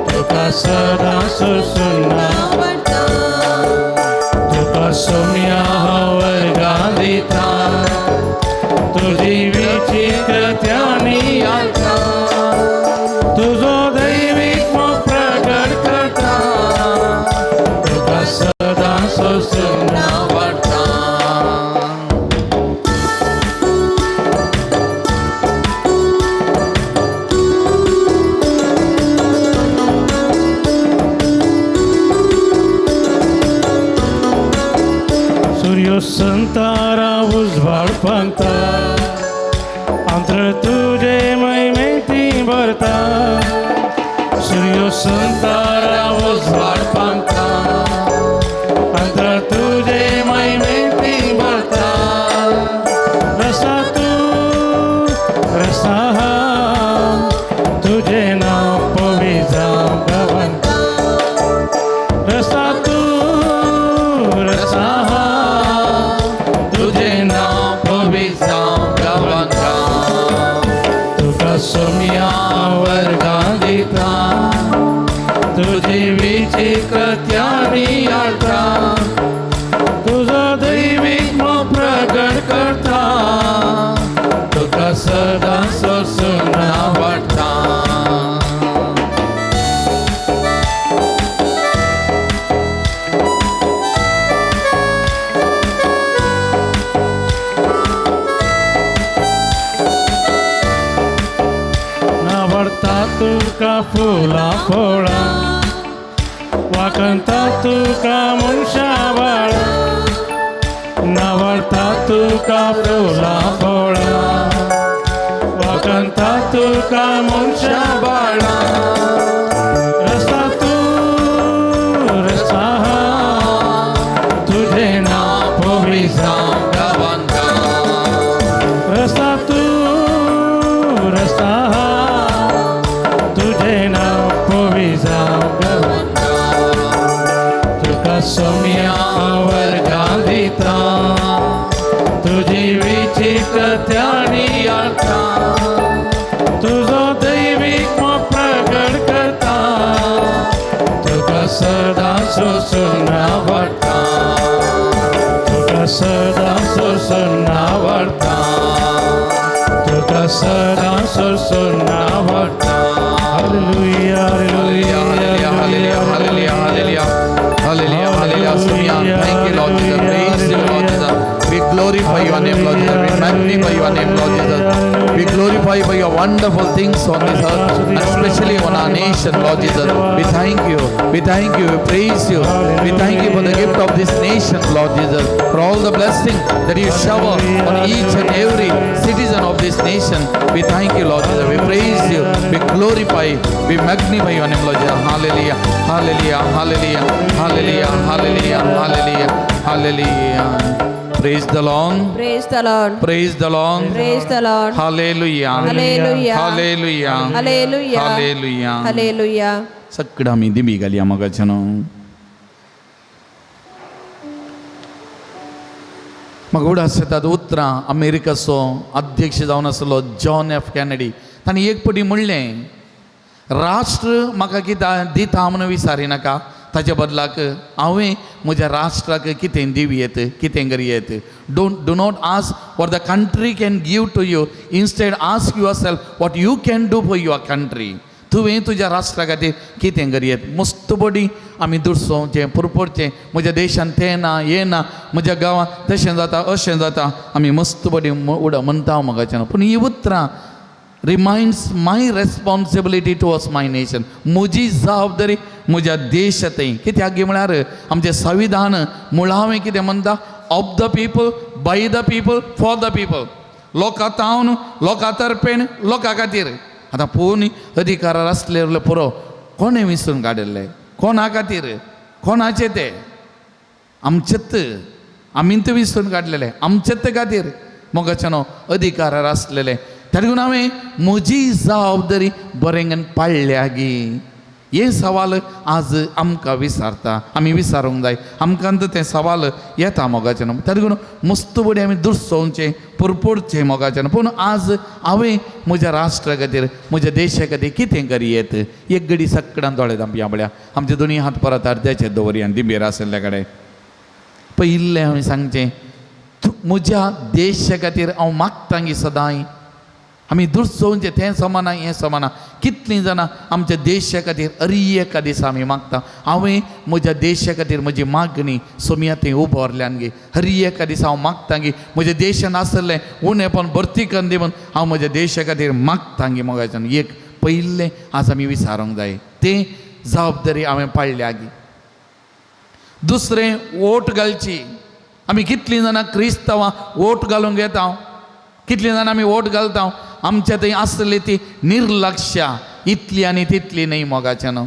तुका सदां सुसुना, तुका सोमया हांव वर्गां दिता, तुजी विचित्रत्यानी आता, तुजो दैवीक मोग प्रगट करता, तुका सदां सोसून वाडटा. सूर्य संतारा उजवाड पांगता, आंत्र तुजे महिमेती भरता, सूर्य संतारा उजवाड पांगता, आंत्र तुजे महिमेती भरता, रसा तू रसा तुझे नाव पविजा गवंता, रसा तू रसा तुझे नाव पविजा गवंता, तुका सोमया वर्गां दिता, तुजी विचित्रत्यानी आता, तुजो दैवीक मोग प्रगट करता, तुका सदां सोसून वाडटा. नावडता तुका फुलां फळां, वाकंता तुका मनशां बाळां, नावडता तुका फुलां फळां, वाकंता तुका मनशां बाळां, रसा तू रसा तुझे नाव पविजा गवंता, रसा तू रसा तुझे नाव पविजा गवंता, तुका सोमया वर्गां दिता, तुजी विचित्रत्यानी आता, तुजो दैवीक मोग प्रगट करता, सोरसून आवडटा, तुका सदां सोरसून आवडटा. Hallelujah, Hallelujah, hallelujah, hallelujah, hallelujah, hallelujah, hallelujah, hallelujah. Simeon, thank you, Lord Jesus. Praise you, Lord Jesus. We glorify your name, Lord Jesus. We magnify your name, Lord Jesus. We glorify for your wonderful things on this earth and especially on our nation, Lord Jesus. We thank you. We thank you. We praise you. We thank you for the gift of this nation, Lord Jesus, for all the blessing that you shower on each and every citizen of this nation. We thank you, Lord Jesus. We praise you. We glorify, we magnify your name, Lord Jesus. Hallelujah. Hallelujah. Hallelujah. Hallelujah. Hallelujah. Hallelujah. Hallelujah. Praise the Lord. Praise the Lord. Praise the Lord. Praise the Lord. Hallelujah. Hallelujah. Hallelujah. Hallelujah. Hallelujah. Hallelujah. सगळं आमी दिमी घालया मोगाच्यानो. म्हाका उडास येतात उतरां अमेरिकाचो अध्यक्ष जावन आसलो जॉन एफ कॅनेडी, ताणें एक पटी म्हणलें, राष्ट्र म्हाका कितें दिता म्हणून विचारिनाका, ताच्या बदलाक हांवें म्हज्या राष्ट्राक कितें दिवयेत, कितें करयेत. Do not ask what the country can give to you, instead ask yourself what you can do for your country. तुवें तुज्या राष्ट्रा खातीर कितें करयेत. मस्त बडी आमी दुरसोवचें, पुरपुरचें, म्हज्या देशान तें ना हें ना, म्हज्या गांवांत तशें जाता अशें जाता, आमी मस्त बडी उड म्हणटा मोगाच्यान. पूण ही उतरां reminds my responsibility towards my nation. म्हजी जबाबदारी म्हज्या देशा थंय. कित्याक म्हळ्यार आमचें संविधान मुळावें कितें म्हणटा? Of the people, by the people, for the people. लोकां तावन, लोकां तर्फेन, लोकां खातीर. आतां पूण अधिकारार आसले पुरो, कोणें विसरून काडिल्ले? कोणा खातीर? कोणाचे ते? आमचेच. आमीच विसरून काडलेले आमचेच खातीर मोगाच्यानो अधिकारार आसलेले. ताका लागून हांवें म्हजी जबाबदारी बरें पाळ्ळ्या गी, हें सवाल आज आमकां विचारता, आमी विचारूंक जाय. आमकां तें सवाल येता मोगाच्यान. ताका लागून मस्त बडी आमी दुरसोवचें, पुरपुरचें मोगाच्यान. पूण आज हांवें म्हज्या राष्ट्रा खातीर, म्हज्या देशा खातीर कितें करयेत? एक घडी सगळ्यान दोळे धांपया म्हळ्यार आमचे दोनी हात परत अर्द्याचे दवरया दिंबेर आशिल्ल्या कडेन. पयिल्लें हांवें सांगचें, म्हज्या देशा खातीर हांव मागता गी सदांय. आमी दुरसोवचें, तें समाना हें समाना. कितलीं जाणां आमच्या देशा खातीर अरी एका दिसा आमी मागता? हांवें म्हज्या देशा खातीर म्हजी मागणी सोमया थंय उबरल्यान गे, हरी एका दिसा हांव मागता गी म्हज्या देशान आसलें उणेपण भरती करून दी म्हूण हांव म्हज्या देशा खातीर मागता गी मोगाच्यान? एक पयिल्लें आज आमी विचारूंक जाय, तें जबाबदारी हांवें पाळ्ळ्या गी? दुसरें, वोट घालची. आमी कितलीं जाणां क्रिस्तांवां वोट घालूंक येता? कितलीं जाणां आमी वोट घालता? आमच्या थंय आसली ती निर्लक्षा इतली आनी तितली न्हय मोगाच्यान.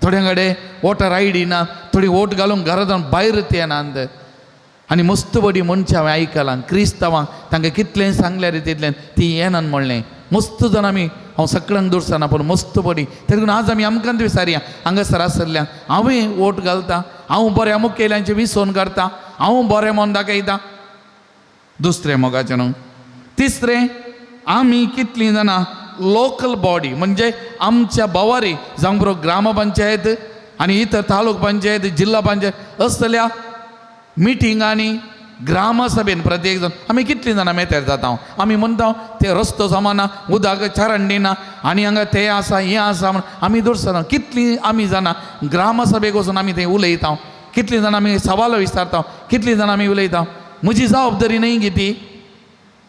थोड्यां कडेन वोटर I D ना, थोडी वोट घालूंक घरांत भायर ते येनात. आनी मस्त बडी मनशां हांवें आयकलां क्रिस्तांवांक, तांकां कितलें सांगल्यार तितलें ती येनात म्हणलें. मस्त जाण आमी, हांव सगळ्यांक दुरसाना, पूण मस्त बडी. तेका लागून आज आमी आमकां विचारया हांगासर आसल्या, हांवें वोट घालता, हांव बऱ्या मुखेल्यांचें विसोवन काडटा, हांव बरें म्हूण दाखयता? दुसरें मोगाचें न्हू. तिसरें, आमी कितलीं जाणां लोकल बॉडी म्हणजे आमच्या भवारी जावं बरो ग्रामपंचायत आनी इतर तालुक पंचायत, जिल्हा पंचायत असल्या मिटिंगांनी, ग्रामसभेन प्रत्येक जाण आमी कितलीं जाणां मेतेर जाता? आमी म्हणटा ते रस्तो जमाना, उदक चरंडी ना आनी हांगा तें आसा हें आसा म्हण आमी दवरसना. कितलीं आमी जाणां ग्रामसभेक वचून आमी थंय उलयता? कितलीं जाणां आमी सवाल विचारता? कितलीं जाणां आमी उलयता? म्हजी जबाबदारी न्हय गी ती?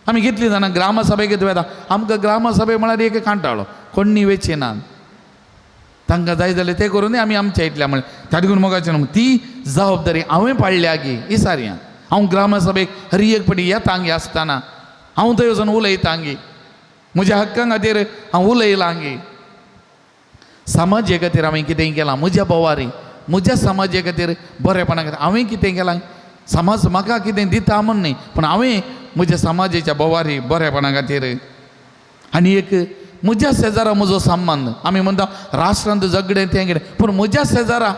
आमी कितलीं जाणां ग्रामसभेक वता? आमकां ग्रामसभे म्हळ्यार एक कांटाळो, कोण्णी वेचे ना, तांकां जाय जाल्यार तें करूं आमी आमच्या इतल्या म्हळ्यार. ताका लागून मोगाचें न्हू, ती जबाबदारी हांवें पाळ्ळ्या गी विचारया. हांव ग्रामसभेक हर एक पटी येता गी आसतना हांव थंय वचून उलयता गी? म्हज्या हक्कां खातीर हांव उलयलां गी? समाजे खातीर हांवें कितें केलां? म्हज्या भोवारी, म्हज्या समाजे खातीर, बरेपणा खातीर हांवें कितें केलां? समाज म्हाका कितें दिता म्हूण न्ही, पूण हांवें म्हज्या समाजेच्या भोवारी बरेपणा खातीर. आनी एक म्हज्या शेजारा म्हजो संबंद. आमी म्हणटा राष्ट्रांत झगडें तें कितें, पूण म्हज्या शेजारा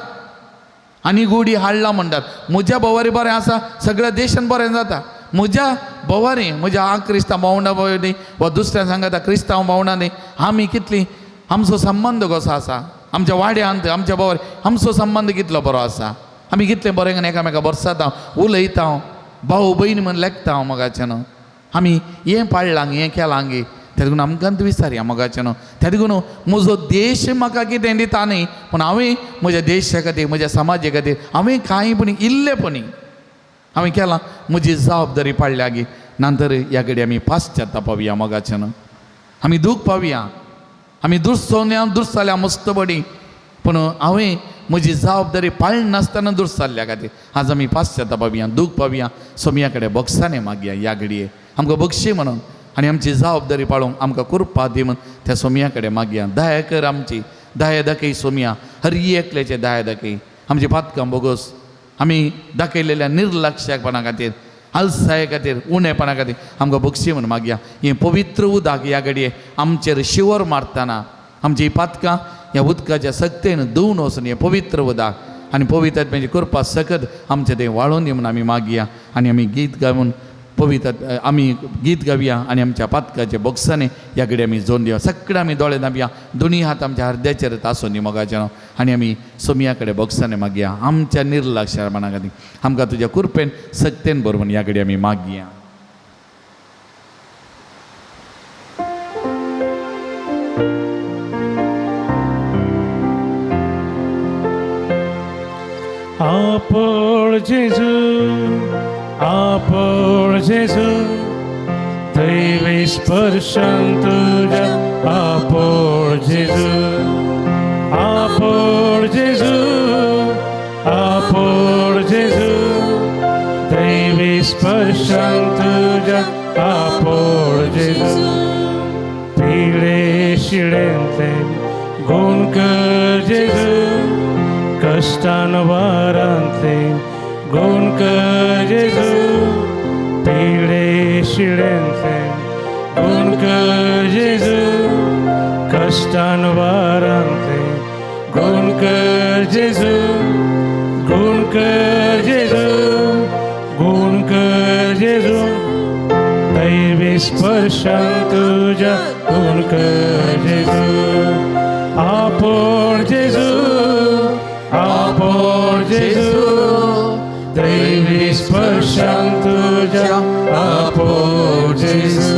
आनी गुडी हाडला म्हणटात. म्हज्या भोवारी बरें आसा, सगळ्या देशान बरें जाता. म्हज्या भोवारी, म्हज्या आ क्रिस्तांव भावंडा भोंवडी वा दुसऱ्या सांगता क्रिस्तांव भावंडा न्ही, आमी कितली आमचो संबंद कसो आसा? आमच्या वाड्यांत, आमच्या भोवारी आमचो संबंद कितलो बरो आसा? आमी कितले बरें एकामेका बरसाता, उलयता? भाव भयण म्हण लेखता हांव मोगाचें न्हू. आमी हें पाळ्ळां हें केलां गे तेका लागून आमकां विचारया मोगाचें न्हू. तेका लागून म्हजो देश म्हाका कितें दिता न्ही, पूण हांवें म्हज्या देशा खातीर म्हज्या समाजा खातीर हांवें कांय पूण इल्लें पण हांवें केलां, म्हजी जबाबदारी पाळ्ळ्या गे. नंतर ह्या कडेन आमी पाश्चात्य पावया मोगाचें न्हू. आमी दूख पावया, आमी दुरसोन्या दुरसाल्या मस्त बडी, पूण हांवें म्हजी जबाबदारी पाळनासतना दुरसाल्ल्या खातीर आज आमी पाश्चात्य पावया, दूख पावया, सोमया कडेन बोगसाने मागया ह्या घडये आमकां बक्षी म्हणून आनी आमची जबाबदारी पाळूंक आमकां कृपा दी म्हूण त्या सोमया कडेन मागया. दया कर आमची, दया दाखय सोमया, हर एकल्याचे दया दाखय. आमची पातकां बोगस आमी दाखयलेल्या निर्लक्षपणा खातीर, आलसाये खातीर, उणेपणा खातीर आमकां बक्षी म्हूण मागया. हें पवित्र उदक ह्या घडये आमचेर शिवर मारतना आमची पातकां ह्या उदकाच्या सक्तेन धुवन वचून हें पवित्र उदक आनी पवित्र आत्म्याची कृपा सकत आमचें तें वाळोवन दी म्हूण आमी मागया. आनी आमी गीत गावन पवित्र आमी गीत गावया आनी आमच्या पातकाच्या बोक्सांनी ह्या घडये आमी जोन दिवया. सगळें आमी दोळे दाबया, दोनी हात आमच्या हरद्याचेर आसून दी मोगाचें आनी आमी सोमया कडेन बोक्सांनी मागया आमच्या निर्लक्षपणा खातीर आमकां तुज्या कृपेन सक्तेन बरोवन ह्या घडये आमी मागया. आपोळ जेजू, आपोळ जेजू, दैवी स्पर्शान तुझ्या आपोळ जेजू, आपोळ जेजू, आपोळ जेजू, दैवी स्पर्शान तुझ्या आपोळ जेजू. पिळे शिळेंतले गुण कर जेजू, कष्टान वारांतले गुण कर जेजू, पिळे शिळेंतले गुण कर जेजू, कष्टान वारांतले गुण कर जेजू, गुण कर जेजू, गुण कर जेजू, दैवी स्पर्शान तुझ्या गुण कर जेजू. आपोळ जेजू, आपोळ जेजू, दैवी स्पर्शान तुझ्या आपोळ जेजू.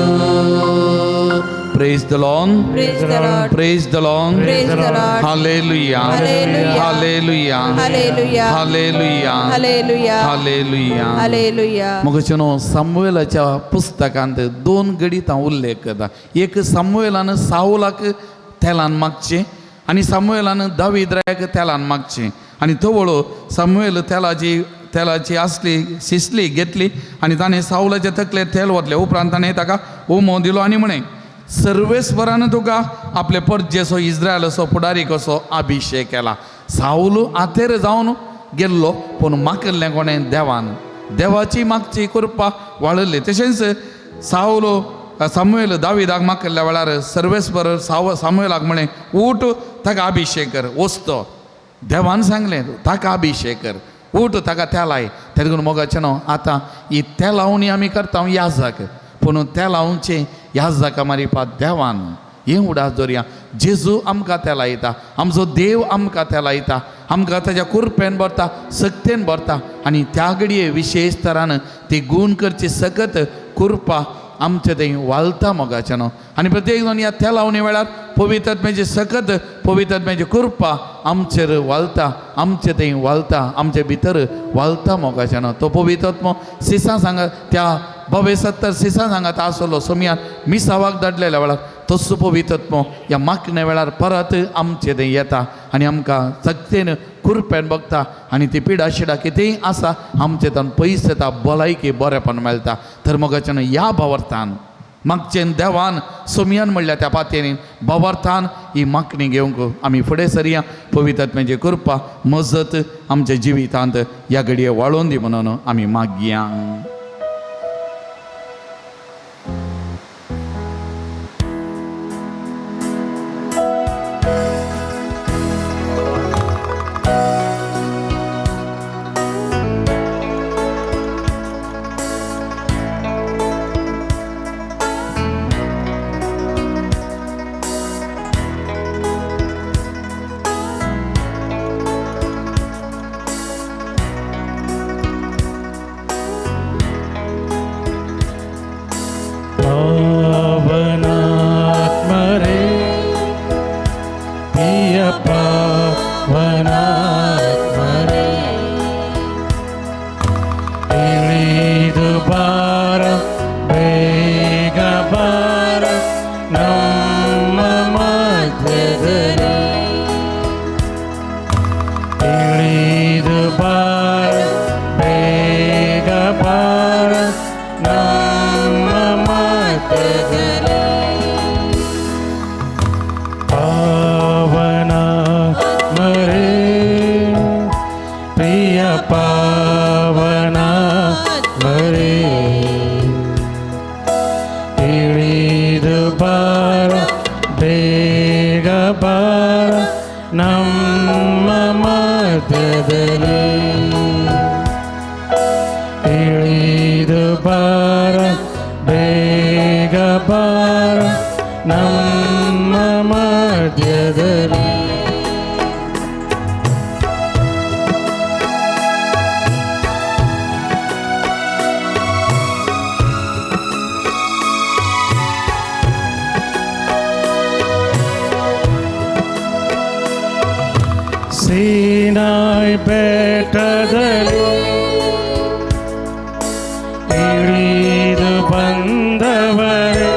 Praise the Lord. Praise the Lord. Praise the Lord. Praise the Lord. Hallelujah. Hallelujah. Hallelujah. Hallelujah. Hallelujah. Hallelujah. Hallelujah. Hallelujah. मग न्हू सामुएलाच्या पुस्तकांत दोन गणितां उल्लेख करता. एक सामुएलान सावलाक तेलान मागचें आनी सामुएलान दावीद रायाक तेलान मागचें आनी तवळो सामुएल तेलाची आसली शिसली घेतली आनी ताणें सावलाच्या तकलेर तेल वतलें. उपरांत ताणें ताका उमो दिलो आनी म्हळें, सर्वेस्वरान तुका आपले परजेचो इस्रायलाचो फुडारी कसो अभिशेक केला. सावलो आतेर जावन गेल्लो, पूण मागल्लें कोणें? देवान. देवाची मागची कृपा वाळिल्ली. तशेंच सावलो सामुएल दाविदाक मागल्ल्या वेळार सर्वेस्वर सामुएलाक म्हळें, उठ ताका अभिशेक कर. वचतो देवान सांगलें ताका अभिशेक कर, उठ ताका तेलाय. तेका लागून मोगाचें न्हू आतां ही तेलावणी आमी करता याजाक, पूण तेलावचें याजाका मारिपा देवान. हें उडास दवरया, जेजू आमकां तेलायता, आमचो देव आमकां तेलायता, आमकां ताच्या कुरपेन भरता, सक्तेन भरता आनी त्या घडये विशेश तरान ती गूण करची सकत कृपा आमचे थंय वालता मोगाचें न्हू. आनी प्रत्येक जाण ह्या तेलावणी वेळार पवित्र आत्म्याची सकत, पवित्र आत्म्याची कृपा आमचेर वालता, आमचे थंय वालता, आमचे भितर वालता मोगाचें न्हू. तो पवित्र आत्मो सिसां सांगा त्या बावे 70 सिसां सांगात आसलो सोमयान मिसावाक धाडलेल्या वेळार तसो पवित्र आत्मो ह्या मागण्या वेळार परत आमचे थंय येता आनी आमकां सक्तेन कुरपेन बगता आनी ती पिडा शिडा कितेंय आसा आमचे तान पयस येता, भलायकी बरेपण मेळटा. तर मोगाचें न्हू ह्या भावार्थान मागचेन देवान सोमयान म्हणल्या त्या पातयेन भावार्थान ही मागणी घेवंक आमी फुडें सरया. पवित्र आत्म्याची कृपा मजत आमच्या जिवितांत ह्या घडये वाळोवन दी म्हणून आमी मागया. ಪ್ರಿಯ ಪಾವನಾತ್ಮರೇ ಇಳಿದು ಬಾರ ಬೇಗ ಬಾರ ನಮ್ಮ ಮಧ್ಯದಲ್ಲಿ ಇಳಿದು ಬಾರ ಬೇಗ ಬಾರ ನಮ್ಮ ಮಧ್ಯದಲ್ಲಿ ಪಾವನ ಮರೇ ಪ್ರಿಯ ಪಾವನ ಮರೇ ಇಳಿದು ಬಾರ ಬೇಗ ಬಾರ ನಮ್ಮ ಮಧ್ಯದಲ್ಲಿ ಇಳಿದು ಬಾರ ಬೇಗ ಬಾರ ನಮ್ಮ ಮಧ್ಯದಲ್ಲಿ. ಸೀನಾಯ್ ಬೆಟ್ಟದಲ್ಲಿ ಇಳಿದು ಬಂದವರೇ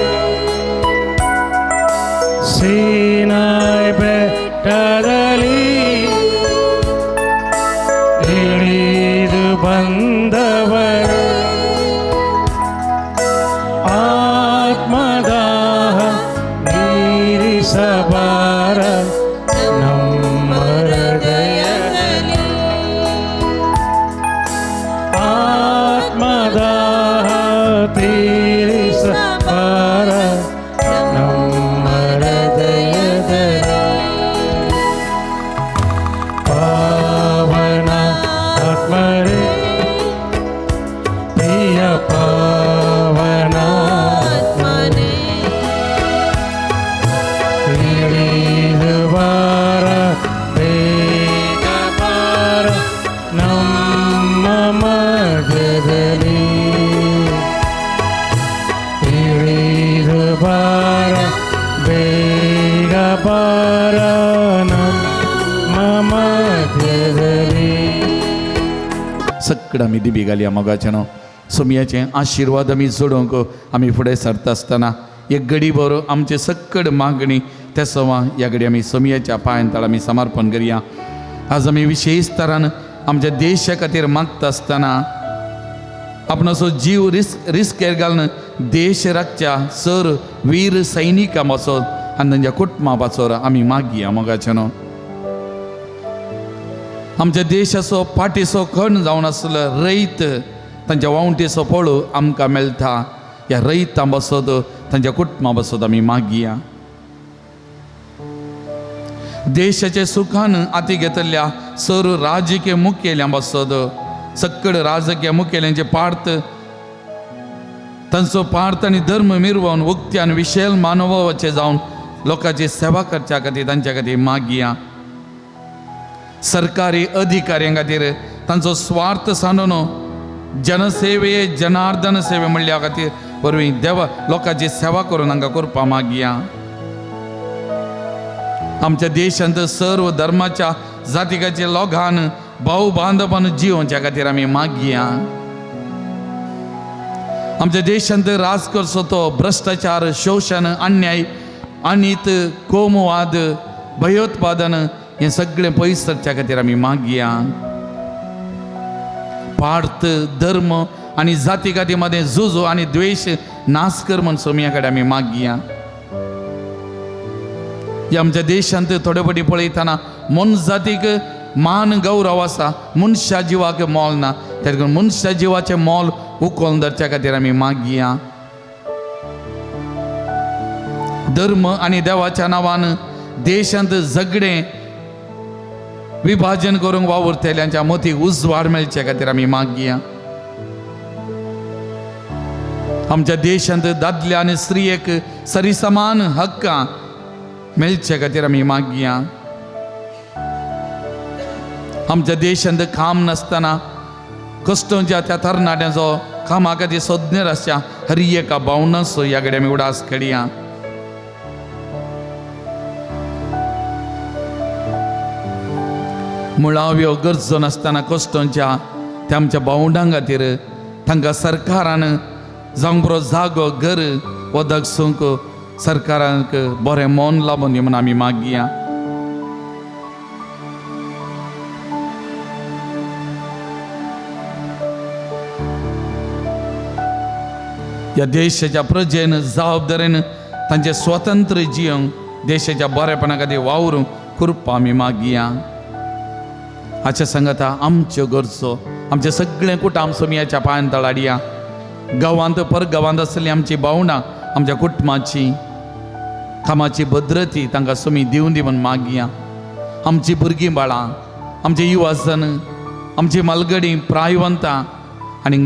ಸೀನಾಯ್ ಬೆಟ್ಟದಲ್ಲಿ ಇಳಿದು ಬಂದವರೇ ಆತ್ಮದಾಹ ನೀರಿಸಬಾರ ನಮ್ಮ ಹೃದಯದಲ್ಲಿ ಆತ್ಮದಾಹ ತೀರಿಸಬಾರ ನಮ್ಮ ಹೃದಯದಲ್ಲಿ ಪಾವನ ಆತ್ಮರೇ ಪ್ರಿಯ ಪಾವನ ಆತ್ಮನೇ ಇಳಿದು ಬಾರ ಬೇಗ ಬಾರ ನಮ್ಮ ಮಧ್ಯದಲ್ಲಿ ಇಳಿದು ಬಾರ ಬೇಗ ಬಾರ ನಮ್ಮ ಮಧ್ಯದಲ್ಲಿ. सगळं आमी दिबी घालया मोगाचें न्हू सोमयाचे आशिर्वाद आमी जोडूंक आमी फुडें सरता आसतना एक घडी भर आमचे सक्कड मागणी त्या सवा ह्या घडी आमी सोमयाच्या पांयान तळ आमी समर्पण करया. आज आमी विशेष तरान आमच्या देशा खातीर मागता आसतना आपणाचो जीव रिस्केर घालून देश राखच्या सर वीर सैनिकां पासत आनी तांच्या कुटुंबा पासत आमी मागया मोगाचें न्हू. आमच्या देशाचो पाटीचो खण जावन आसलो रैत तांच्या वावंटीचो पळो आमकां मेळटा. ह्या रैतां बसत तांच्या कुटुंबा बसत आमी मागया. देशाचे सुखान आती घेतल्या सर राजकीय मुखेल्यां बसत सक्कड राजकीय मुखेल्यांचे पार्थ तांचो पार्थ आनी धर्म मिरवून उक्त्यान विशेल मानवाचे जावन लोकांची सेवा करच्या खातीर तांच्या खातीर मागया. सरकारी अधिकाऱ्यां खातीर तांचो स्वार्थ सांडून जनसेवे जनार्दन सेवे म्हणल्या खातीर वरवीं देवा लोकांची सेवा करून हांगा करपा मागया. आमच्या देशांत सर्व धर्माच्या जातिकाचे लोकान भाव बांधवान जिवोवच्या खातीर आमी मागया. आमच्या देशांत राज करचो तो भ्रश्टाचार शोशण अन्याय अनीत कोमवाद भयोत्पादन हें सगळें पयस करच्या खातीर आमी मागया. पार्थ धर्म आनी जाती काती मदें झुजो आनी द्वेश नाश कर म्हण सोमया कडेन आमी मागया. ह्या आमच्या देशांत थोडे फावटी पळयतना मनजातीक मान गौरव आसा, मनशा जिवाक मोल ना. त्या देखून मनशा जिवाचें मोल उखलून धरच्या खातीर आमी मागया. धर्म आनी देवाच्या नांवान देशांत झगडें विभाजन करूंक वावुरतल्यांच्या मतीक उजवाड मेळचे खातीर आमी मागया. आमच्या देशांत दादल्या आनी स्त्रियेक सरिसमान हक्कां मेळचे खातीर आमी मागया. आमच्या देशांत काम नासतना कश्टोंच्या त्या तरणाट्यांचो कामा खातीर सोदनेर आसच्या हर एका भावनाचो ह्या कडेन आमी उडास करया. मुळाव्यो गरजो नासतना कश्टोंच्या त्या आमच्या भावंडां खातीर तांकां सरकारान जावंक बरो जागो घर वदक सूंक सरकाराक बरें मन लाबून दी म्हूण आमी मागया. ह्या देशाच्या प्रजेन जबाबदारेन तांचे स्वतंत्र जिवंक देशाच्या बरेपणा खातीर वावरूंक कृपा आमी मागया. हाच्या सांगता आमच्यो गरजो आमचें सगळें कुटुंब सोमयाच्या पांयान तळाडया. गांवांत परगांवांत आसली आमची भावंडां आमच्या कुटुंबाची कामाची भद्रती तांकां सोमी दिवन दी म्हूण मागया. आमची भुरगीं बाळां आमचे युवाजन आमची मालगडी प्रायवंतां आनी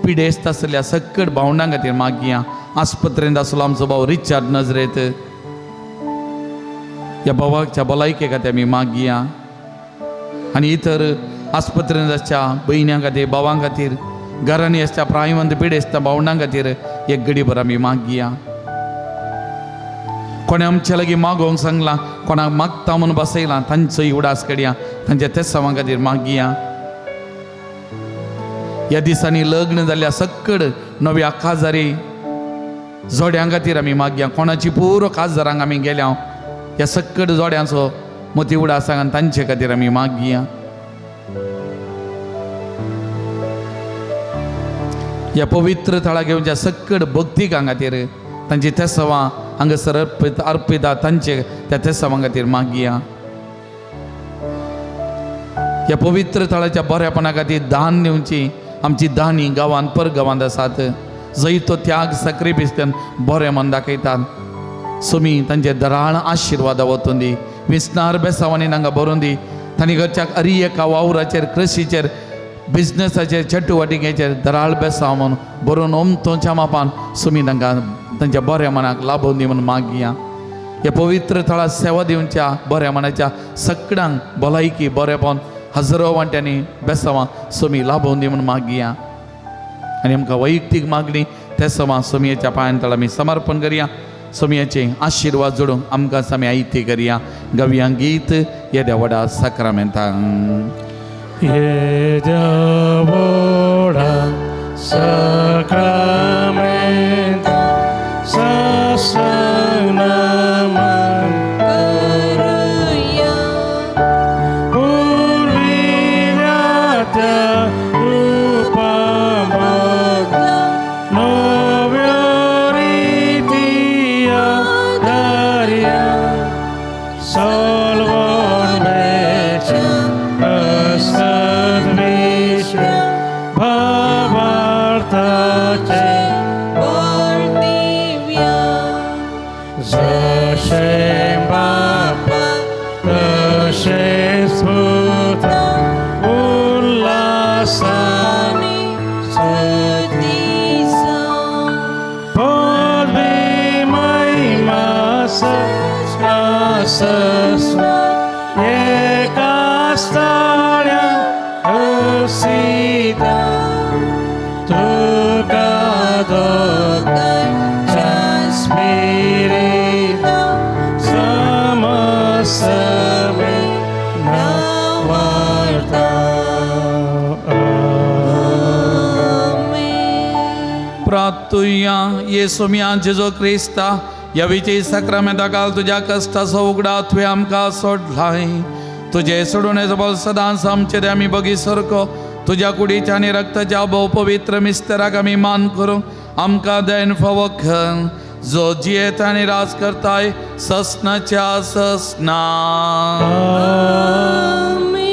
पिडेस्त आसल्या सकट भावंडां खातीर मागया. आस्पत्रेंत आसलो आमचो भाव रिचार्ड नजरेत ह्या भावाच्या भलायके खातीर आमी मागया. आनी इतर आस्पत्रेंत आसच्या भयण्यां खातीर भावां खातीर घरांनी आसच्या प्रायवंत पिडेस्त भावंडां खातीर एक गडीभर आमी मागया. कोणें आमच्या लागीं मागोवंक सांगलां कोणाक मागता म्हूण बसयलां तांचोय उडास कडया तांच्या तेसांवा खातीर मागया. ह्या दिसांनी लग्न जाल्ल्या सक्कड नव्या काजारी जोड्यां खातीर आमी मागया. कोणाची पुरो काजारांक आमी गेल्या ह्या सक्कड जोड्यांचो मोती उडास आनी तांचे खातीर आमी मागया. ह्या पवित्र थळा घेवच्या सक्कड भक्तिकां खातीर तांची तेसवां हांगासर अर्पित अर्पिता तांचे त्या तेसवां खातीर मागया. ह्या पवित्र थळाच्या बऱ्यापणा खातीर दान दिवची आमची दानी गांवांत परगांवांत आसात जंय तो त्याग सक्रिफीस बरें मन दाखयतात. सोमी तांचे दराळ आशिर्वादा वतून दी विसनार बेसांवांनी तांकां भरून दी. तांणी घरच्या अरी एका वावराचेर कृशीचेर बिजनसाचेर चटुवटिकेचेर दराळ बेसांव म्हूण भरून ओमतोच्या मापान सोमी तांकां तांच्या बऱ्या मनाक लाबोवन दी म्हूण मागया. ह्या पवित्र थळार सेवा दिवच्या बऱ्या मनाच्या सगळ्यांक भलायकी बरेपण हजरो वांट्यांनी बेसांवां सोमी लाबोवन दी म्हूण मागया. आनी आमकां वैयक्तीक मागणी ते सवां सोमयेच्या पांयान तळ आमी समर्पण करया. सोमयाचे आशिर्वाद जोडूंक आमकां आमी आयती करया. गवया गीत येद्या व्हडा साक्रामेंतांक. येद्या व्हडा साक्रामेंता साष्टांग नमन करुया. पुर्विल्या त्या रुपाबद्दल नव्या रितीया धार्या सलवण वेच्या प्रसाद विश्व भावार्थाचे बळ दिव्या जशें बापा तशेंच पुता उल्हासानी स्तुती जावं. पदवी महिमा सस्ना एका स्थाळ्या असिता तुका दोगांच्या स्पिरिता समसमे नावार्ता. प्रार्थुया. येसुम्या जेजो क्रिस्ता ह्या विजय साक्रामेंता काल तुज्या कश्टाचो उगडा तुवें आमकां सोडलाय. तुजें सोडून बल सदांच आमचे ते आमी बगी सारको तुज्या कुडीच्या आनी रक्ताच्या भोव पवित्र मिस्तराक आमी मान करूंक आमकां then फावो कर जो जियेत आनी राज करताय ससनाच्या ससना. आमेन.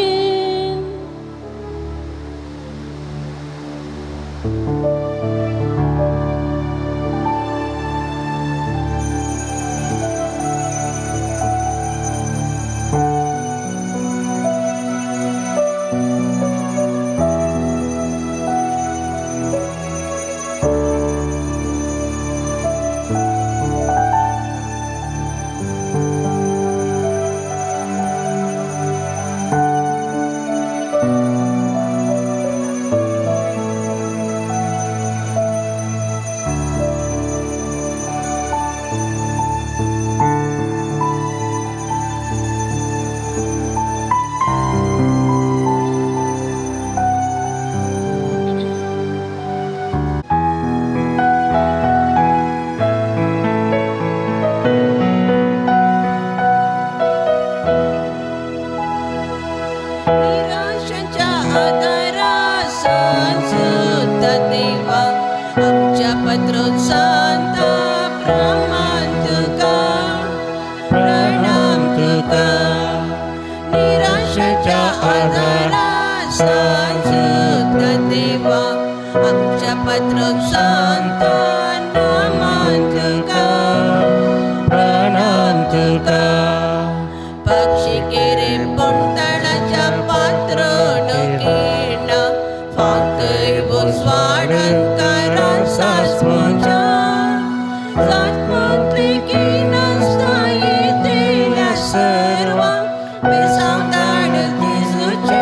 बेसांव धाड जेजूचे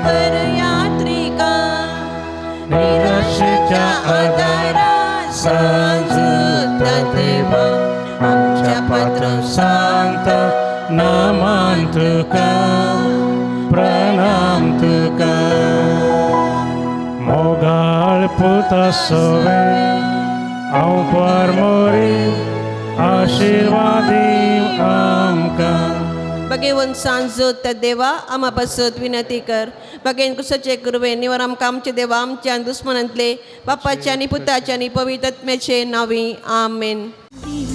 हर यात्रिका निराशेच्या आदारा सांजुता देवा आमच्या पात्र सांत नामान तुका प्रणाम तुका मोगाळ पुता सोवे हांव परमोरी आशिर्वादी आमकां भगेवन सांजो त्या देवा आमा पासत विनंती कर बगेन कुसाचे कुरवे निवर आमकां आमचे देवा आमच्या दुस्मनांतले बापाचे आनी पुताचे आनी पवित्र आत्म्याचे नावी आमेन. दिव्यवाणी.